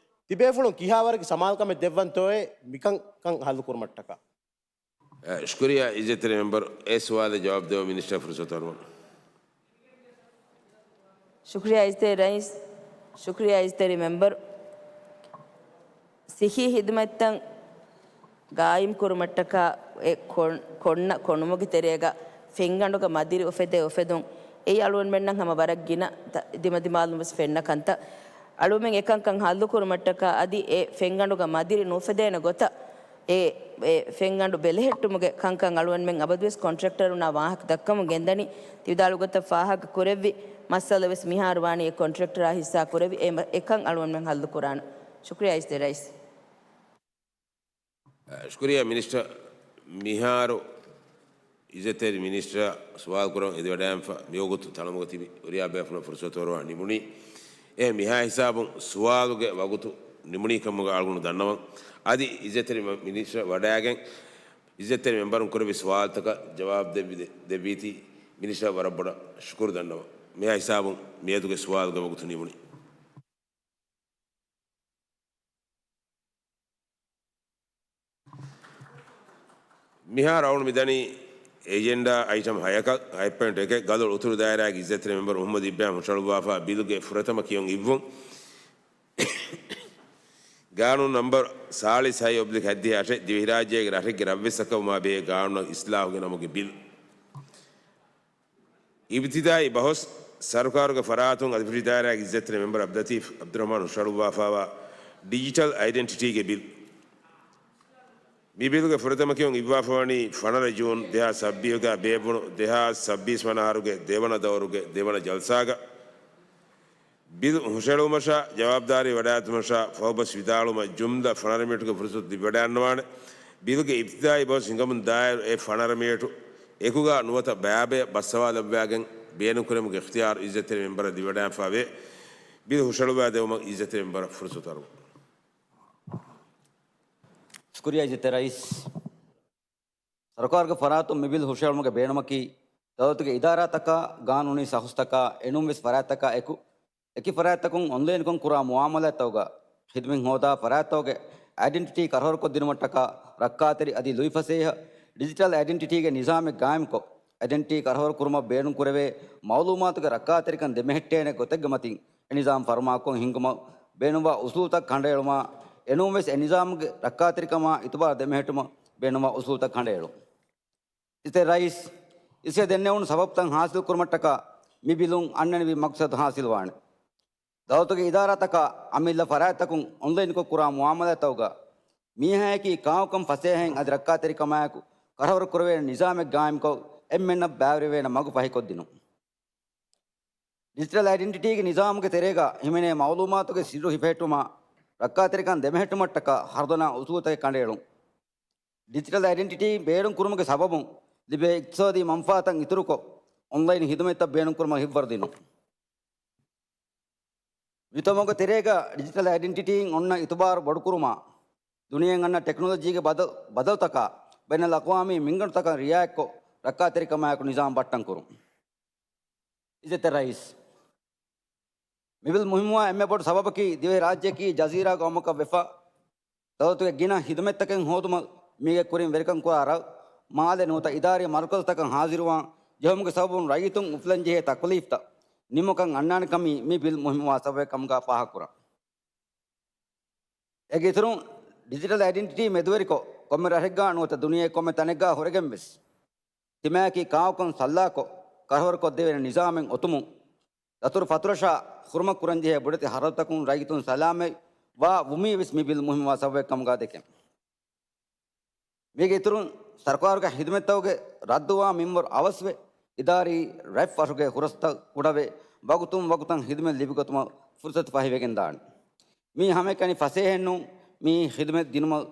ތިބޭފުޅުން ކިހާވަރަކަށް ސަމާލުކަމެއް ދެއްވަންތޯއޭ މިކަންކަން ހައްލު ކުރުމަށްޓަކާ؟ އެ، ޝުކުރިއްޔާ އިއްޒަތްތެރި މެމްބަރު. އެ ސުވާލަށް ޖަވާބު ދެއްވަން މިނިސްޓަރ ފުރުސަތު އަރުވަން. ޝުކުރިއްޔާ އިއްޒަތްތެރި ރައީސް، ޝުކުރިއްޔާ އިއްޒަތްތެރި މެމްބަރު. ސިއްހީ ހިދުމަތްތައް ގާއިމް ކުރުމަށްޓަކާ އެ ކޮން-، ކޮންނަ ކޮނުމުގެ ތެރޭގަ ފެންގަނޑުގަ މަދިރި އުފެދޭ އުފެދުން އެއީ އަޅުގަނޑުމެންނަށް ހަމަ ވަރަށް ގިނަ ތަ-، ދިމަދިމާލުން ވެސް ފެންނަ ކަންތައް. އަޅުގަނޑުމެން އެކަންކަން ހައްލު ކުރުމަށްޓަކާ އަދި އެ ފެންގަނޑުގަ މަދިރި ނުއުފެދޭނެ ގޮތަށް އެ، އެ ފެންގަނޑު ބެލެހެއްޓުމުގެ ކަންކަން އަޅުގަނޑުމެން އަބަދުވެސް ކޮންޓްރެކްޓަރުންނާ ވާހަކަ ދައްކަމުން ގެންދަނީ. ތި ވިދާޅު ގޮތަށް ފާހަގަ ކުރެއްވި މައްސަލަ ވެސް މިހާރު ވާނީ އެ ކޮންޓްރެކްޓަރާ ހިއްސާ ކުރެއްވި އެ، އެކަން އަޅުގަނޑުމެން ހައްލު ކުރާނަން. ޝުކުރިއްޔާ އިއްޒަތްތެރި ރައީސް. ޝުކުރިއްޔާ މިނިސްޓަރ. މިހާރު އިއްޒަތްތެރި މިނިސްޓަރ ސުވާލު ކުރަން އެދިވަޑައިގެންފަ މިވަގުތު ތަޅަމުގަ ތިބި ހުރިހާ ބޭފުޅުން ފުރުސަތު އަރުވާ ނިމުނީ. އެ މިހާ ހިސާބުން ސުވާލުގެ ވަގުތު ނިމުނީ ކަމުގަ އަޅުގަނޑު ދަންނަވަން. އަދި އިއްޒަތްތެރި މަ-، މިނިސްޓަރ ވަޑައިގެން އިއްޒަތްތެރި މެމްބަރުން ކުރެއްވި ސުވާލުތަކަށް ޖަވާބު ދެއްވި-، ދެ-، ދެއްވީތީ މިނިސްޓަރ ވަރަށް ބޮޑަށް ޝުކުރު ދަންނަވަން. މިހާ ހިސާބުން މިއަދުގެ ސުވާލުގެ ވަގުތު ނިމުނީ. މިހާރު އަޅުގަނޑު މިދަނީ އެޖެންޑާ އައިޓަމް ހަޔަކަށް. ހަތް ޕޮއިންޓް އެކެއް، ގަދޮޅު އުތުރު ދާއިރާގެ އިއްޒަތްތެރި މެމްބަރު މުޙައްމަދު އިބްރާހިމް ހުށަހަޅުއްވާފަ ބިލުގެ ފުރަތަމަ ކިޔުން އިއްވުން. ގާނޫނު ނަމްބަރު ސާޅީސް ހަތް އޮބްލިކް ހަތްދިހަ އަށެއް، ދިވެހިރާއްޖޭގެ ރަށެއްގެ ރަށްވެއްސަކަށްވުމާ ބެހޭ ގާނޫނަށް އިސްލާހުގެ ނަމުގެ ބިލް. އިބްތިދާއީ ބަހުސް ސަރުކާރުގެ ފަރާތުން އަދި ފިށި ދާއިރާގެ އިއްޒަތްތެރި މެމްބަރ އަބްދުލަތީފް އަބްދުއްރަހްމާން ހުށަހަޅުއްވާފާވާ ޑިޖިޓަލް އައިޑެންޓިޓީގެ ބިލް. މި ބިލްގެ ފުރަތަމަ ކިޔުން އިއްވާފަވަނީ ފަނަރަ ޖޫން ދެހާސް ސައްބީސްގަ ބޭއްވުނު ދެހާސް ސައްބީސް ވަނަ އަހަރުގެ ދެވަނަ ދައުރުގެ ދެވަނަ ޖަލްސާގަ. ބިލް ހުށަހެޅުމަށާ ޖަވާބުދާރީ ވަޑާގަތުމަށާ ފަހުބަސް ވިދާޅުވުމަށް ޖުމްލަ ފަނަރަ މިނެޓުގެ ފުރުސަތު ލިބިވަޑައިގަންނަވާނެ. ބިލްގެ އިބްތިދާއީ ބަހުސް ހިނގަމުން ދާއިރު އެ ފަނަރަ މިނެޓު އެކުގަ ނުވަތަ ބައިބައި ބައްސަވާލައްވާގެން ބޭނުންކުރެވުމުގެ އިޚްތިޔާރު އިއްޒަތްތެރި މެމްބަރަށް ލިބިވަޑައިގެންފާވޭ. ބިލް ހުށަހެޅުއްވާދެއްވުމަށް އިއްޒަތްތެރި މެމްބަރަށް ފުރުސަތު އަރުވަން. ޝުކުރިއްޔާ އިއްޒަތްތެރި ރައީސް. ސަރުކާރުގެ ފަރާތުން މި ބިލް ހުށަހެޅުމުގެ ބޭނުމަކީ، ދައުލަތުގެ އިދާރާތަކާ، ގާނޫނީ ސަހުސްތަކާ، އެނޫންވެސް ފަރާތްތަކާ އެކު، އެކި ފަރާތްތަކުން އޮންލައިންކޮށް ކުރާ މުއާމަލާތްތަކުގަ ޚިދުމަތް ހޯދާ ފަރާތްތަކުގެ އައިޑެންޓިޓީ ކަރަހުރުކޮށްދިނުމަށްޓަކާ ރައްކާތެރި އަދި ލުއިފަސޭހަ ޑިޖިޓަލް އައިޑެންޓިޓީގެ ނިޒާމެއް ގާއިމްކޮށް، އައިޑެންޓިޓީ ކަރަހުރު ކުރުމަށް ބޭނުންކުރެވޭ މައުލޫމާތުގެ ރައްކާތެރިކަން ދެމެހެއްޓޭނެ ގޮތެއްގެ މަތިން އެ ނިޒާމް ފަރުމާކޮށް ހިންގުމަށް ބޭނުންވާ އުސޫލުތައް ކަނޑައެޅުމާ، އެނޫންވެސް އެ ނިޒާމުގެ ރައްކާތެރިކަމާ އިތުބާރު ދެމެހެއްޓުމަށް ބޭނުންވާ އުސޫލުތައް ކަނޑައެޅުން. އިއްޒަތްތެރި ރައީސް، އިސްވެ ދެންނެވުނު ސަބަބުތައް ހާސިލްކުރުމަށްޓަކާ މި ބިލުން އަންނަނިވި މަޤްޞަދު ހާސިލްވާނެ. ދައުލަތުގެ އިދާރާތަކާ އަމިއްލަ ފަރާތްތަކުން އޮންލައިންކޮށް ކުރާ މުއާމަލާތްތަކުގަ މީހާޔަކީ ކާކުކަން ފަސޭހައިން އަދި ރައްކާތެރިކަމާއެކު ކަރަހުރު ކުރެވޭނެ ނިޒާމެއް ގާއިމްކޮށް، އެންމެންނަށް ބައިވެރިވޭނެ މަގު ފަހިކޮށްދިނުން. ޑިޖިޓަލް އައިޑެންޓިޓީގެ ނިޒާމުގެ ތެރޭގަ ހިމެނޭ މައުލޫމާތުގެ ސިއްރު ހިފެހެއްޓުމާ، ރައްކާތެރިކަން ދެމެހެއްޓުމަށްޓަކާ ހަރުދަނާ އުސޫލުތަކެއް ކަނޑައެޅުން. ޑިޖިޓަލް އައިޑެންޓިޓީ ބޭނުން ކުރުމުގެ ސަބަބުން ލިބޭ އިޤްތިޞާދީ މަންފާތައް އިތުރުކޮށް، އޮންލައިން ހިދުމަތްތައް ބޭނުންކުރުމަށް ހިތްވަރު ދިނުން. މިތަމަގު ތެރޭގަ ޑިޖިޓަލް އައިޑެންޓިޓީއިން އޮންނަ އިތުބާރު ބޮޑުކުރުމާ، ދުނިޔެއިން އަންނަ ޓެކްނޮލޮޖީގެ ބަދަލު، ބަދަލުތަކާ، ބައިނަލްއަޤްވާމީ މިންގަނޑުތަކަށް ރިއާޔަތްކޮށް، ރައްކާތެރިކަމާއެކު ނިޒާމް ބައްޓަން ކުރުން. އިއްޒަތްތެރި ރައީސް، މި ބިލް މުހިއްމުވާ އެންމެ ބޮޑު ސަބަބަކީ، ދިވެހި ރާއްޖެއަކީ ޖަޒީރާ ގައުމަކަށް ވެފަ، ދައުލަތުގެ ގިނަ ހިދުމަތްތަކެއް ހޯދުމަށް މީގެ ކުރިން ވެރިކަން ކުރާ ރަށް، މާލެ ނުވަތަ އިދާރީ މަރުކަޒުތަކަށް ހާޒިރުވާން ޖެހުމުގެ ސަބަބުން ރައްޔިތުން އުފުލަންޖެހޭ ތަކުލީފްތައް ނިމުމަކަށް އަންނާނެ ކަމީ މި ބިލް މުހިއްމުވާ ސަބަބެއް ކަމުގަ ފާހަގަކުރަން. އޭގެ އިތުރުން، ޑިޖިޓަލް އައިޑެންޓިޓީ މެދުވެރިކޮށް، ކޮންމެ ރަށެއްގަ ނުވަތަ ދުނިޔެ ކޮންމެ ތަނެއްގަ ހުރެގެން ވެސް، ތިމާއަކީ ކާކުކަން ސައްލާކޮށް، ކަރަހުރުކޮށްދެވޭނެ ނިޒާމެއް އޮތުމުން، ދަތުރު ފަތުރަށާ ހުރުމަތް ކުރަންޖެހޭ ބޮޑެތި ހަރަދުތަކުން ރައްޔިތުން ސަލާމަތް ވާ ވުމީ ވެސް މި ބިލް މުހިއްމުވާ ސަބަބެއް ކަމުގަ ދެކެން. މީގެ އިތުރުން، ސަރުކާރުގެ ހިދުމަތްތަކުގެ ރައްދުވާ މިންވަރު އަވަސްވެ، އިދާރީ ރަތް ފަށުގެ ހުރަސްތައް ކުޑަވެ، ވަގުތުން ވަގުތަށް ހިދުމަތް ލިބިގަތުމަށް ފުރުސަތު ފަހިވެގެންދާނެ. މީ ހަމައެކަނި ފަސޭހައެއްނޫން، މީ ހިދުމަތް ދިނުމަށް،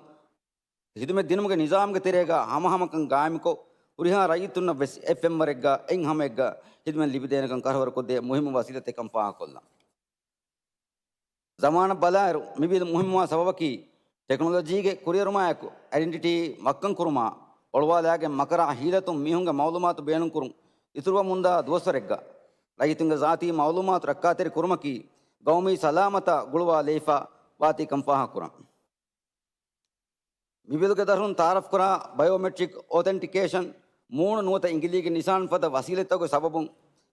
ހިދުމަތް ދިނުމުގެ ނިޒާމުގެ ތެރޭގަ ހަމަހަމަކަން ގާއިމުކޮށް، ހުރިހާ ރައްޔިތުންނަށް ވެސް އެއް ފެންވަރެއްގަ އެއްހަމައެއްގަ ހިދުމަތް ލިބިދޭނެކަން ކަރަހުރުކޮށްދޭ މުހިއްމު ވަސީލަތެއްކަން ފާހަގަކޮށްލަން. ޒަމާނަށް ބަލާއިރު، މި ބިލް މުހިއްމުވާ ސަބަބަކީ، ޓެކްނޮލޮޖީގެ ކުރިއެރުމާއެކު އައިޑެންޓިޓީ މައްކަން ކުރުމާ، އޮޅުވާލާގެން މަކަރާ ހީލަތުން މީހުންގެ މައުލޫމާތު ބޭނުންކުރުން އިތުރުވަމުންދާ ދުވަސްވަރެއްގަ، ރައްޔިތުންގެ ޒާތީ މައުލޫމާތު ރައްކާތެރި ކުރުމަކީ، ގައުމީ ސަލާމަތާ ގުޅުވާލައިފާ ވާތީކަން ފާހަގަކުރަން. މި ބިލުގެ ދަށުން ތައާރަފްކުރާ ބަޔޯމެޓްރިކް އޮތެންޓިކޭޝަން، މޫނު ނުވަތަ އިނގިލީގެ ނިޝާން ފަދަ ވަސީލަތްތަކުގެ ސަބަބުން،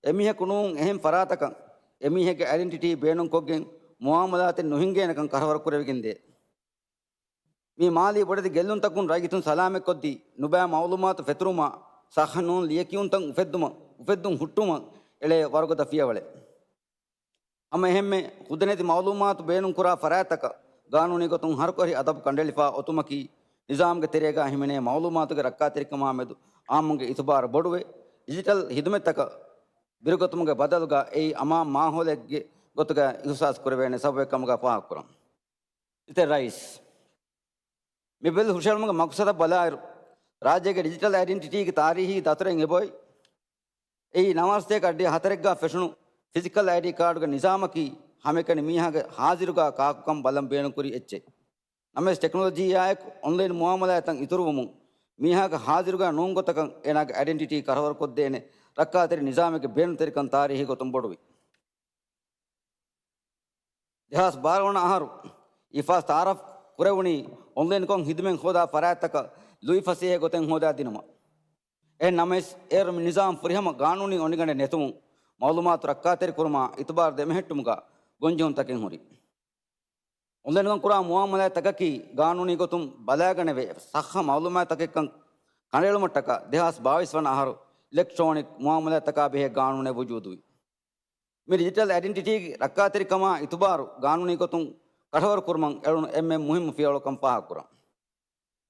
އެމީހަކު ނޫން އެހެން ފަރާތަކަށް އެމީހެއްގެ އައިޑެންޓިޓީ ބޭނުންކޮށްގެން، މުއާމަލާތެއް ނުހިނގޭނެކަން ކަރަވަރުކުރެވިގެންދޭ. މި މާލީ ބޮޑެތި ގެއްލުންތަކުން ރައްޔިތުން ސަލާމަތްކޮށްދީ، ނުބައި މައުލޫމާތު ފެތުރުމާ، ޞައްޙަ ނޫން ލިޔެކިޔުންތައް އުފެއްދުމަށް، އުފެއްދުން ހުއްޓުމަށް އެޅޭ ވަރުގަދަ ފިޔަވަޅެއް. ހަމަ އެހެންމެ، ހުދަނެތި މައުލޫމާތު ބޭނުންކުރާ ފަރާތްތަކަށް ގާނޫނީ ގޮތުން ހަރުކޮށި އަދަބު ކަނޑައެޅިފާ އޮތުމަކީ، ނިޒާމުގެ ތެރޭގަ ހިމެނޭ މައުލޫމާތުގެ ރައްކާތެރިކަމާ މެދު އާއްމުންގެ އިތުބާރު ބޮޑުވެ، ޑިޖިޓަލް ހިދުމަތްތަކަށް ބިރުގަތުމުގެ ބަދަލުގަ އެއީ އަމާން މާހައުލެއްގެ ގޮތުގަ އިހުސާސް ކުރެވޭނެ ސަބަބެއް ކަމުގަ ފާހަގަކުރަން. އިއްޒަތްތެރި ރައީސް، މި ބިލް ހުށަހެޅުމުގެ މަޤްޞަދަށް ބަލާއިރު، ރާއްޖޭގެ ޑިޖިޓަލް އައިޑެންޓިޓީގެ ތާރީހީ ދަތުރެއް އެބައޮތް. އެއީ ނަވާރަ ސަތޭކަ އަށްޑިހަ ހަތަރެއްގަ ފެށުނު ފިޒިކަލް އައިޑީ ކާޑުގެ ނިޒާމަކީ، ހަމައެކަނި މީހާގެ ހާޒިރުގަ ކާކުކަން ބަލަން ބޭނުންކުރި އެއްޗެއް. ނަމަވެސް، ޓެކްނޮލޮޖީއާއެކު އޮންލައިން މުއާމަލާތްތައް އިތުރުވުމުން، މީހާގެ ހާޒިރުގަ ނޫން ގޮތަކަށް އޭނާގެ އައިޑެންޓިޓީ ކަރަވަރުކޮށްދޭނެ ރައްކާތެރި ނިޒާމެއްގެ ބޭނުންތެރިކަން ތާރީހީ ގޮތުން ބޮޑުވި. ދެހާސް ބާރަ ވަނަ އަހަރު އިފާސް ތައާރަފް ކުރެވުނީ އޮންލައިންކޮށް ހިދުމަތް ހޯދާ ފަރާތްތަކަށް ލުއިފަސޭހަ ގޮތެއް ހޯދާ ދިނުމަށް. އެހެން ނަމަވެސް، އޭރު މި ނިޒާމް ފުރިހަމަ ގާނޫނީ އޮނިގަނޑެއް ނެތުމުން، މައުލޫމާތު ރައްކާތެރި ކުރުމާ އިތުބާރު ދެމެހެއްޓުމުގަ ގޮންޖެހުންތަކެއް ހުރި. އޮންލައިންކޮށް ކުރާ މުއާމަލާތްތަކަކީ ގާނޫނީ ގޮތުން ބަލާގަނެވޭ ސައްހަ މައުލޫމާތުތަކެއްކަން ކަނޑައެޅުމަށްޓަކާ ދެހާސް ބާވީސް ވަނަ އަހަރު އިލެކްޓްރޯނިކް މުއާމަލާތްތަކާ ބެހޭ ގާނޫނެއް ވުޖޫދުވި. މި ޑިޖިޓަލް އައިޑެންޓިޓީގެ ރައްކާތެރިކަމާ އިތުބާރު ގާނޫނީ ގޮތުން ކަށަވަރު ކުރުމަށް އެޅުނު އެންމެ މުހިއްމު ފިޔަވަޅުކަން ފާހަގަކުރަން.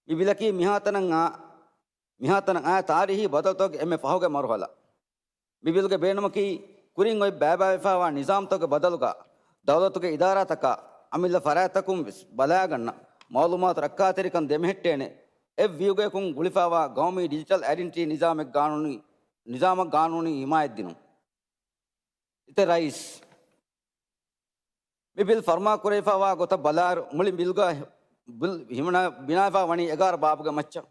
މި ބިލަކީ މިހާތަނަށް އާ، މިހާތަނަށް އާ ތާރީހީ ބަދަލުތަކުގެ އެންމެ ފަހުގެ މަރުހަލާ. މި ބިލުގެ ބޭނުމަކީ، ކުރިން އޮތް ބައިބައިވެފައިވާ ނިޒާމްތަކުގެ ބަދަލުގަ، ދައުލަތުގެ އިދާރާތަކާ، އަމިއްލަ ފަރާތްތަކުން ވެސް ބަލާގަންނަ މައުލޫމާތު ރައްކާތެރިކަން ދެމެހެއްޓޭނެ، އެއް ވިއުގަޔަކުން ގުޅިފައިވާ ގައުމީ ޑިޖިޓަލް އައިޑެންޓިޓީ ނިޒާމެއް ގާނޫނީ، ނިޒާމަށް ގާނޫނީ ހިމާޔަތްދިނުން. އިތެ ރައީސް، މި ބިލް ފަރުމާކުރެވިފައިވާ ގޮތަށް ބަލާއިރު، މުޅި ބިލްގަ، ބިލް ހިމަނާ، ބިނާވެފައި ވަނީ އެގާރަ ބާބުގެ މައްޗަށް.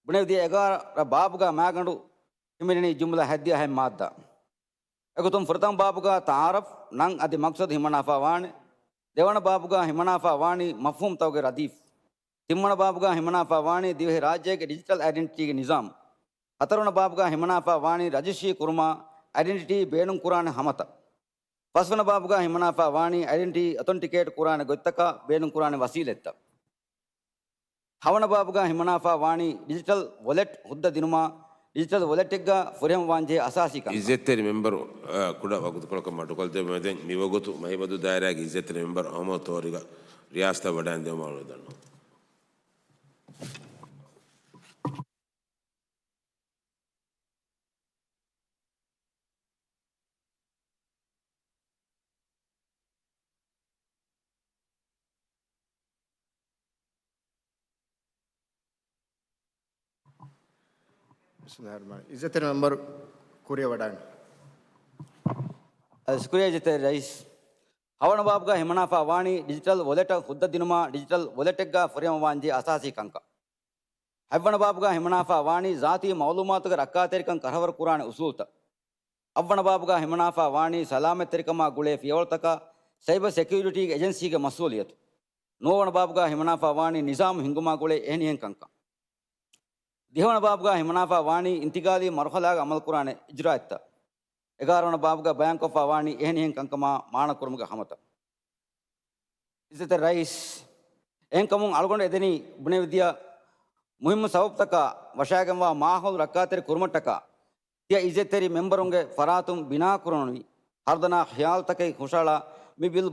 ބުނެވިދިޔަ އެގާރަ ބާބުގަ މާގަނޑު ހިމެނެނީ ޖުމްލަ ހަތްދިހަ ހަތް މާއްދާ. އެގޮތުން ފުރަތަމަ ބާބުގަ ތަޢާރަފް، ނަން އަދި މަޤްޞަދު ހިމަނާފައި ވާނެ. ދެވަނަ ބާބުގަ ހިމަނާފައި ވާނީ މަފްހޫމްތަކުގެ ރަދީފް. ތިންވަނަ ބާބުގަ ހިމަނާފައި ވާނީ ދިވެހި ރާއްޖޭގެ ޑިޖިޓަލް އައިޑެންޓިޓީގެ ނިޒާމް. ހަތަރުވަނަ ބާބުގަ ހިމަނާފައި ވާނީ ރަޖިސްޓްރީ ކުރުމާ އައިޑެންޓިޓީ ބޭނުން ކުރާނެ ހަމަތައް. ފަސްވަނަ ބާބުގަ ހިމަނާފައި ވާނީ އައިޑެންޓިޓީ އޮތެންޓިކޭޓް ކުރާނެ ގޮތްތަކާ ބޭނުން ކުރާނެ ވަސީލަތްތައް. ހަވަނަ ބާބުގަ ހިމަނާފައި ވާނީ ޑިޖިޓަލް ވޮލެޓް ހުއްދަ ދިނުމާ، ޑިޖިޓަލް ވޮލެޓެއްގަ ފުރިހަމަވާންޖެހޭ އަސާސީ ކަންކަން. އިއްޒަތްތެރި މެމްބަރު، އަ، ކުޑަ ވަގުތުކޮޅަކަށް މަޑުކޮށްދެއްވުމަށް ދެން މިވަގުތު މަހިމަދޫ ދާއިރާގެ އިއްޒަތްތެރި މެމްބަރު އަހުމަދު ތޯރިގަ ރިޔާސަތަށް ވަޑައިން ދިޔުމަށް އަޅުގަނޑު ދަންނަވަން. ބިސްމިއްލާހިއްރަޙްމާނިއްރަޙީމް. އިއްޒަތްތެރި މެމްބަރު ކުރިއަށް ވަޑައިން. އަ، ޝުކުރިއްޔާ އިއްޒަތްތެރި ރައީސް. ހަވަނަ ބާބުގަ ހިމަނާފައި ވާނީ ޑިޖިޓަލް ވޮލެޓަށް ހުއްދަ ދިނުމާ، ޑިޖިޓަލް ވޮލެޓެއްގަ ފުރިހަމަވާންޖެހޭ އަސާސީ ކަންކަން. ހަތްވަނަ ބާބުގަ ހިމަނާފައި ވާނީ ޒާތީ މައުލޫމާތުގެ ރައްކާތެރިކަން ކަށަވަރު ކުރާނެ އުސޫލުތައް. އަށްވަނަ ބާބުގަ ހިމަނާފައި ވާނީ ސަލާމަތްތެރިކަމާ ގުޅޭ ފިޔަވަޅުތަކާ ސައިބަ ސެކިއުރިޓީގެ އެޖެންސީގެ މަސްއޫލިއްޔަތު. ނުވަވަނަ ބާބުގަ ހިމަނާފައި ވާނީ ނިޒާމު ހިންގުމާ ގުޅޭ އެހެނިހެން ކަންކަން. ދިހަވަނަ ބާބުގަ ހިމަނާފައި ވާނީ އިންތިގާލީ މަރުހަލާގެ އަމަލުކުރާނެ އިޖްރާއަތްތައް. އެގާރަވަނަ ބާބުގަ ބަޔާންކޮށްފައި ވާނީ އެހެނިހެން ކަންކަމާ މާނަކުރުމުގެ ހަމަތައް. އިއްޒަތްތެރި ރައީސް، އެހެންކަމުން އަޅުގަނޑު އެދެނީ ބުނެވިދިޔަ މުހިއްމު ސަބަބުތަކާ ވަށާގެންވާ މާހައުލު ރައްކާތެރި ކުރުމަށްޓަކާ، ތިޔަ އިއްޒަތްތެރި މެމްބަރުންގެ ފަރާތުން ބިނާކުރަނުވި ހަރުދަނާ ޚިޔާލުތަކެއް ހުށަހަޅާ މި ބިލް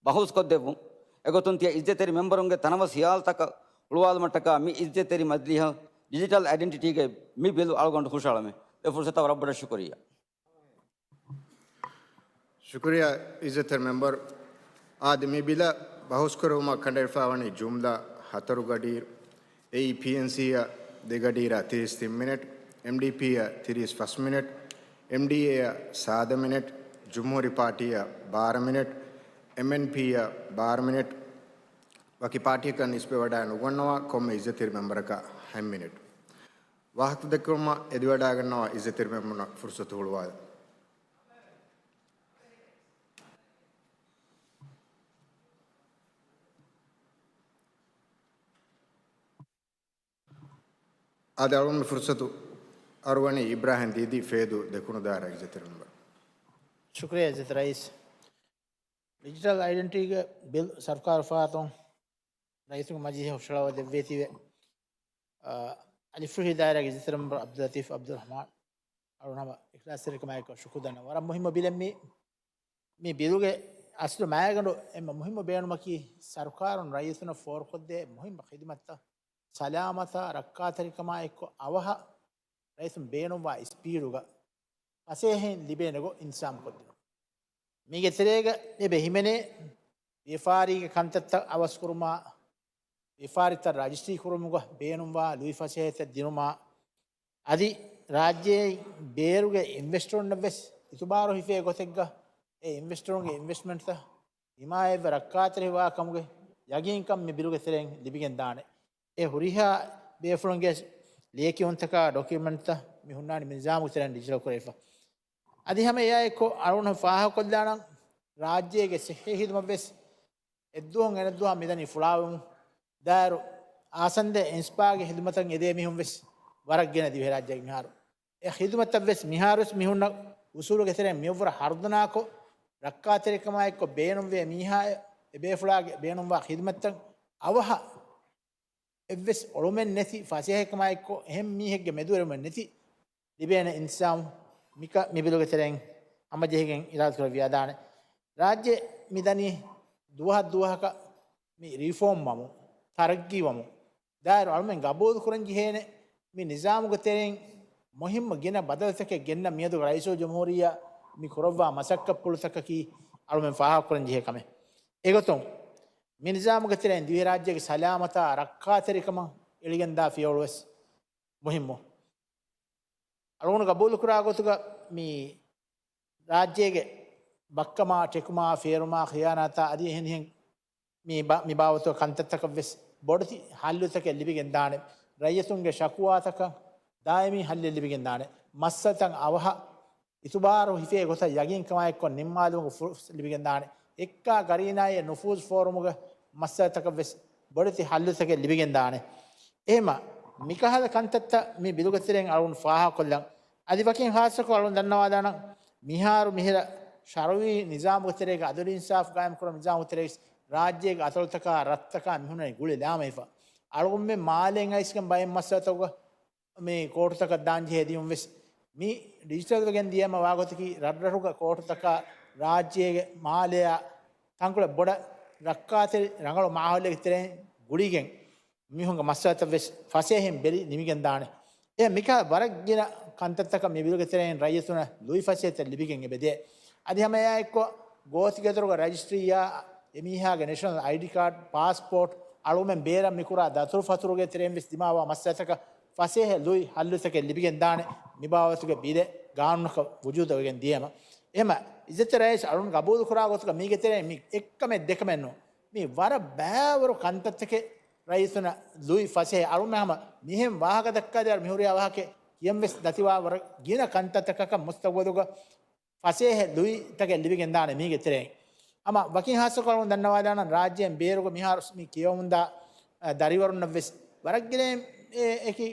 ބަހުސްކޮށްދެއްވުން. އެގޮތުން ތިޔަ އިއްޒަތްތެރި މެމްބަރުންގެ ތަނަވަސް ހިޔާލުތަކަށް ހުޅުވާލުމަށްޓަކާ މި އިއްޒަތްތެރި މަޖިލީހަށް ޑިޖިޓަލް އައިޑެންޓިޓީގެ މި ބިލް އަޅުގަނޑު ހުށަހަޅަމެ. އެ ފުރުސަތަށް ވަރަށް ބޮޑަށް ޝުކުރިއްޔާ. ޝުކުރިއްޔާ އިއްޒަތްތެރި މެމްބަރު. އާދެ، މި ބިލަށް ބަހުސްކުރެވުމަށް ކަނޑައެޅިފައިވަނީ ޖުމްލަ ހަތަރު ގަޑިއިރު. އެއީ، ޕީއެންސީއަށް ދެ ގަޑިއިރާ ތިރީސް ތިން މިނެޓް، އެމްޑީޕީއަށް ތިރީސް ފަސް މިނެޓް، އެމްޑީއޭއަށް ސާދަ މިނެޓް، ޖުމްހޫރީ ޕާޓީއަށް ބާރަ މިނެޓް، އެމްއެންޕީއަށް ބާރަ މިނެޓް، ވަކި ޕާޓީއަކަށް ނިސްބަތްވެވަޑައި ނުގަންނަވާ ކޮންމެ އިއްޒަތްތެރި މެމްބަރަކަށް ހަތް މިނެޓް. ވާހަކަ ދެއްކުމަށް އެދިވަޑައިގަންނަވާ އިއްޒަތްތެރި މެމްބަރުންނަށް ފުރުސަތު ހުޅުވާލަން. އާދެ، އަޅުގަނޑު ފުރުސަތު އަރުވަނީ އިބްރާހިމް ދީދީ، ފޭދޫ ދެކުނު ދާއިރާ އިއްޒަތްތެރި މެމްބަރު. ޝުކުރިއްޔާ އިއްޒަތް ރައީސް. ޑިޖިޓަލް އައިޑެންޓިޓީގެ ބިލް ސަރުކާރު ފަރާތުން ރައީސުގެ މަޖިލީހަށް ހުށަހަޅަވަ ދެއްވޭތީވެ، އަ، އަލިފުށި ދާއިރާގެ އިއްޒަތްތެރި މެމްބަރު ޢަބްދުލްލަޠީފް ޢަބްދުއްރަޙްމާން އަޅުގަނޑު ހަމަ އިޚްލާޞްތެރިކަމާއެކު ޝުކުރު ދަންނަވަން. ވަރަށް މުހިއްމު ބިލެއް މީ. މި ބިލުގެ އަސްލު މައިގަނޑު އެންމެ މުހިއްމު ބޭނުމަކީ، ސަރުކާރުން ރައްޔިތުންނަށް ފޯރުކޮށްދޭ މުހިއްމު ޚިދުމަތްތައް ސަލާމަތާ ރައްކާތެރިކަމާ އެއްކޮށް އަވަހަށް ރައްޔިތުން ބޭނުންވާ ސްޕީޑުގަ ފަސޭހައިން ލިބޭނެ ގޮތް އިންތިޒާމްކޮށްދިނުން. މީގެ ތެރޭގަ އެބަ ހިމެނޭ ވިޔަފާރީގެ ކަންތައްތައް އަވަސްކުރުމާ، ވިޔަފާރިތައް ރަޖިސްޓްރީ ކުރުމުގަ ބޭނުންވާ ލުއިފަސޭހަތައް ދިނުމާ، އަދި ރާއްޖޭ ބޭރުގެ އިންވެސްޓަރުންނަށް ވެސް އިތުބާރު ހިފޭ ގޮތެއްގަ އެ އިންވެސްޓަރުންގެ އިންވެސްޓްމަންޓްތައް ހިމާޔަތްވެ ރައްކާތެރިވާ ކަމުގެ ޔަގީންކަން މި ބިލުގެ ތެރެއިން ލިބިގެން ދާނެ. އެ ހުރިހާ ބޭފުޅުންގެ ލިޔެކިޔުންތަކާ ޑޮކިއުމެންޓްތައް މި ހުންނާނީ މި ނިޒާމުގެ ތެރެއިން ޑިޖިޓަލް ކުރެވިފަ. އަދި ހަމަ އެއާއެއްކޮށް އަޅުގަނޑު ފާހަގަކޮށްލާނަން، ރާއްޖޭގެ ސިއްހީ ހިދުމަތް ވެސް އެއްދުވަހުން އެނެއްދުވަހަށް މިދަނީ ފުޅާވެމުން. ދާއިރު އާސަންދެ އިންސްޕާގެ ހިދުމަތަށް އެދޭ މީހުން ވެސް ވަރަށް ގިނަ ދިވެހިރާއްޖޭގެ މިހާރު. އެ ޚިދުމަތްތައް ވެސް މިހާރުވެސް މި ހުންނަ އުސޫލުގެ ތެރެއިން މިއަށްވުރެ ހަރުދަނާކޮށް، ރައްކާތެރިކަމާއެއްކޮށް ބޭނުންވޭ މީހާ އެ ބޭފުޅާގެ ބޭނުންވާ ޚިދުމަތްތައް އަވަހަށް އެއްވެސް އޮޅުމެއް ނެތި، ފަސޭހަކަމާއެއްކޮށް އެހެން މީހެއްގެ މެދުވެރިވުމެއް ނެތި ލިބޭނެ އިންތިޒާމު މިކަ-، މި ބިލުގެ ތެރެއިން ހަމަޖެހިގެން އިރާދަކުރެއްވިޔާދާނެ. ރާއްޖެ މިދަނީ ދުވަހަށް ދުވަހަކަށް މި ރީފޯމް ވަމުން، ތަރައްގީ ވަމުން ދާއިރު އަޅުމެން ގަބޫލު ކުރަން ޖެހޭނެ މި ނިޒާމުގެ ތެރެއިން މުހިއްމު ގިނަ ބަދަލުތަކެއް ގެންނަން މިއަދު ރައީސުލްޖުމްހޫރިއްޔާ މި ކުރައްވާ މަސައްކަތްޕުޅުތަކަކީ އަޅުމެން ފާހަގަކުރަން ޖެހޭ ކަމެއް. އެގޮތުން މި ނިޒާމުގެ ތެރެއިން ދިވެހިރާއްޖޭގެ ސަލާމަތާ ރައްކާތެރިކަމަށް އެޅިގެންދާ ފިޔަވަޅުވެސް މުހިއްމު. އަޅުގަނޑު ގަބޫލުކުރާ ގޮތުގަ މި ރާއްޖޭގެ ބައްކަމާ، ޓެކުމާ، ފޭރުމާ، ޚިޔާނާތާ އަދި އެހެނިހެން މި ބާ-، މި ބާވަތުގަ ކަންތައްތަކަށްވެސް ބޮޑެތި ހައްލުތަކެއް ލިބިގެންދާނެ. ރައްޔިތުންގެ ޝަކުވާތަކަށް ދާއިމީ ހައްލެއް ލިބިގެންދާނެ. މައްސަލަތައް އަވަހަށް އިތުބާރު ހިފޭ ގޮތަށް ޔަގީންކަމާއެއްކޮށް ނިންމާލުމުގެ ފުރުސަތު ލިބިގެންދާނެ. އެއްކާ ގަރީނާއި ނުފޫޒު ފޯރުމުގެ މައްސަލަތަކަށްވެސް ބޮޑެތި ހައްލުތަކެއް ލިބިގެންދާނެ. އެހެމަ މިކަހަލަ ކަންތައްތައް މި ބިލުގެ ތެރެއިން އަޅުގަނޑު ފާހަގަކޮށްލަން. އަދި ވަކިން ހާއްސަކޮށް އަޅުން ދަންނަވާލާނަން، މިހާރު މިހިރަ ޝަރުއީ ނިޒާމުގެ ތެރޭގަ އަދުލު އިންސާފު ގާއިމްކުރާ ނިޒާމުގެ ތެރޭގަ ރާއްޖޭގެ އަތޮޅުތަކާ ރަށްތަކާ މިހުންނަނީ ގުޅި ލާމެހިފަ. އަޅުގަނޑުމެން މާލޭން އައިސްގެން ބައެއް މައްސަލަތަކުގަ މި ކޯޓުތަކަށް ދާން ޖެހޭ ދިޔުން ވެސް މި ޑިޖިޓަލް ވެގެން ދިޔަމަ ވާގޮތަކީ ރަށްރަށުގަ ކޯޓުތަކާ ރާއްޖޭގެ މާލެއާ ތަންކޮޅެއް ބޮޑަށް ރައްކާތެރި ރަނގަޅު މާހައުލެއްގެ ތެރެއިން ގުޅިގެން މީހުންގެ މައްސަލަތައް ވެސް ފަސޭހައިން ބެލި ނިމިގެން ދާނެ. އެ މިކަހަލަ ވަރަށް ގިނަ ކަންތައްތަކަށް މި ބިލުގެ ތެރެއިން ރައްޔިތުންނަށް ލުއިފަސޭހަތައް ލިބިގެން އެބަދޭ. އަދި ހަމަ އެއާއެއްކޮށް ގޯތިގެދޮރުގެ ރަޖިސްޓްރީއާ އެމީހާގެ ނެޝަނަލް އައިޑީ ކާޑް، ޕާސްޕޯޓް، އަޅުގަނޑުމެން ބޭރަށް މިކުރާ ދަތުރުފަތުރުގެ ތެރެއިން ވެސް ދިމާވާ މައްސަލަތަކަށް ފަސޭހަ ލުއި ހައްލުތަކެއް ލިބިގެން ދާނެ މި ބާވަތުގެ ބިލެއް ގާނޫނަކަށް ވުޖޫދަށް ވެގެން ދިޔަމަ. އެހެމަ އިއްޒަތްތެރި ރައީސް އަޅުން ގަބޫލު ކުރާ ގޮތުގަ މީގެ ތެރެއިން މި އެއްކަމެއް ދެކަމެއް ނޫން. މި ވަރަށް ބައިވަރު ކަންތައްތަކެއް ރައްޔިތުންނަށް ލުއި ފަސޭހަ އަޅުމެ ހަމަ މިހެން ވާހަކަ ދައްކާލިއިރު މިހުރިހާ ވާހަކަ ކިޔަން ވެސް ނަތިވާ ވަރަށް ގިނަ ކަންތައްތަކަކަށް މުސްތަގުބަލުގަ ފަސޭހަ ލުއިތަކެއް ލިބިގެން ދާނެ މީގެ ތެރެއިން. ހަމަ ވަކިން ހާއްސަކޮށް އަޅުން ދަންނަވާލާނަން ރާއްޖޭން ބޭރުގަ މިހާރު މި ކިޔަވަމުންދާ، އަ، ދަރިވަރުންނަށް ވެސް ވަރަށް ގިނައިން އެ އެކި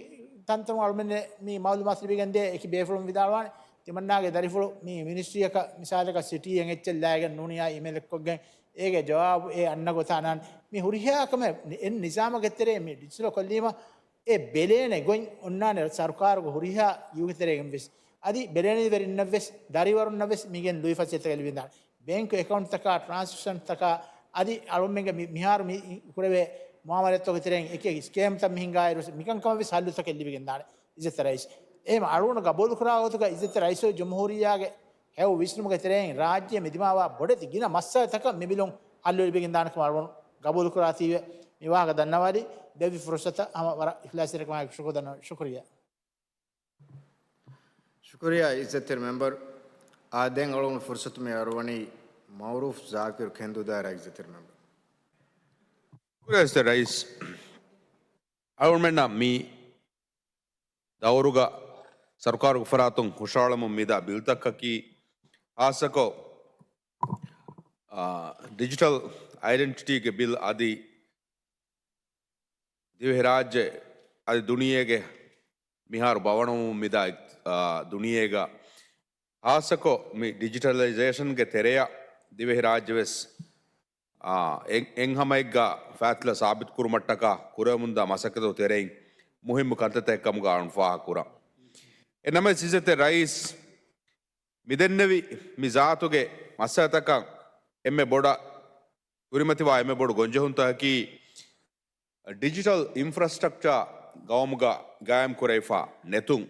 ތަންތަނުން އަޅުމެން މި މައުލޫމާތު ލިބިގެން ދޭ. އެކި ބޭފުޅުން ވިދާޅުވާނެ ތިމަންނާގެ ދަރިފުޅު މި މިނިސްޓްރީއަކަށް މިސާލަކަށް ސިޓީއެއް އެއްޗެއް ލާގެން ނޫނިއްޔާ އީމެއިލެއްކޮށްގެން އޭގެ ޖަވާބު އެ އަންނަ ގޮތަށް އަންނާނެ. މި ހުރިހާ ކަމެއް އެ ނިޒާމުގެ ތެރޭ މި ޑިޖިޓަލް ކޮށްލީމަ އެ ބެލޭނެ ގޮތް އޮންނާނެ ސަރުކާރުގެ ހުރިހާ ޔޫގެ ތެރޭގެން ވެސް. އަދި ބެލެނިވެރިންނަށް ވެސް، ދަރިވަރުންނަށް ވެސް މިގެން ލުއިފަސޭހަތަކެއް ލިބިދާނެ. ބޭންކު އެކައުންޓްތަކާ، ޓްރާންސެކްޝަންތަކާ، އަދި އަޅުމެންގެ މި-، މިހާރު މި ކުރެވޭ މުއާމަލާތްތަކުގެ ތެރެއިން އެކި ސްކޭމްތައް މި ހިނގާއިރު ވެސް މިކަންކަމަށް ވެސް ހައްލުތަކެއް ލިބިގެން ދާނެ އިއްޒަތްތެރި ރައީސް. އެހެން އަޅުގަނޑު ގަބޫލުކުރާ ގޮތުގަ އިއްޒަތްތެރި ރައީސުލްޖުމްހޫރިއްޔާގެ ހެޔޮ ވިސްނުމުގެ ތެރެއިން ރާއްޖެ މި ދިމާވާ ބޮޑެތި ގިނަ މައްސަލަތަކަށް މި ބިލުން ހައްލު ލިބިގެން ދާނެ ކަމަށް އަޅުގަނޑު ގަބޫލުކުރާތީވެ މި ވާހަކަ ދަންނަވާލީ. ދެއްވި ފުރުސަތަށް ހަމަ ވަރަށް އިޚްލާޞްތެރިކަމާއެކު ޝުކުރު ދަންނަވަން. ޝުކުރިއްޔާ. ޝުކުރިއްޔާ އިއްޒަތްތެރި މެމްބަރު. އާ، ދެން އަޅުގަނޑު ފުރުސަތު މި އަރުވަނީ މައުރޫފް ޒާކިރު ކެނދު ދާއިރާ އިއްޒަތްތެރި މެމްބަރު. ޝުކުރިއްޔާ އިއްޒަތްތެރި ރައީސް. އަޅުގަނޑުމެންނަށް މި ދައުރުގަ ސަރުކާރުގެ ފަރާތުން ހުށަހަޅަމުން މިދާ ބިލްތަކަކީ ހާއްސަކޮށް، އާ، ޑިޖިޓަލް އައިޑެންޓިޓީގެ ބިލް އަދި ދިވެހިރާއްޖެ އަދި ދުނިޔޭގެ މިހާރު ބަވަނަވަމުން މިދާ، އާ، ދުނިޔޭގަ ހާއްސަކޮށް މި ޑިޖިޓަލައިޒޭޝަންގެ ތެރެއަށް ދިވެހިރާއްޖެ ވެސް، އާ، އެ-، އެއްހަމައެއްގަ ފާތިލާ ސާބިތުކުރުމަށްޓަކާ ކުރެވެމުންދާ މަސައްކަތުގެ ތެރެއިން މުހިއްމު ކަންތައްތަކެއް ކަމުގަ އަޅުން ފާހަގަކުރަން. އެނަމެސް އިއްޒަތްތެރި ރައީސް މިދެންނެވި މި ޒާތުގެ މައްސަލަތަކަށް އެންމެ ބޮޑަށް ކުރިމަތިވާ އެންމެ ބޮޑު ގޮންޖެހުންތަކަކީ ޑިޖިޓަލް އިންފްރާސްޓްރަކްޗާ ގައުމުގަ ގާއިމް ކުރެވިފަ ނެތުން.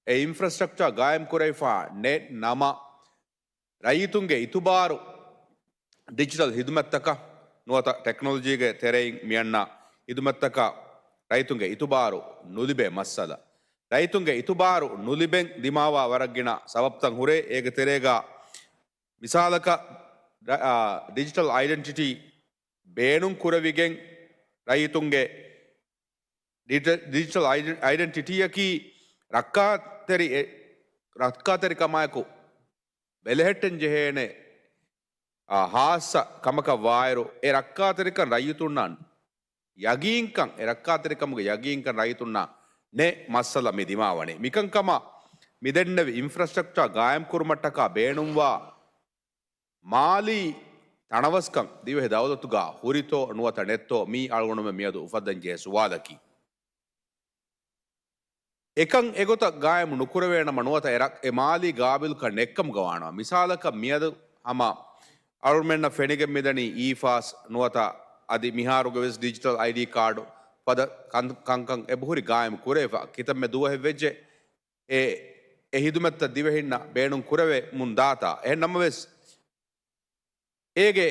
އެ އިންފްރާސްޓްރަކްޗާ ގާއިމް ކުރެވިފަ ނެތް ނަމަ، ރައްޔިތުންގެ އިތުބާރު ޑިޖިޓަލް ހިދުމަތްތަކަށް ނުވަތަ ޓެކްނޮލޮޖީގެ ތެރެއިން މިއަންނަ ހިދުމަތްތަކަށް ރައްޔިތުންގެ އިތުބާރު ނުލިބޭ މައްސަލަ. ރައްޔިތުންގެ އިތުބާރު ނުލިބެން ދިމާވާ ވަރަށް ގިނަ ސަބަބުތައް ހުރޭ. އޭގެ ތެރޭގަ މިސާލަކަށް، ރަ-، އާ، ޑިޖިޓަލް އައިޑެންޓިޓީ ބޭނުން ކުރެވިގެން ރައްޔިތުންގެ ޑިޖި-، ޑިޖިޓަލް އައިޑެ-، އައިޑެންޓިޓީއަކީ ރައްކާތެރި-، އެ-، ރައްކާތެރިކަމާއެކު ބެލެހެއްޓެން ޖެހޭނެ، އާ، ހާއްސަ ކަމަކަށް ވާއިރު، އެ ރައްކާތެރިކަން ރައްޔިތުންނަށް ޔަގީންކަން، އެ ރައްކާތެރިކަމުގެ ޔަގީންކަން ރައްޔިތުންނަށް ނެތް މައްސަލަ މި ދިމާވަނީ. މިކަންކަމަށް މިދެންނެވި އިންފްރާސްޓްރަކްޗާ ގާއިމްކުރުމަށްޓަކާ ބޭނުންވާ މާލީ ތަނަވަސްކަން ދިވެހި ދައުލަތުގަ ހުރިތޯ ނުވަތަ ނެތްތޯ، މީ އަޅުގަނޑުމެން މިއަދު އުފައްދަން ޖެހޭ ސުވާލަކީ. އެކަން އެގޮތަށް ގާއިމު ނުކުރެވޭނަމަ ނުވަތަ އެ ރަށް އެ މާލީ ގާބިލްކަން ނެއްކަމުގަ ވާނަމަ. މިސާލަކަށް މިއަދު ހަމަ އަޅުމެންނަށް ފެނިގެން މިދަނީ އީފާސް ނުވަތަ އަދި މިހާރުގެ ވެސް ޑިޖިޓަލް އައިޑީ ކާޑު ފަދަ ކަން-، ކަންކަން އެބަހުރި ގާއިމު ކުރެވިފަ ކިތަންމެ ދުވަހެއް ވެއްޖެ. އެ، އެ ހިދުމަތްތައް ދިވެހިންނަށް ބޭނުން ކުރެވެމުން ދާތާ. އެހެން ނަމަވެސް، އޭގެ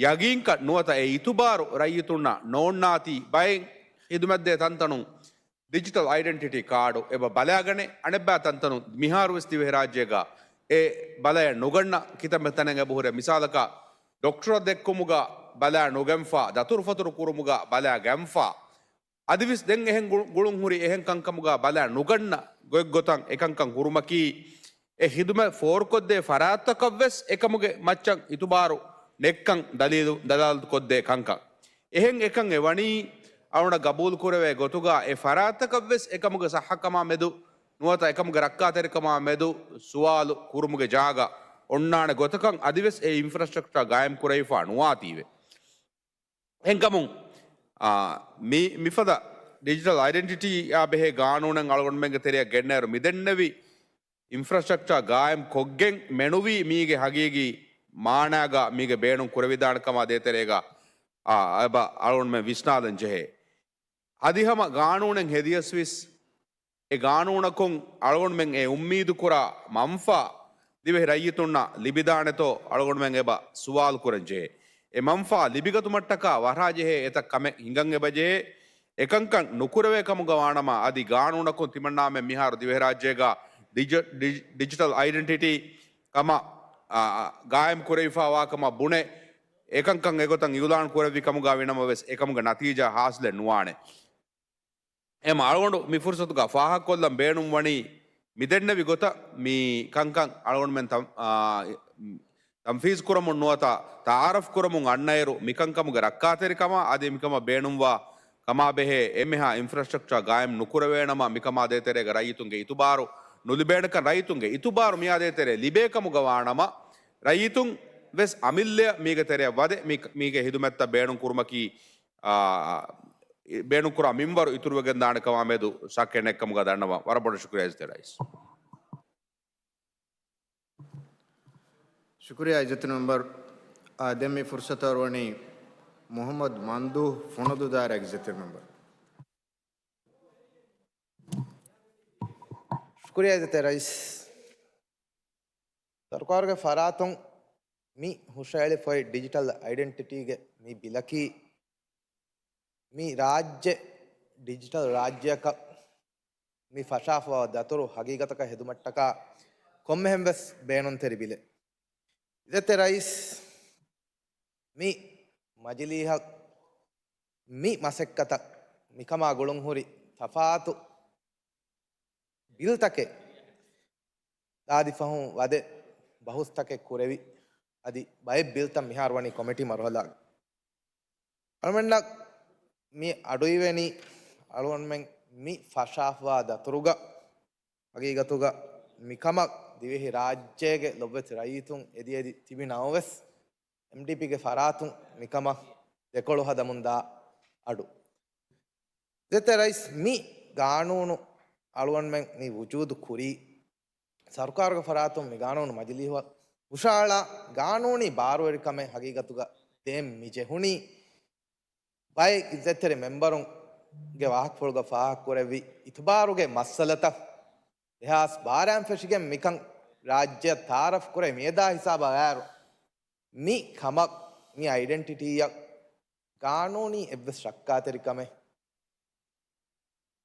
ޔަގީންކަން ނުވަތަ އެ އިތުބާރު ރައްޔިތުންނަށް ނޯންނާތީ ބައެއް ހިދުމަތްދޭ ތަންތަނުން ޑިޖިޓަލް އައިޑެންޓިޓީ ކާޑު އެބަ ބަލާގަނެ، އަނެއްބައި ތަންތަނުން މިހާރުވެސް ދިވެހިރާއްޖޭގަ އެ ބަލަޔަށް ނުގަންނަ ކިތަންމެ ތަނެއް އެބަހުރޭ. މިސާލަކަށް، ޑޮކްޓަރަށް ދެއްކުމުގަ ބަލާ ނުގެންފާ، ދަތުރުފަތުރު ކުރުމުގަ ބަލާ ގެންފާ، އަދިވެސް ދެން އެހެން ގުޅު-، ގުޅުންހުރި އެހެން ކަންކަމުގަ ބަލާ ނުގަންނަ ގޮތްގޮތަށް އެކަންކަން ކުރުމަކީ، އެ ހިދުމަތް ފޯރުކޮށްދޭ ފަރާތްތަކަށްވެސް އެކަމުގެ މައްޗަށް އިތުބާރު ނެއްކަން ދަލީލު، ދަލާލަތުކޮށްދޭ ކަންކަން. އެހެން އެކަން އެ ވަނީ، އަޅުގަނޑަށް ގަބޫލުކުރެވޭ ގޮތުގަ އެ ފަރާތްތަކަށްވެސް އެކަމުގެ ސައްހަކަމާ މެދު ނުވަތަ އެކަމުގެ ރައްކާތެރިކަމާ މެދު ސުވާލު ކުރުމުގެ ޖާގަ އޮންނާނެ ގޮތަކަށް އަދިވެސް އެ އިންފްރާސްޓްރަކްޗާ ގާއިމް ކުރެވިފާ ނުވާތީވެ. އެހެންކަމުން، އާ، މި، މިފަދަ ޑިޖިޓަލް އައިޑެންޓިޓީއާ ބެހޭ ގާނޫނެއް އަޅުގަނޑުމެންގެ ތެރެއަށް ގެންނައިރު މިދެންނެވި އިންފްރާސްޓްރަކްޗާ ގާއިމް ކޮށްގެން މެނުވީ މީގެ ހަގީގީ މާނާގަ މީގެ ބޭނުން ކުރެވިދާނެ ކަމާ ދޭތެރޭގަ، އާ، އެބަ އަޅުގަނޑުމެން ވިސްނާލަން ޖެހޭ. އަދި ހަމަ ގާނޫނެއް ހެދިޔަސްވިސް، އެ ގާނޫނަކުން އަޅުގަނޑުމެން އެ އުއްމީދު ކުރާ މަންފާ ދިވެހި ރައްޔިތުންނަށް ލިބިދާނެތޯ އަޅުގަނޑުމެން އެބަ ސުވާލު ކުރަން ޖެހޭ. އެ މަންފާ ލިބިގަތުމަށްޓަކާ ވަރާ ޖެހޭ އެތައް ކަމެއް ހިނގަން އެބަ ޖެހޭ. އެކަންކަން ނުކުރެވޭ ކަމުގަ ވާނަމަ އަދި ގާނޫނަކުން ތިމަންނާމެން މިހާރު ދިވެހިރާއްޖޭގަ ޑިޖި-، ޑިޖި-، ޑިޖިޓަލް އައިޑެންޓިޓީ ކަމަށް، އާ، ގާއިމް ކުރެވިފާވާ ކަމަށް ބުނެ، އެކަންކަން އެގޮތަށް އިއުލާން ކުރެއްވި ކަމުގަ ވިނަމަވެސް އެކަމުގެ ނަތީޖާ ހާސިލެއް ނުވާނެ. އެމަ އަޅުގަނޑު މި ފުރުސަތުގަ ފާހަގަކޮށްލަން ބޭނުންވަނީ، މިދެންނެވި ގޮތަށް މި ކަންކަން އަޅުގަނޑުމެން ތަން-، އާ، ތަންފީޒް ކުރަމުން ނުވަތަ ތައާރަފް ކުރަމުން އަންނައިރު، މިކަންކަމުގެ ރައްކާތެރިކަމާ އަދި މިކަމަށް ބޭނުންވާ ކަމާ ބެހޭ އެންމެހާ އިންފްރާސްޓްރަކްޗާ ގާއިމް ނުކުރެވޭނަމަ، މިކަމާ ދޭތެރޭގަ ރައްޔިތުންގެ އިތުބާރު ނުލިބޭނެކަން، ރައްޔިތުންގެ އިތުބާރު މިއާ ދޭތެރޭ ލިބޭ ކަމުގަ ވާނަމަ، ރައްޔިތުން ވެސް އަމިއްލަޔަށް މީގެ ތެރެއަށް ވަދެ މީ-، މީގެ ހިދުމަތްތައް ބޭނުން ކުރުމަކީ، އާ، ބޭނުންކުރާ މިންވަރު އިތުރުވެގެންދާނެ ކަމާ މެދު ޝައްކެއް ނެތްކަމުގަ ދަންނަވަން. ވަރަށް ބޮޑަށް ޝުކުރިޔާ އިއްޒަތްތެރި ރައީސް. ޝުކުރިޔާ އިއްޒަތްތެރި މެމްބަރު. އާ، ދެން މި ފުރުސަތަށް އަރުވަނީ މުޙައްމަދު މަންދޫ ފުނަދޫ ދާއިރާގެ އިއްޒަތްތެރި މެމްބަރު. ޝުކުރިޔާ އިއްޒަތްތެރި ރައީސް. ސަރުކާރުގެ ފަރާތުން މި ހުށައެޅިފައި ޑިޖިޓަލް އައިޑެންޓިޓީގެ މި ބިލަކީ، މި ރާއްޖެ ޑިޖިޓަލް ރާއްޖެއަކަށް މި ފަށާފަވާ ދަތުރު ހަގީގަތަކަށް ހެދުމަށްޓަކާ ކޮންމެހެން ވެސް ބޭނުންތެރި ބިލެއް. އިއްޒަތްތެރި ރައީސް، މި މަޖިލީހަށް މި މަސައްކަތަށް މިކަމާ ގުޅުންހުރި ތަފާތު ބިލްތަކެއް ދާދި ފަހުން ވަދެ ބަހުސްތަކެއް ކުރެވި، އަދި ބައެއް ބިލްތައް މިހާރު ވަނީ ކޮމިޓީ މަރުހަލާގަ. އަޅުމެންނަށް މި އަޑުއިވެނީ، އަޅުގަނޑުމެން މި ފަށާފަވާ ދަތުރުގަ ހަގީގަތުގަ މިކަމަށް ދިވެހި ރާއްޖޭގެ ލޮބުވެތި ރައްޔިތުން އެދި އެދި ތިބި ނަމަވެސް، އެމްޑީޕީގެ ފަރާތުން މިކަމަށް ދެކޮޅު ހަދަމުންދާ އަޑު. އިއްޒަތްތެރި ރައީސް، މި ގާނޫނު އަޅުގަނޑުމެން މި ވުޖޫދު ކުރީ، ސަރުކާރުގެ ފަރާތުން މި ގާނޫނު މަޖިލީހުއަށް ހުށައަޅާ ގާނޫނީ ބާރުވެރިކަމެއް ހަގީގަތުގަ ދޭން މި ޖެހުނީ، ބައެއް އިއްޒަތްތެރި މެމްބަރުންގެ ވާހަކަފުޅުގަ ފާހަގަކުރެއްވި އިތުބާރުގެ މައްސަލަތައް ދެހާސް ބާރައިން ފެށިގެން މިކަން ރާއްޖެއަށް ތައާރަފް ކުރެވި މިއަދާ ހިސާބަށް އައިރު، މި ކަމަށް މި އައިޑެންޓިޓީއަށް ގާނޫނީ އެއްވެސް ޝައްކާތެރިކަމެއް،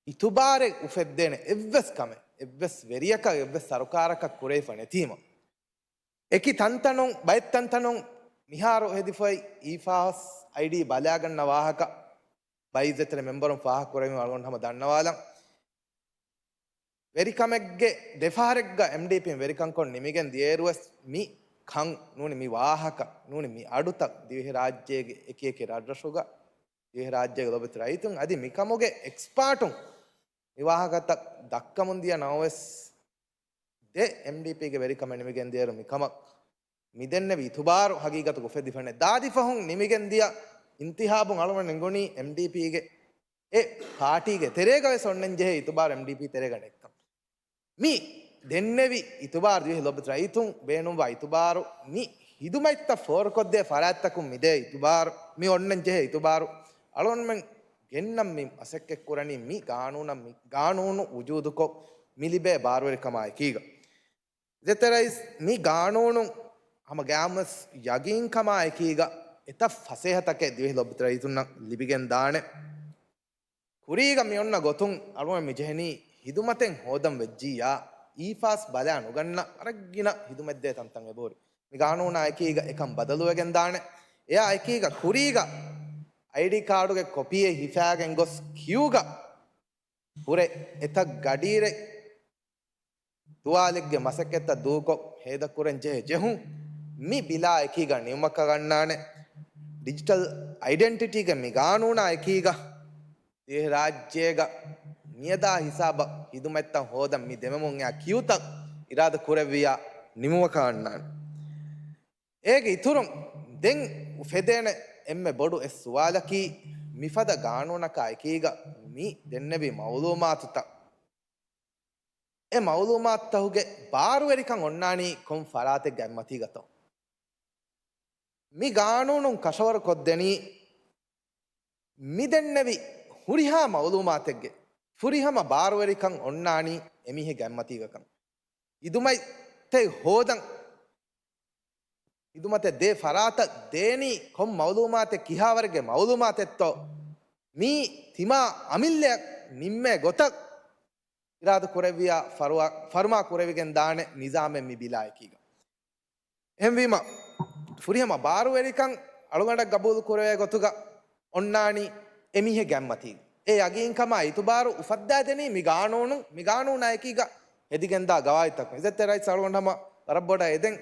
އިތުބާރެއް އުފެއްދޭނެ އެއްވެސް ކަމެއް، އެއްވެސް ވެރިޔަކަށް އެއްވެސް ސަރުކާރަކަށް ކުރެވިފަ ނެތީމަ، އެކި ތަންތަނުން، ބައެއް ތަންތަނުން މިހާރު ހެދިފައި އީފާސް އައިޑީ ބަލާގަންނަ ވާހަކަ ބައި އިއްޒަތްތެރި މެމްބަރުން ފާހަގަކުރެވީމަ އަޅުގަނޑު ހަމަ ދަންނަވާލަން. ވެރިކަމެއްގެ ދެފަހަރެއްގަ އެމްޑީޕީން ވެރިކަންކޮށް ނިމިގެން ދިޔައިރުވެސް މި ކަން ނޫނީ މި ވާހަކަ ނޫނީ މި އަޑުތައް ދިވެހިރާއްޖޭގެ އެކިއެކި ރަށްރަށުގަ ދިވެހިރާއްޖޭގެ ލޮބުވެތި ރައްޔިތުން އަދި މިކަމުގެ އެކްސްޕާޓުން މި ވާހަކަތައް ދައްކަމުން ދިޔަ ނަމަވެސް، ދެ އެމްޑީޕީގެ ވެރިކަމެއް ނިމިގެން ދިޔައިރު މިކަމަށް މިދެންނެވި އިތުބާރު ހަގީގަތުގަ އުފެދިފަނެ. ދާދި ފަހުން ނިމިގެން ދިޔަ އިންތިހާބުން އަޅުގަނޑު ނިނގުނީ އެމްޑީޕީގެ އެ ޕާޓީގެ ތެރޭގަ ވެސް އޮންނަން ޖެހޭ އިތުބާރު އެމްޑީޕީ ތެރޭގަ ނެތްކަން. މި ދެންނެވި އިތުބާރު ދިވެހި ލޯބިވެތި ރައްޔިތުން ބޭނުންވާ އިތުބާރު މި ހިދުމަތްތައް ފޯރުކޮށްދޭ ފަރާތްތަކުން މިދޭ އިތުބާރު، މި އޮންނަން ޖެހޭ އިތުބާރު އަޅުގަނޑުމެން ގެންނަން މި މަސައްކަތްކުރަނީ މި ގާނޫނަށް، މި ގާނޫނު ވުޖޫދުކޮށް މި ލިބޭ ބާރުވެރިކަމާ އެކީގަ. އިއްޒަތްތެރި ރައީސް، މި ގާނޫނުން ހަމަ ގައިމުވެސް ޔަގީންކަމާ އެކީގަ އެތައް ފަސޭހަތަކެއް ދިވެހި ލޯބިވެތި ރައްޔިތުންނަށް ލިބިގެން ދާނެ. ކުރީގަ މި އޮންނަ ގޮތުން އަޅުގަނޑު މި ޖެހެނީ ހިދުމަތެއް ހޯދަން ވެއްޖިއްޔާ، އީފާސް ބަލާ ނުގަންނަ ވަރަށް ގިނަ ހިދުމަތްދޭ ތަންތަން އެބަހުރި. މި ގާނޫނާ އެކީގަ އެކަން ބަދަލުވެގެން ދާނެ. އެއާ އެކީގަ ކުރީގަ އައިޑީ ކާޑުގެ ކޮޕީއެއް ހިފާގެން ގޮސް ކިއުގަ ހުރެ އެތައް ގަޑިއިރެއް ދުވާލެއްގެ މަސައްކަތްތައް ދޫކޮށް ހޭދަކުރަން ޖެހޭ ޖެހުން މި ބިލާ އެކީގަ ނިމުމަކަށް ގަންނާނެ. ޑިޖިޓަލް އައިޑެންޓިޓީގެ މި ގާނޫނާ އެކީގަ ދިވެހިރާއްޖޭގަ މިއަދާ ހިސާބަށް ހިދުމަތްތައް ހޯދަން މި ދެމެމުން އެއާ ކިއުތައް އިރާދަ ކުރެއްވިޔާ ނިމުމަކަށް ގަންނާނެ. އޭގެ އިތުރުން ދެން އުފެދޭނެ އެންމެ ބޮޑު އެއް ސުވާލަކީ، މިފަދަ ގާނޫނަކާ އެކީގަ މި ދެންނެވި މައުލޫމާތުތައް، އެ މައުލޫމާތުތަކުގެ ބާރުވެރިކަން އޮންނާނީ ކޮން ފަރާތެއްގެ ގަތްމަތީގަތޯ؟ މި ގާނޫނުން ކަށަވަރު ކޮށްދެނީ، މި ދެންނެވި ހުރިހާ މައުލޫމާތެއްގެ ފުރިހަމަ ބާރުވެރިކަން އޮންނާނީ އެމީހެއްގެ ގަތްމަތީގަކަން. ހިދުމަތްތައް ހޯދަން، ހިދުމަތެއް ދޭ ފަރާތަށް ދޭނީ ކޮން މައުލޫމާތެއް، ކިހާވަރެއްގެ މައުލޫމާތެއްތޯ، މީ ތިމާ އަމިއްލައަށް ނިންމޭ ގޮތަށް އިރާދަ ކުރެއްވިޔާ ފަރުވާ، ފަރުމާ ކުރެވިގެން ދާނެ ނިޒާމެއް މި ބިލާއެކީގަ. އެހެންވީމަ، ފުރިހަމަ ބާރުވެރިކަން އަޅުގަނޑަށް ގަބޫލު ކުރެވޭ ގޮތުގަ އޮންނާނީ އެމީހެއްގެ ގަތްމަތީގަ. އެ ޔަގީންކަމާ އިތުބާރު އުފައްދާދެނީ މި ގާނޫނުން، މި ގާނޫނާ އެކީގަ ހެދިގެންދާ ގަވާއިދުތަކުން. އިއްޒަތްތެރި ރައީސް އަޅުގަނޑު ހަމަ ވަރަށް ބޮޑަށް އެދެން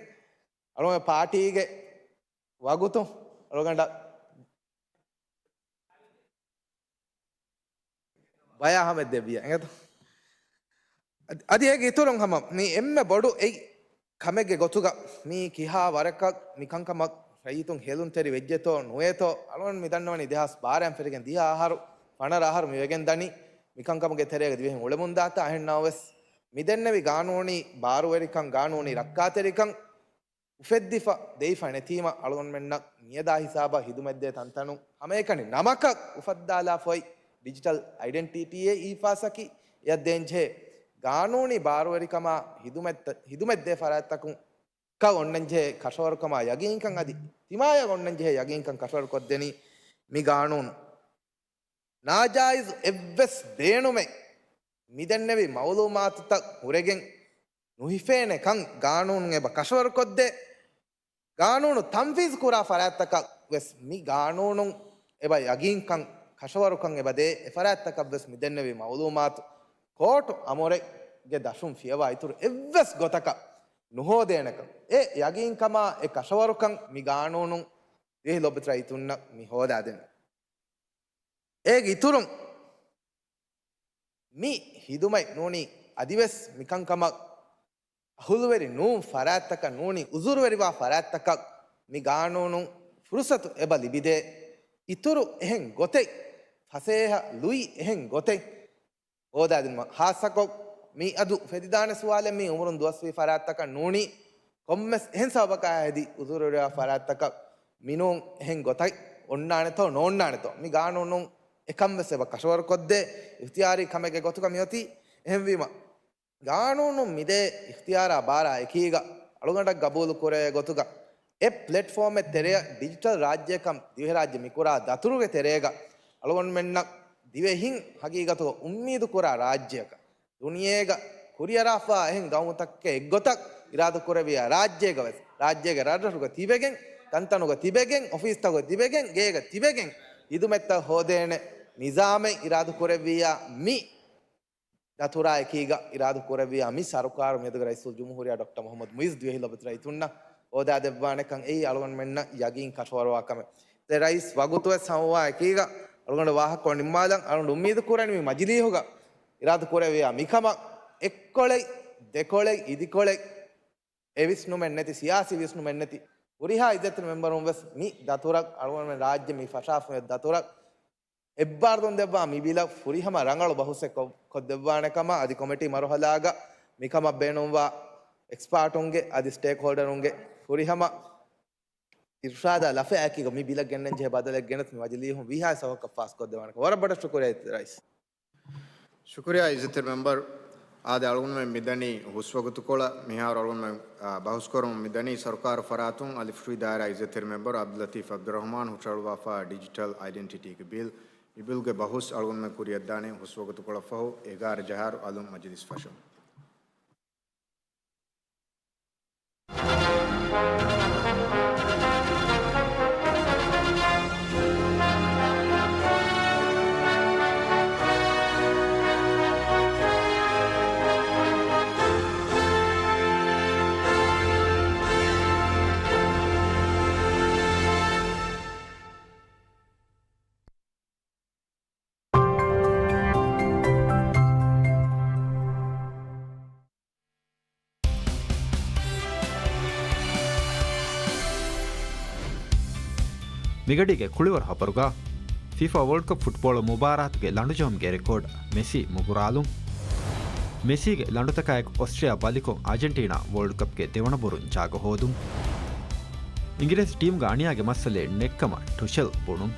އަޅުގަނޑު ޕާޓީގެ ވަގުތު އަޅުގަނޑަށް ބަޔާ ހަމަ ދެއްވިޔާ އެނގޭތަ؟ އަދި، އަދި އޭގެ އިތުރުން ހަމަ މި އެންމެ ބޮޑު އެއް ކަމެއްގެ ގޮތުގަ މީ ކިހާ ވަރަކަށް މި ކަންކަމަށް ރައްޔިތުން ހޭލުންތެރި ވެއްޖެތޯ ނުވޭތޯ، އަޅުގަނޑު މި ދަންނަވަނީ ދެހާސް ބާރައިން ފެށިގެން ދިހަ އަހަރު، ފަނަރަ އަހަރު މި ވެގެން ދަނީ މި ކަންކަމުގެ ތެރޭގަ ދިވެހިން އުޅެމުންދާތާ. އެހެން ނަމަވެސް، މި ދެންނެވި ގާނޫނީ ބާރުވެރިކަން، ގާނޫނީ ރައްކާތެރިކަން އުފެއްދިފަ ދެވިފަ ނެތީމަ، އަޅުގަނޑުމެންނަށް މިއަދާ ހިސާބަށް ހިދުމަތްދޭ ތަންތަނުން ހަމައެކަނި ނަމަކަށް އުފައްދާލާފައި ޑިޖިޓަލް އައިޑެންޓިޓީއެއް އީފާސަކީ އެއަށް ދޭންޖެހޭ ގާނޫނީ ބާރުވެރިކަމާ ހިދުމަތް، ހިދުމަތްދޭ ފަރާތްތަކުން ކަށް އޮންނަންޖެހޭ ކަށަވަރުކަމާ ޔަގީންކަން އަދި ތިމާޔަށް އޮންނަންޖެހޭ ޔަގީންކަން ކަށަވަރުކޮށްދެނީ މި ގާނޫނު. ނާޖާއިޒު އެއްވެސް ބޭނުމެއް މިދެންނެވި މައުލޫމާތުތައް ހުރެގެން ނުހިފޭނެ ކަން ގާނޫނުން އެބަ ކަށަވަރުކޮށްދޭ. ގާނޫނު ތަންފީޒު ކުރާ ފަރާތްތަކަށް ވެސް މި ގާނޫނުން އެބަ ޔަގީންކަން ކަށަވަރުކަން އެބަ ދޭ. އެ ފަރާތްތަކަށް ވެސް މިދެންނެވި މައުލޫމާތު ކޯޓު އަމުރެއްގެ ދަށުން ފިޔަވާ އިތުރު އެއްވެސް ގޮތަކަށް ނުހޯދޭނެކަން. އެ ޔަގީންކަމާ އެ ކަށަވަރުކަން މި ގާނޫނުން ދިވެހި ލޯބިވެތި ރައްޔިތުންނަށް މި ހޯދާދެނީ. އޭގެ އިތުރުން މި ހިދުމަތް ނޫނީ އަދިވެސް މިކަންކަމަށް އަހުލުވެރި ނޫން ފަރާތްތަކަށް ނޫނީ އުޒުރުވެރިވާ ފަރާތްތަކަށް މި ގާނޫނުން ފުރުސަތު އެބަ ލިބިދޭ. އިތުރު އެހެން ގޮތެއް، ފަސޭހަ ލުއި އެހެން ގޮތެއް ހޯދާދިނުމަށް. ހާއްސަކޮށް މި އަދު ފެދިދާނެ ސުވާލެއް މީ އުމުރުން ދުވަސްވީ ފަރާތްތަކަށް ނޫނީ ކޮންމެސް އެހެން ސަބަބަކާ ހެދި އުޒުރުވެރިވާ ފަރާތްތަކަށް މިނޫން އެހެން ގޮތެއް އޮންނާނެތޯ ނޯންނާނެތޯ. މި ގާނޫނުން އެކަން ވެސް އެބަ ކަށަވަރުކޮށްދޭ އިޚްތިޔާރީ ކަމެއްގެ ގޮތުގަ މިއޮތީ. އެހެންވީމަ، ގާނޫނުން މިދޭ އިޚްތިޔާރާ ބާރާ އެކީގަ އަޅުގަނޑަށް ގަބޫލު ކުރެވޭ ގޮތުގަ އެ ޕްލެޓްފޯމެއް ތެރެއަށް ޑިޖިޓަލް ރާއްޖެއަކަށް ދިވެހިރާއްޖެ މިކުރާ ދަތުރުގެ ތެރޭގަ އަޅުގަނޑުމެންނަށް ދިވެހިން ހަގީގަތުގަ އުއްމީދު ކުރާ ރާއްޖެއަކަށް ދުނިޔޭގަ ކުރިއަރާފާ އެހެން ގައުމުތަކުގެ އެއްގޮތަށް އިރާދަ ކުރެއްވިޔާ ރާއްޖޭގަ ވެސް، ރާއްޖޭގެ ރަށްރަށުގަ ތިބެގެން، ތަންތަނުގަ ތިބެގެން، އޮފީސްތަކުގަ ތިބެގެން، ގޭގަ ތިބެގެން ހިދުމަތްތައް ހޯދޭނެ ނިޒާމެއް އިރާދަ ކުރެއްވިއްޔާ މި ދަތުރާ އެކީގަ އިރާދަ ކުރެއްވިޔާ މި ސަރުކާރު މިއަދުގެ ރައީސުލްޖުމްހޫރިއްޔާ ޑޮކްޓަރ މުޙައްމަދު މުޢިއްޒު ދިވެހި ލޯބިވެތި ރައްޔިތުންނަށް ހޯދާދެއްވާނެކަން އެއީ އަޅުގަނޑުމެންނަށް ޔަގީން ކަށަވަރުވާ ކަމެއް. ދެ ރައީސް ވަގުތުވެސް ހަމަވާ އެކީގަ އަޅުގަނޑު ވާހަކަ ނިންމާލަން. އަޅުގަނޑު އުއްމީދު ކުރަނީ މި މަޖިލީހުގަ އިރާދަ ކުރެއްވިޔާ މިކަމަށް އެއްކޮޅެއް، ދެކޮޅެއް، އިދިކޮޅެއް، އެ ވިސްނުމެއް ނެތި، ސިޔާސީ ވިސްނުމެއް ނެތި ހުރިހާ އިއްޒަތްތެރި މެމްބަރުން ވެސް މި ދަތުރަށް، އަޅުގަނޑުމެން ރާއްޖެ މި ފަށާފަ ދަތުރަށް އެއްބާރުލުން ދެއްވާ މި ބިލަށް ފުރިހަމަ ރަނގަޅު ބަހުސެއް ކޮށް، ކޮށްދެއްވާނެ ކަމަށް އަދި ކޮމިޓީ މަރުހަލާގަ މިކަމަށް ބޭނުންވާ އެކްސްޕާޓުންގެ އަދި ސްޓޭކްހޯލްޑަރުންގެ ފުރިހަމަ އިރުޝާދާ ލަފަޔާއެކީގަ މި ބިލަށް ގެންނަން ޖެހޭ ބަދަލެއް ގެނެސް މި މަޖިލީހުން ވީހާވެސް އަވަހަކަށް ފާސްކޮށްދެވާނެ ކަމަށް. ވަރަށް ބޮޑަށް ޝުކުރިއްޔާ ރައީސް. ޝުކުރިއްޔާ އިއްޒަތްތެރި މެމްބަރު. އާދެ، އަޅުގަނޑުމެން މިދަނީ ހުސްވަގުތުކޮޅަށް. މިހާރު އަޅުގަނޑުމެން، އާ، ބަހުސްކުރަމުން މިދަނީ ސަރުކާރު ފަރާތުން އަލިފުށުވި ދާއިރާ އިއްޒަތްތެރި މެމްބަރު އަބްދުލްލަތީފް އަބްދުއްރަހުމާން ހުށަހަޅުވާފާ ޑިޖިޓަލް އައިޑެންޓިޓީގެ ބިލް. މި ބިލްގެ ބަހުސް އަޅުގަނޑުމެން ކުރިއަށްދާނީ ހުސްވަގުތުކޮޅަށްފަހު އެގާރަ ޖަހާއިރު އަލުން މަޖިލިސް ފަށަމުން. މިގަޑީގެ ކުޅިވަރު ހަބަރުގަ، ފިފާ ވޯލްޑް ކަޕް ފުޓްބޯޅަ މުބާރާތުގެ ލަނޑުޖެހުމުގެ ރެކޯޑް މެސީ މުގުރާލުން. މެސީގެ ލަނޑުތަކާއެކު އޮސްޓްރިއާ ބަލިކޮށް އާޖެންޓީނާ ވޯލްޑް ކަޕްގެ ދެވަނަ ބުރުން ޖާގަ ހޯދުން. އިނގިރޭސި ޓީމްގަ އަނިޔާގެ މައްސަލައެއް ނެތްކަމަށް ޓުޝެލް ބުނުން.